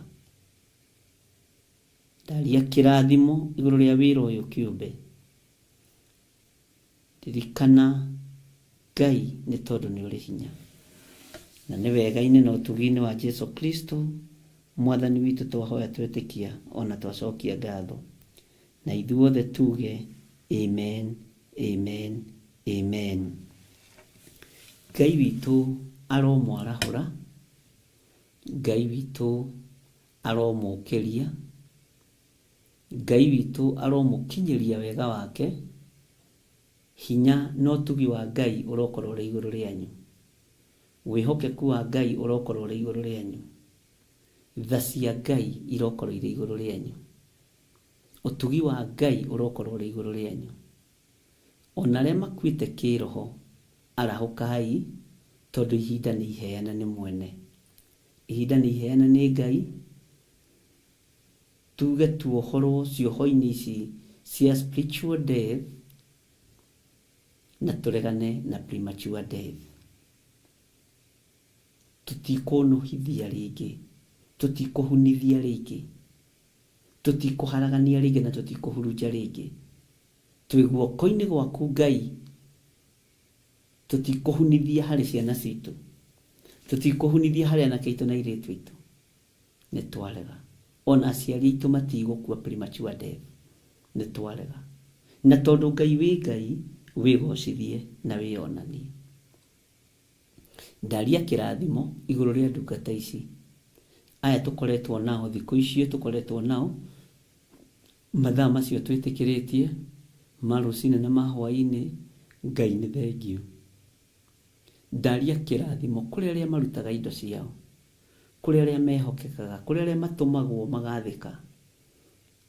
Ndaria kĩrathimo igũrũ rĩa wĩra ũyũ kĩũmbe. Ririkana Ngai nĩ tondũ nĩ ũrĩ hinya. Na nĩ wega-inĩ na ũtugi-inĩ wa Jesu Kristo Mwathani witũ twahoya twetĩkia ona twacokia ngatho. Na ithuothe tuge amen, amen, amen. Ngai witũ aromwarahũra, Ngai witũ aromũkĩria, Ngai witũ aromũkinyĩria wega wake, hinya na ũtugi wa Ngai ũrokorwo ũrĩ igũrũ rĩanyu. Wĩhokeku wa Ngai ũrokorwo ũrĩ igũrũ rĩanyu. Tha cia Ngai irokorwo irĩ igũrũ rĩanyu. Ũtugi wa Ngai ũrokorwo ũrĩ igũrũ rĩanyu. Ona arĩa makuĩte kĩroho, arahũkai, tondũ ihinda nĩ iheane nĩ mwene. Ihinda nĩ iheane nĩ Ngai, tuge tuohorwo cioho-inĩ ici cia spiritual death na tũregane na premature death. Tũtikũnũhithia rĩngĩ, tũtikũhunithia rĩngĩ, tũtikũharagania rĩngĩ na tũtikũhurunja rĩngĩ. Twĩ guoko-inĩ gwaku Ngai, tũtikũhunithia harĩ ciana citũ, tũtikũhunithia harĩ anake aitũ na airĩtu aitũ. Nĩ twarega. Ona aciari aitũ matigũkua premature death. Nĩ twarega. Na tondũ Ngai wĩ Ngai, wĩgocithie na wĩonanie. Ndaria kĩrathimo igũrũ rĩa ndungata ici. Aya tũkoretwo nao thikũ icio tũkoretwo nao, mathaa macio twĩtĩkĩrĩtie, ma rũcinĩ na ma hwaĩ-inĩ, Ngai nĩ thengiũ. Ndaria kĩrathimo kũrĩ arĩa marutaga indo ciao, kũrĩ arĩa mehokekaga, kũrĩ arĩa matũmagwo magathĩka.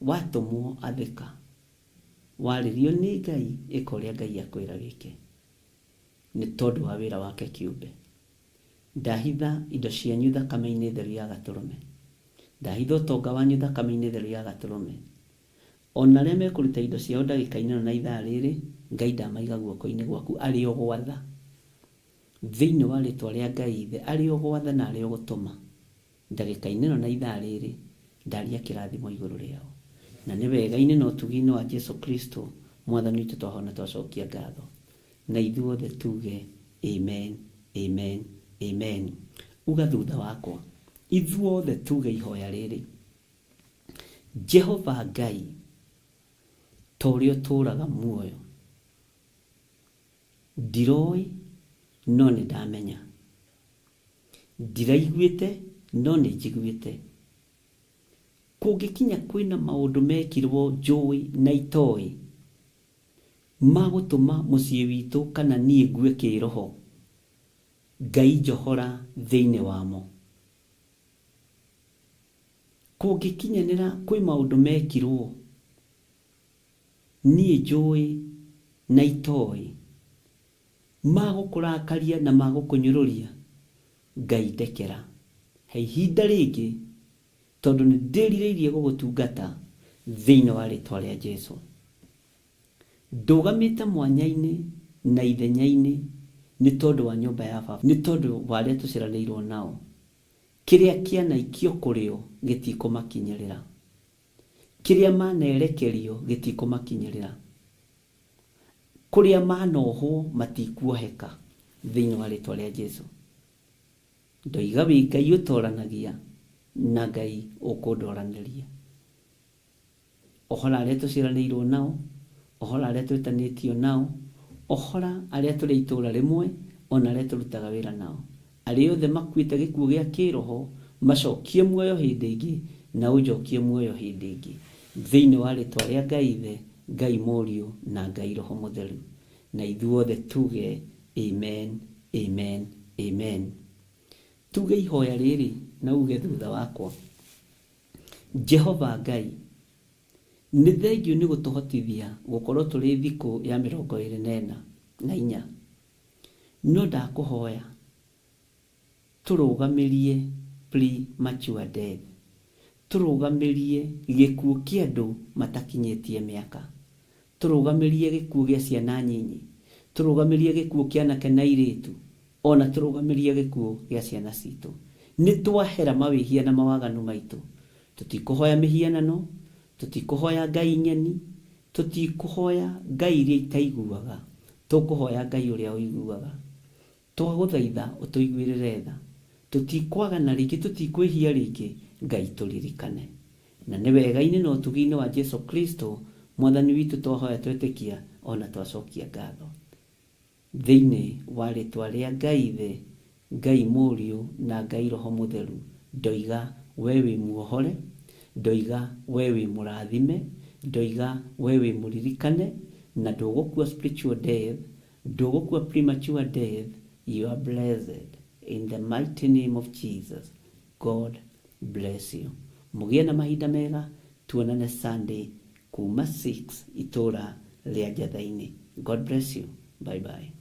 Watũmwo athĩka. Warĩrio nĩ Ngai, ĩka ũrĩa Ngai akwĩra wĩke. Nĩ tondũ wa wĩra wake kĩũmbe. Ndahitha indo cianyu thakame-inĩ theru ya Gatũrũme. Ndahitha ũtonga wanyu thakame-inĩ theru ya Gatũrũme. O na arĩa mekũruta indo ciao ndagĩka-inĩ ĩno na ithaa rĩrĩ, Ngai ndamaiga guoko-inĩ gwaku, arĩ o gwatha. Thĩinĩ wa rĩtwa rĩa Ngai Ithe, arĩ o gwatha na arĩ o gũtũma. Ndagĩka-inĩ ĩno na ithaa rĩrĩ, ndaria kĩrathimo igũrũ rĩao. Na nĩ wega-inĩ na ũtugi-inĩ wa Jesu Kristo, Mwathani witũ twahoya na twacokia ngatho. Na ithuothe tuge, Amen, amen, amen. Uga thutha wakwa. Ithuothe tuge ihoya rĩrĩ. Jehova Ngai, ta ũrĩa ũtũũraga muoyo, ndiroĩ no nĩ ndamenya. Ndiraiguĩte no nĩ njiguĩte. Kũngĩkinya kwĩna maũndũ mekirwo njũĩ na itoĩ, ma gũtũma mũciĩ witũ kana niĩ ngue kĩroho, Ngai njohora thĩinĩ wamo. Kũngĩkinyanĩra kwĩ maũndũ mekirwo niĩ njũĩ na itoĩ, ma gũkũrakaria na ma gũkũnyũrũria, Ngai ndekera. He ihinda rĩngĩ tondũ nĩ ndĩrirĩirie gũgũtungata thĩinĩ wa rĩtwa rĩa Jesu. Ndũgamĩte mwanya-inĩ na ithenya-inĩ nĩ tondũ wa nyũmba ya baba, nĩ tondũ wa arĩa tũciaranĩirwo nao. Kĩrĩa kĩanaikio kũrĩ o gĩtikũmakinyĩrĩra. Kĩrĩa manerekerio gĩtikũmakinyĩrĩra. Kũrĩa manohwo matikuoheka thĩinĩ wa rĩtwa rĩa Jesu. Ndoiga wĩ Ngai ũtoranagia na Ngai ũkũndoranĩria. Ohora arĩa tũciaranĩirwo nao, ohora arĩa twĩtanĩtio nao, ohora arĩa tũrĩ a itũũra rĩmwe, o na arĩa tũrutaga wĩra nao. Arĩa othe makuĩte gĩkuũ gĩa kĩĩroho, macokie muoyo hĩndĩ ĩngĩ, na ũnjokie muoyo hĩndĩ ĩngĩ. Thĩinĩ wa rĩĩtwa rĩa Ngai Ithe, Ngai Mũriũ, na Ngai Roho Mũtheru. Na ithuothe tuge, Amen, amen, amen. Tuge ihoya rĩrĩ na uge thutha wakwa. Jehova Ngai, nĩ thengiũ nĩ gũtũhotithia gũkorwo tũrĩ thikũ ya 24. No ndakũhoya tũrũgamĩrie premature death, tũrũgamĩrie gĩkuũ kĩa andũ matakinyĩtie mĩaka, tũrũgamĩrie gĩkuũ gĩa ciana nyinyi, tũrũgamĩrie gĩkuũ kĩa anake na airĩtu, ona tũrũgamĩrie gĩkuũ gĩa ciana citũ. Nĩ twahera mawĩhia na mawaganu maitũ. Tũtikũhoya mĩhianano, tũtikũhoya ngai ng'eni, tũtikũhoya ngai iria itaiguaga, tũkũhoya Ngai ũrĩa ũiguaga. Twagũthaitha ũtũiguĩrĩre tha, tũtikwagana rĩngĩ, tũtikwĩhia rĩngĩ, Ngai tũririkane. Na nĩ wega-inĩ na ũtugi-inĩ wa Jesu Kristo Mwathani witũ twahoya twetĩkia ona twacokia ngatho. Thĩinĩ wa rĩtwa rĩa Ngai Ithe, Ngai Mũriũ na Ngai Roho Mũtheru, ndoiga we wĩ muohore, ndoiga we wĩ mũrathime, ndoiga we wĩ mũririkane, na ndũgũkua spiritual death, ndũgũkua premature death, you are blessed in the mighty name of Jesus. God bless you. Mũgĩe na mahinda mega, tuonane Sunday kuma 6 itũra rĩa Njatha-inĩ. God bless you. Bye bye.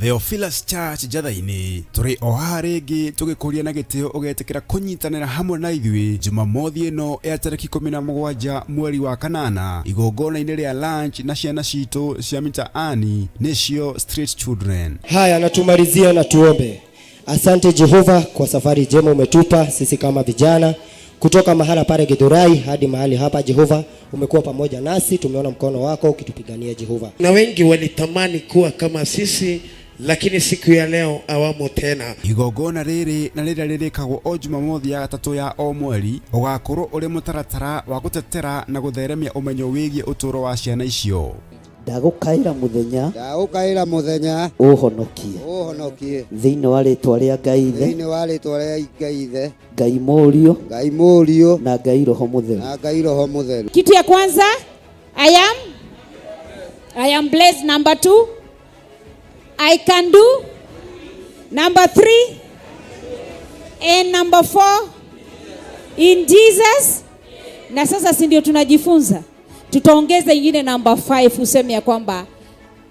Theophilus Church Njatha-inĩ tũrĩ o haha rĩngĩ tũgĩkũria na gĩtĩo ũgetĩkĩra kũnyitanĩra hamwe na ithuĩ Jumamothi ĩno ya tarĩki 17 mweri wa kanana igongona-inĩ rĩa lunch na ciana citũ cia mitaani nĩcio Street Children. Haya, na tumalizia na tuombe. Asante Jehova kwa safari njema umetupa sisi kama vijana kutoka mahala pale Githurai hadi mahali hapa. Jehova, umekuwa pamoja nasi, tumeona mkono wako ukitupigania Jehova. Na wengi walitamani kuwa kama sisi, lakini siku ya leo awamo tena. Igongona rĩrĩ na rĩrĩa rĩrĩkagwo o Jumamothi ya gatatũ ya o mweri ũgakorwo ũrĩ mũtaratara wa gũtetera na gũtheremia ũmenyo wĩgiĩ ũtũũro wa ciana icio. Ndagũkaĩra mũthenya Ndagũkaĩra mũthenya ũhonokie ũhonokie thĩinĩ wa rĩtwa rĩa Ngai Ithe, thĩinĩ wa rĩtwa rĩa Ngai Ithe, Ngai Mũriũ Ngai Mũriũ na Ngai Roho Mũtheru. na Ngai Roho Mũtheru. Kitu ya kwanza, I am blessed. Number 2, I can do. Number 3, and number 4, in Jesus. Na sasa si ndio tunajifunza, tutaongeza ingine number 5, useme ya kwamba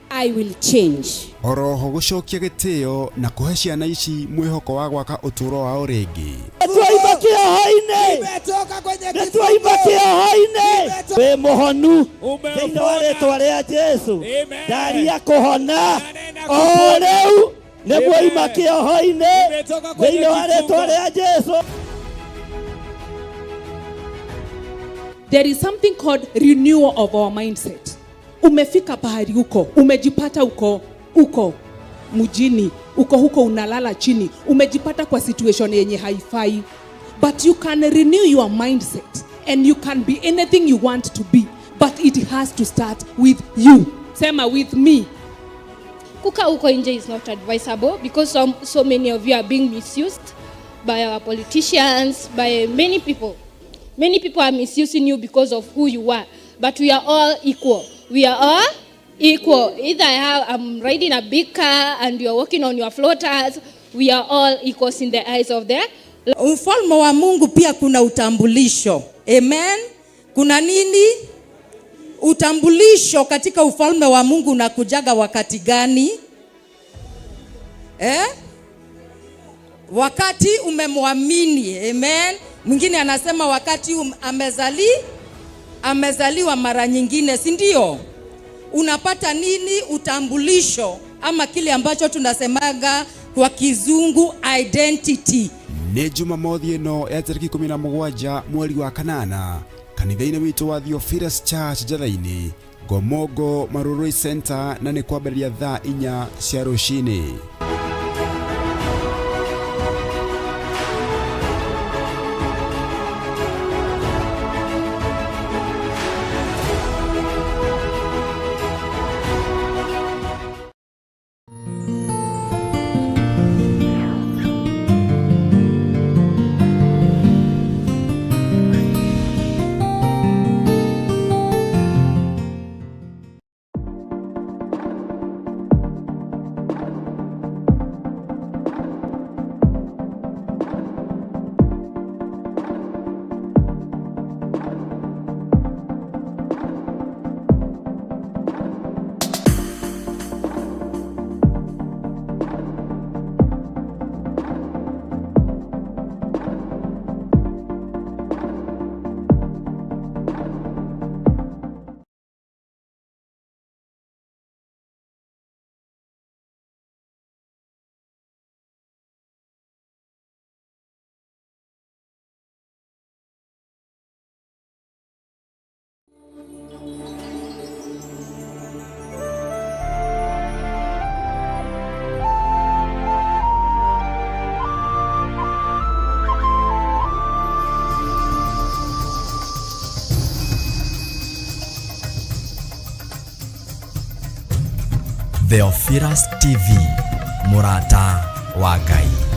I will change. Oroho gũcokia gĩtĩo na kũhe ciana ici mwĩhoko wa gwaka ũtũũro wao rĩngĩ. Twaima kĩoho-inĩ, nĩtwaima kĩoho-inĩ, wĩ mũhonu thĩinĩ wa rĩtwa rĩa Jesu. Ndaria kũhona o rĩu, nĩ mwaima kĩoho-inĩ thĩinĩ wa rĩtwa rĩa Jesu. There is something called renewal of our mindset. Umefika pahali uko, umejipata uko uko mjini, uko huko unalala chini, umejipata kwa situation yenye haifai. But you can renew your mindset and you can be anything you want to be, but it has to start with you. Sema with me. Kuka huko nje is not advisable because so many of you are being misused by our politicians, by many people. Many people are misusing you because of who you are, but we are all equal. We are all equal. Either I'm riding a big car and you're walking on your floaters. We are all equals in the eyes of the Ufalme wa Mungu pia kuna utambulisho. Amen. Kuna nini? Utambulisho katika ufalme wa Mungu unakujaga wakati gani? Wakati umemwamini, amen. Mwingine anasema wakati amezaliwa mara nyingine, si ndio? Unapata nini? Utambulisho, ama kile ambacho tunasemaga kwa kizungu identity. Nĩ Jumamothi ĩno ya tarĩki 17 mweri wa kanana kanitha-inĩ witũ wa Theophilus Church Njatha-inĩ, Ngomongo Marurui Center, na nĩ kwambĩrĩria thaa 4 cia rũcinĩ. Theophilus TV, mũrata wa Ngai.